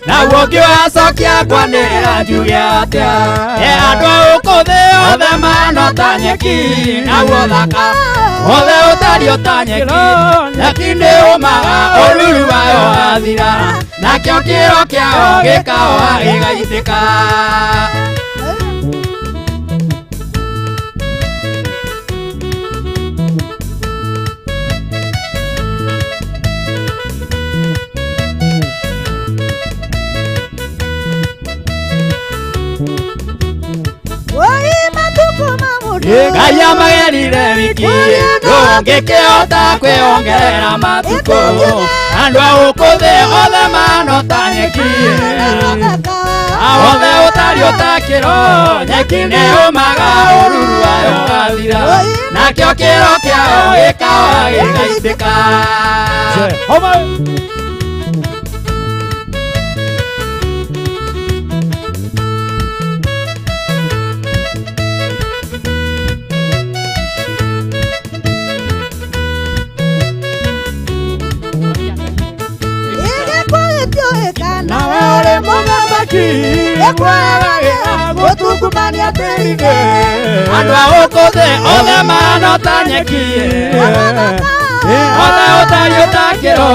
B: Naguo kwanĩrĩra njuge atĩa, andũ a gũkũ thĩ othe mahana ta nyeki, naguo thaka othe ũtariĩ ta nyeki, nyeki nĩ ũmaga ũruru wayo wathira, nakĩo kĩro kĩao gĩkaoha gĩgaitĩka.
F: Ngai amagerire wiki ndũngĩkĩhota kwĩongerera matukũ andũ a gũkũ thĩ othe mahana ta nyeki othe ũtariĩ ta kĩro nyeki nĩyũmaga ũruru wayo ũgathira nakĩo kĩro kĩayo gĩkawa gĩgaitĩka.
N: Nawe ũrĩ mũthamaki gũtungumania tĩri-inĩ
F: andũ a gũkũ thĩ othe mahana ta nyeki othe ũtariĩ ta kĩro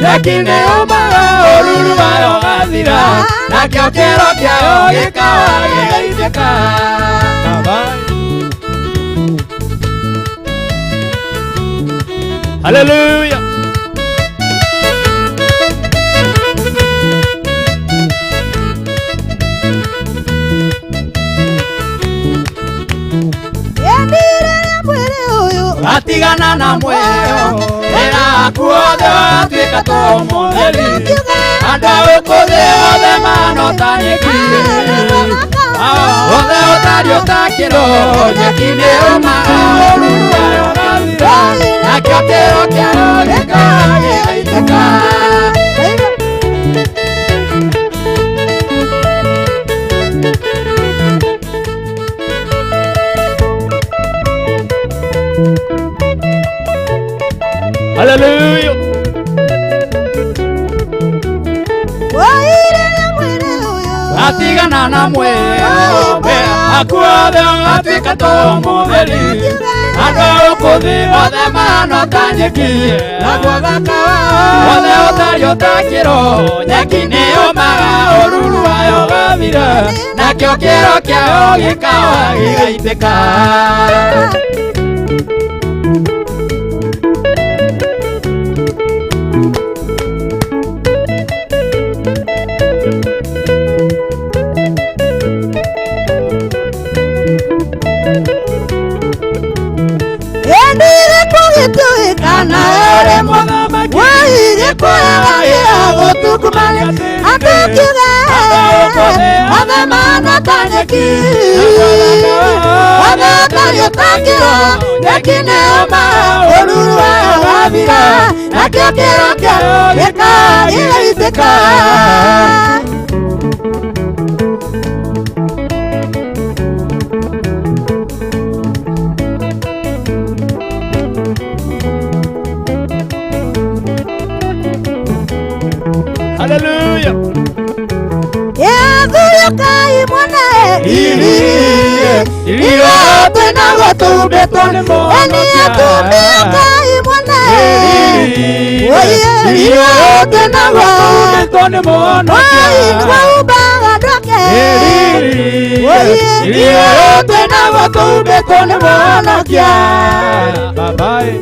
F: nyeki nĩyũmaga ũruru wayo ũgathira nakĩo kĩro kĩayo gĩkawa gĩgaitĩka.
A: Hallelujah.
F: Atigana na muoyo wĩra waku wothe watuĩka ta mũtheri andũ a gũkũ thĩ othe mahana ta nyeki othe ũtariĩ ta kĩro nyeki nĩyũmaga ũruru wayo ũgathira nakĩo kĩro kĩayo gĩkawa gĩgaitĩka.
A: Hallelujah.
F: Atigana na muoyo waku wothe ũgatuĩka ta mũtheri andũ a gũkũ thĩ othe mahana ta nyeki othe ũtariĩ ta kĩro nyeki nĩyũmaga ũruru wayo ũgathira nakĩo kĩro kĩayo gĩkawa gĩgaitĩka.
N: Othe mahana ta nyeki othe ũtariĩ ta kĩro nyeki nĩyũmaga ũruru wayo ũgathira nakĩo kĩro kĩayo gĩkawa gĩgaitĩka.
A: Hallelujah.
H: Bye-bye.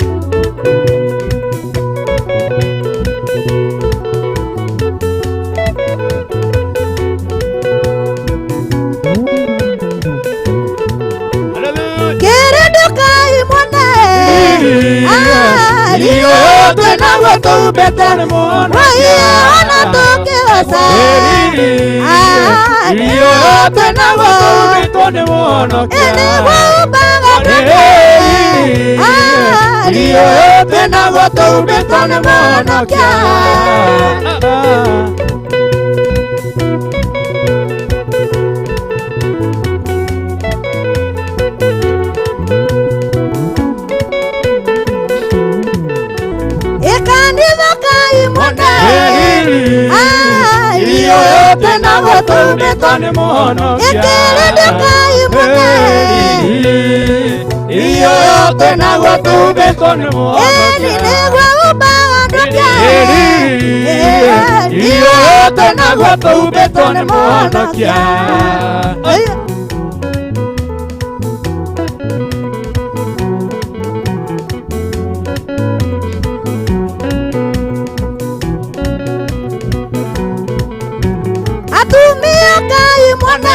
N: Atumia kai mwana.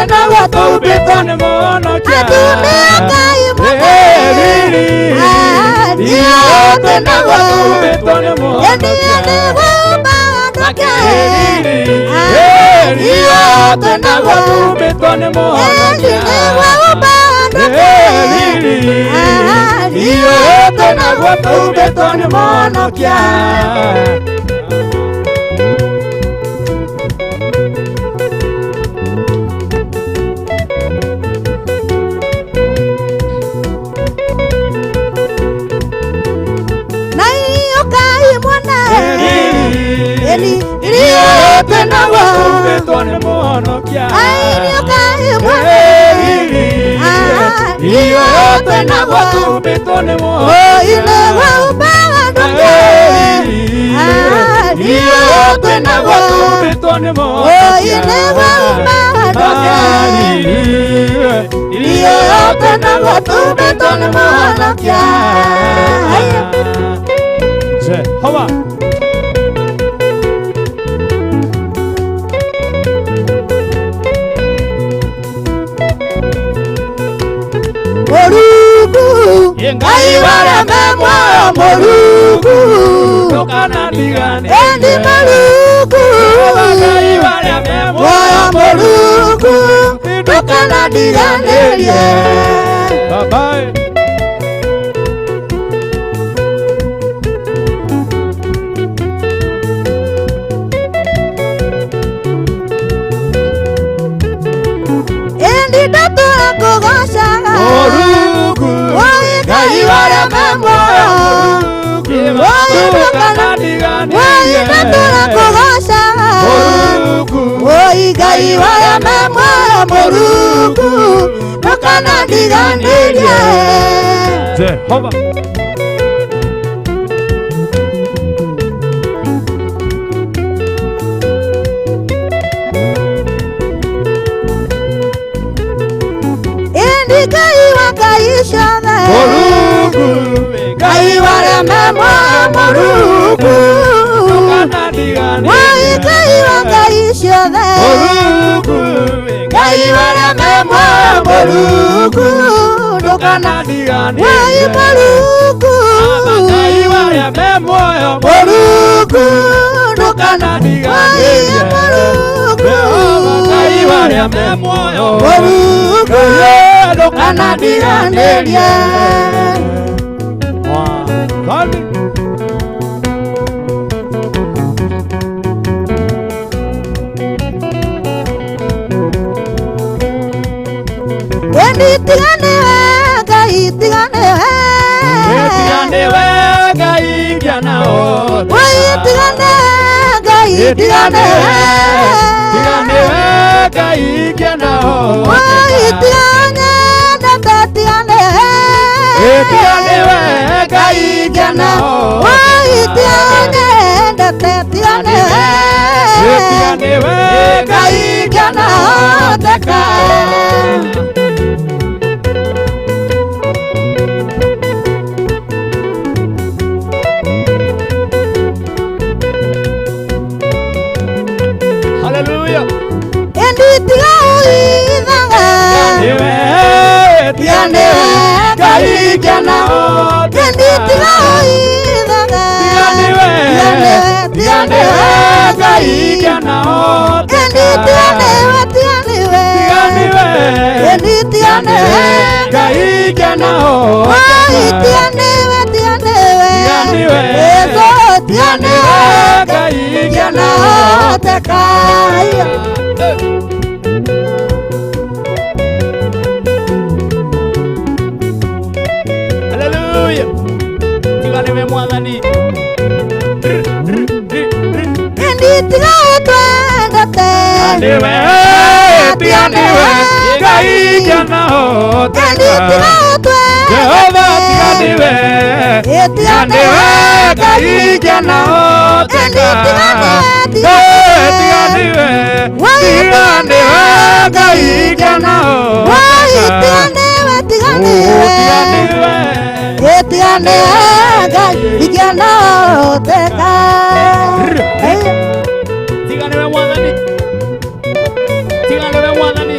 N: Twĩnaguo tũmbĩtwo nĩ mũhonokia. Atumia Ngai mwene. Irio twĩnaguo tũmbĩtwo nĩ mũhonokia. Irio twĩnaguo tũmbĩtwo nĩ mũhonokia. Irio twĩnaguo tũmbĩtwo nĩ mũhonokia. Twĩnaguo nĩ mũhonokia. Irio twĩnaguo tũmbĩtwo nĩ mũhonokia. Irio twĩnaguo tũmbĩtwo nĩ mũhonokia. Irio twĩnaguo tũmbĩtwo nĩ mũhonokia. Jehova. Morugu, Ngai warĩa me muoyo Morugu, endi Morugu, Ngai warĩa me muoyo Morugu, ndũkanandiganĩrie. Bye bye. Endi ndatũra kũgoocaga Morugu, Ngai warĩa me muoyo Woi ndatũra kũgoocaga Woi Ngai warĩa me muoyo Morugu, ndũkanandiganĩrie. Jehova. Endi Ngai wa Ngai ciothe Morugu, Ngai warĩa me muoyo Morugu, Woi Ngai wa Ngai ciothe Morugu, Ngai warĩa me muoyo Morugu, ndũkanandiganĩrie. Woi Morugu, Ngai warĩa me muoyo Morugu, ndũkanandiganĩrie. Morugu, Ngai warĩa me muoyo Morugu, ndũkanandiganĩrie. Mwathani. Endi tigane we Ngai tigane we. Tigane we Ngai kĩana hoteka. Woi tigane Ngai tigane we. Tigane we Ngai kĩana hoteka. Woi tigane ndata tigane we. Tigane we Ngai kĩana hoteka. Woi tigane ndata tigane we. Tigane we Ngai kĩana hoteka. Hallelujah. Endi tiga ũithaga. Tigane we Ngai kĩana hoteka. Endi tiga ũithaga. Tigane we Ngai kĩana hoteka. Endi tigane we tigane we. Tigane we. Endi tigane we Ngai kĩana hoteka. Woi tigane we tigane we. Tigane we. Yesu tigane we Ngai kĩana hoteka. Hallelujah. Tigane we Mwathani. Endi tiga ũtwendete. Tigane we, tigane we, Ngai kĩana hoteka. Endi tiga ũtwendete. Jehova tigane we, tigane we, Ngai kĩana hoteka. Endi tigane, tigane we, tigane we, Ngai kĩana hoteka. Woi tigane we, tigane we, tigane we, Ngai kĩana hoteka. Tigane we Mwathani. Tigane we Mwathani.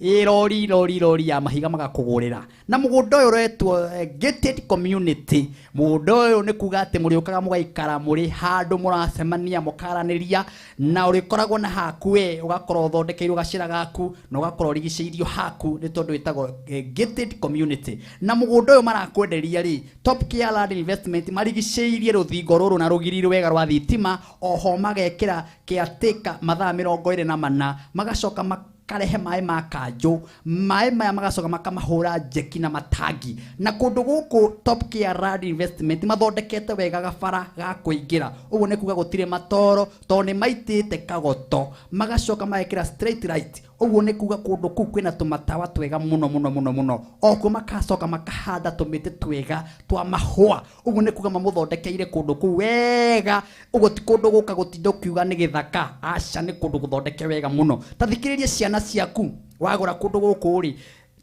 B: Ĩ rori rori rori ya mahiga magakũgũrĩra. Na mũgũnda ũyũ ũretwo gated community. Mũgũnda ũyũ nĩ kuga atĩ mũrĩũkaga mũgaikara mũrĩ handũ mũracemania mũkaranĩria, na ũrĩkoragwo na haku we ũgakorwo ũthondekeirwo gacĩra gaku na ũgakorwo ũrigicĩirio haku, nĩ tondũ wĩtagwo gated community. Na mũgũnda ũyũ marakwenderia rĩ, Top Care Land Investment marigicĩirie rũthingo rũrũ na rũgiri rwega rwa thitima, oho magekĩra caretaker mathaa 24, magacoka makarehe maĩ ma kanjũ, maĩ maya magacoka makamahũra njeki na matangi. Na kũndũ gũkũ Top Care Land Investment mathondekete wega gabara ga kũingĩra, ũguo nĩ kuga gũtirĩ matoro tondũ nĩ maitĩte kagoto, magacoka magekĩra straight light, ũguo nĩ kuga kũndũ kũu kwĩna tũmatawa twega mũno mũno mũno mũno. Okuo makacoka makahanda tũmĩtĩ twega twa mahũa, ũguo nĩ kuga mamũthondekeire kũndũ kũu wega. Ũguo ti kũndũ gũka gũtinda ũkiuga nĩ gĩthaka, aca, nĩ kũndũ gũthondeke wega mũno. Ta thikĩrĩria ciana ciaku wagũra kũndũ gũkũ rĩ,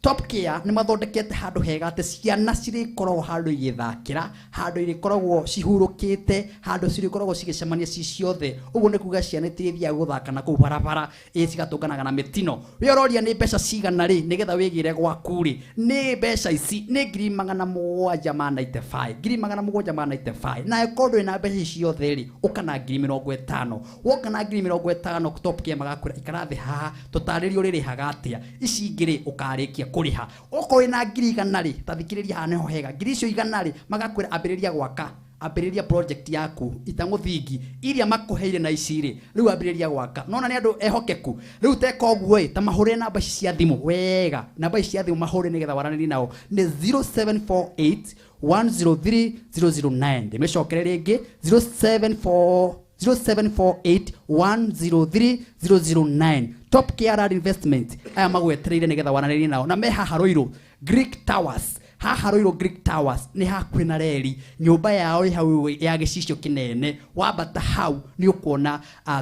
B: Top Care nĩ mathondekete handũ hega atĩ ciana cirĩkoragwo handũ igĩthakĩra, handũ irĩkoragwo cihurũkĩte, handũ cirĩkoragwo cigĩcemania ci ciothe. Ũguo nĩ kuga ciana itirĩthiaga gũthaka na kũu barabara, ĩ cigatũnganaga na mĩtino. We ũroria nĩ mbeca cigana rĩ nĩgetha wĩgĩre gwaku rĩ, nĩ mbeca ici nĩ 795,000, 795,000. Na ĩkorwo ndũrĩ na mbeca ici ciothe rĩ, ũka na 50,000. Woka na 50,000 Top Care magakwĩra ikara thĩ haha tũtarĩrie ũrĩrĩhaga atĩa, ici ingĩ rĩ ũkarĩkia kũrĩha. Okorwo wĩna 100,000 rĩ, ta thikĩrĩria haha nĩho hega, 100,000 rĩ magakwĩra ambĩrĩria gwaka, ambĩrĩria project yaku ita mũthingi iria makũheire na ici rĩ, rĩu ambĩrĩria gwaka. Nona nĩ andũ ehokeku. Rĩu teka ũguo ĩ, ta mahũrĩre namba ici cia thimũ wega, namba ici cia thimũ mahũrĩre nĩgetha waranĩrie nao nĩ 0748 103 009. Ndĩmĩcokere rĩngĩ 0748 103 009. Top Care Land Investment aya magwetereire nĩgetha waranĩrie nao, na me haha Ruiru Greek Towers. Haha Ruiru Greek Towers nĩ hakuhĩ na reri, nyũmba yao ĩ hau ya gĩcicio kĩnene. Wambata hau nĩ ũkuona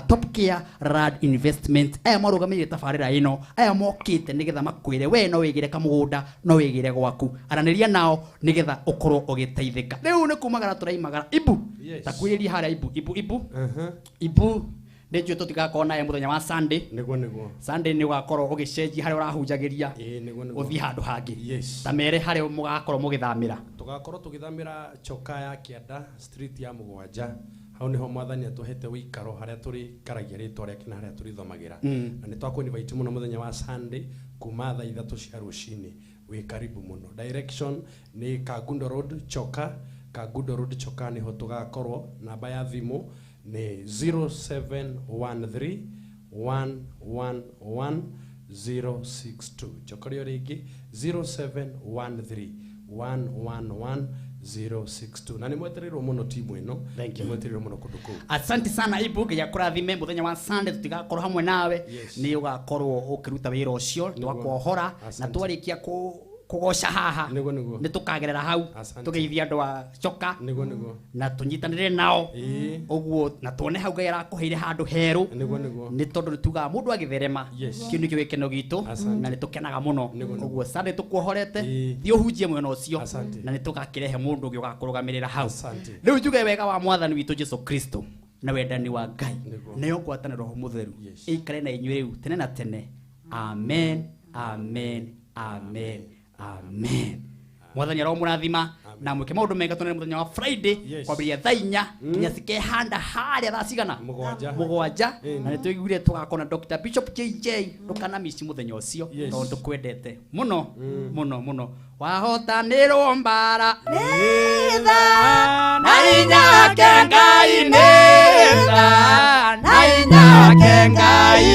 B: Top Care Land Investment aya marũgamĩrĩire tabarĩra ĩno, aya mokĩte nĩgetha makwĩre we no wĩgĩre kamũgũnda, no wĩgĩre gwaku. Aranĩria nao nĩgetha ũkorwo ũgĩteithĩka. Rĩu nĩ kumagara tũraimagara ibu.
H: Yes.
B: Ta kwĩrĩria harĩa ibu ibu ibu ibu nĩ njũĩ tũtigakorwo naye mũthenya wa Sunday.
H: Nĩguo nĩguo.
B: Sunday nĩ ũgakorwo ũgĩcenjia harĩa ũrahunjagĩria,
H: nĩguo nĩguo.
B: ũthiĩ handũ hangĩ.
H: Yes.
B: Ta mere harĩa mũgakorwo mũgĩthamĩra.
H: Tũgakorwo tũgĩthamĩra Choka ya Kĩanda street ya 7. Hau nĩho mwathani atũhete wĩikaro harĩa tũrĩkaragia rĩtwa rĩake na harĩa tũrĩthomagĩra. Na nĩ twakũ-invite mũno mũthenya wa Sunday kuma thaa 3 cia rũcinĩ. Wĩ karibu mũno. Direction nĩ Kangundo Road Choka. Kangundo Road Choka nĩho tũgakorwo. Namba ya thimũ nĩ 0713 111 062. Njokerio rĩngĩ 0713 111 062. Na nĩ mwetereirwo mũno timu ĩno.
B: Thank you.
H: Nĩ mwetereirwo mũno kũndũ kũu.
B: Asante sana Ibu, Ngai akũrathime. Mũthenya wa Sunday tũtigakorwo hamwe nawe.
H: Yes.
B: Nĩ ũgakorwo ũkĩruta wĩra ũcio, twakuohora na
H: Asante.
B: twarĩkia kũgoca haha.
H: Nĩguo nĩguo.
B: Nĩ tũkagerera hau
H: Asante.
B: tũgeithie andũ a Choka.
H: Nĩguo nĩguo.
B: Na tũnyitanĩre nao.
H: Ĩĩ.
B: Ũguo na tuone hau Ngai arakũheire handũ herũ.
H: Nĩguo nĩguo.
B: Nĩ tondũ nĩ tugaga mũndũ agĩtherema.
H: Yes.
B: Kĩu nĩkĩo gĩkeno gitũ.
H: Asante.
B: Na nĩ tũkenaga mũno.
H: Nĩguo nĩguo.
B: Ũguo Sunday tũkuohorete,
H: Ĩĩ.
B: thiĩ ũhunjie mwena ũcio.
H: Asante.
B: Na nĩ tũgakĩrehe mũndũ ũngĩ ũgakũrũgamĩrĩra hau.
H: Asante.
B: Rĩu njuge wega wa mwathani witũ Jesu Kristo na wendani wa Ngai
H: Nĩguo.
B: nayo ngwatanĩro Roho Mũtheru
H: Yes.
B: ĩikare na inyuĩ rĩu tene na tene. Amen, amen, amen, amen. Mwathani aromũrathima na mwĩke maũndũ mega. Tuonane mũthenya wa Friday
H: Yes.
B: kwambĩrĩria thaa 4 nginya cikehanda harĩa thaa cigana?
H: 7.
B: 7.
H: Ĩni.
B: Na nĩtũiguire tũgakorwo na Dr. Bishop JJ. Ndũkanamici mũthenya ũcio.
H: Yes.
B: Tondũ tũkwendete mũno mũno mũno. Wahotanĩrwo mbara na hinya wake Ngai nĩ tha, na hinya wake Ngai.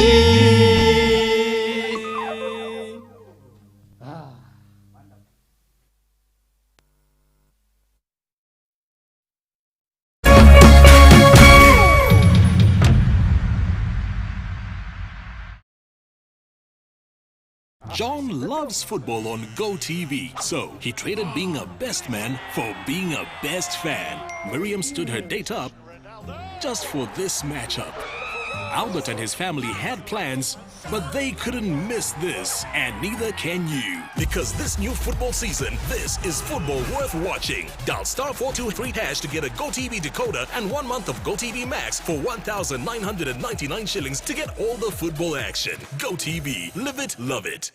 J: John loves football on GoTV, so he traded being a best man for being a best fan. Miriam stood her date up just for this matchup. Albert and his family had plans, but they couldn't miss this, and neither can you. Because this new football season, this is football worth watching. Dial star 423 hash to get a GoTV decoder and 1 month of GoTV Max for 1,999 shillings to get all the football action. GoTV, live it, love it.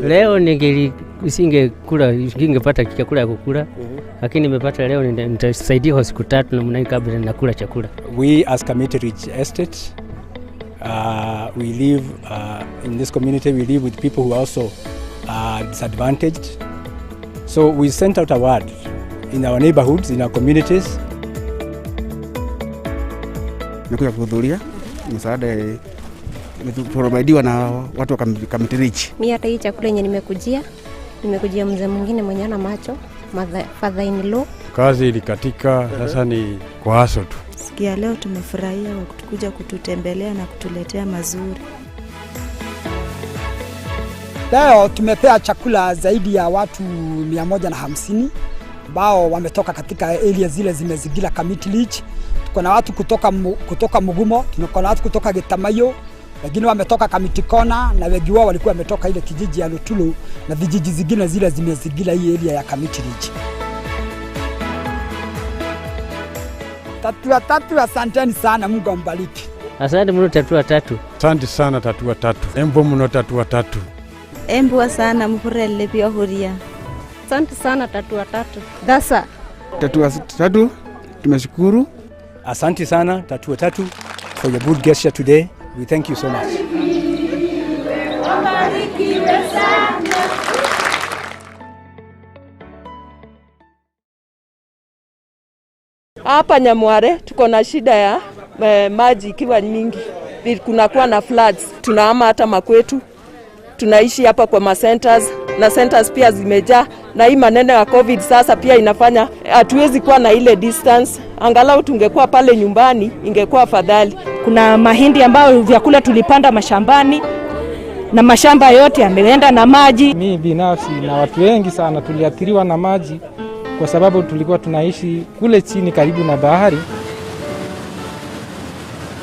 O: Leo ningeli singekula ningepata chakula ya kukula, lakini nimepata leo, nitasaidia kwa siku 3 namna hii kabla nakula chakula.
P: We as Kamiti Ridge Estate, we live in this community, we live with people who are also disadvantaged. So we sent out a word in our neighborhoods, in our communities.
Q: Nimekuja kuhudhuria msaada tuprovidiwa na watu wa Kamiti Ridge.
R: Mi hata hii chakula yenye nimekujia mzee mwingine mwenye ana macho, father in law.
S: Kazi ilikatika, sasa ni kwa haso tu.
T: Siku ya leo tumefurahia kwa kutukuja kututembelea na kutuletea mazuri.
U: Leo tumepea chakula zaidi ya watu 150 ambao wametoka katika area zile zimezingira Kamiti Ridge. Tuko na watu kutoka Mugumo, tuko na watu kutoka Gitamayo, wengine wametoka Kamiti Kona na wengi wao walikuwa wametoka ile kijiji ya Lutulu na vijiji zingine zile zimezingira hii area ya Kamiti Ridge. Tatua Tatu, asanteni sana, Mungu ambariki.
O: Asante mno Tatua Tatu.
S: Asante sana Tatua Tatu. Embo mno Tatua Tatu.
T: Embua sana mukhurelele byakhulia.
R: Asante sana Tatua Tatu. Dasa.
Q: Tatua Tatu, tumeshukuru.
P: Asante sana Tatua Tatu for your good gesture today. We thank you so much.
N: Wabarikiwe sana.
V: Hapa Nyamware tuko na shida ya maji ikiwa mingi, kunakuwa na floods, tunahama hata makwetu, tunaishi hapa kwa macenters na centers pia zimejaa, na hii maneno ya COVID sasa pia inafanya hatuwezi kuwa na ile distance. Angalau tungekuwa pale nyumbani ingekuwa afadhali.
W: Kuna mahindi ambayo vyakula tulipanda mashambani na mashamba yote yameenda na maji.
X: Mi binafsi na watu wengi sana tuliathiriwa na maji kwa sababu tulikuwa tunaishi kule chini karibu na bahari.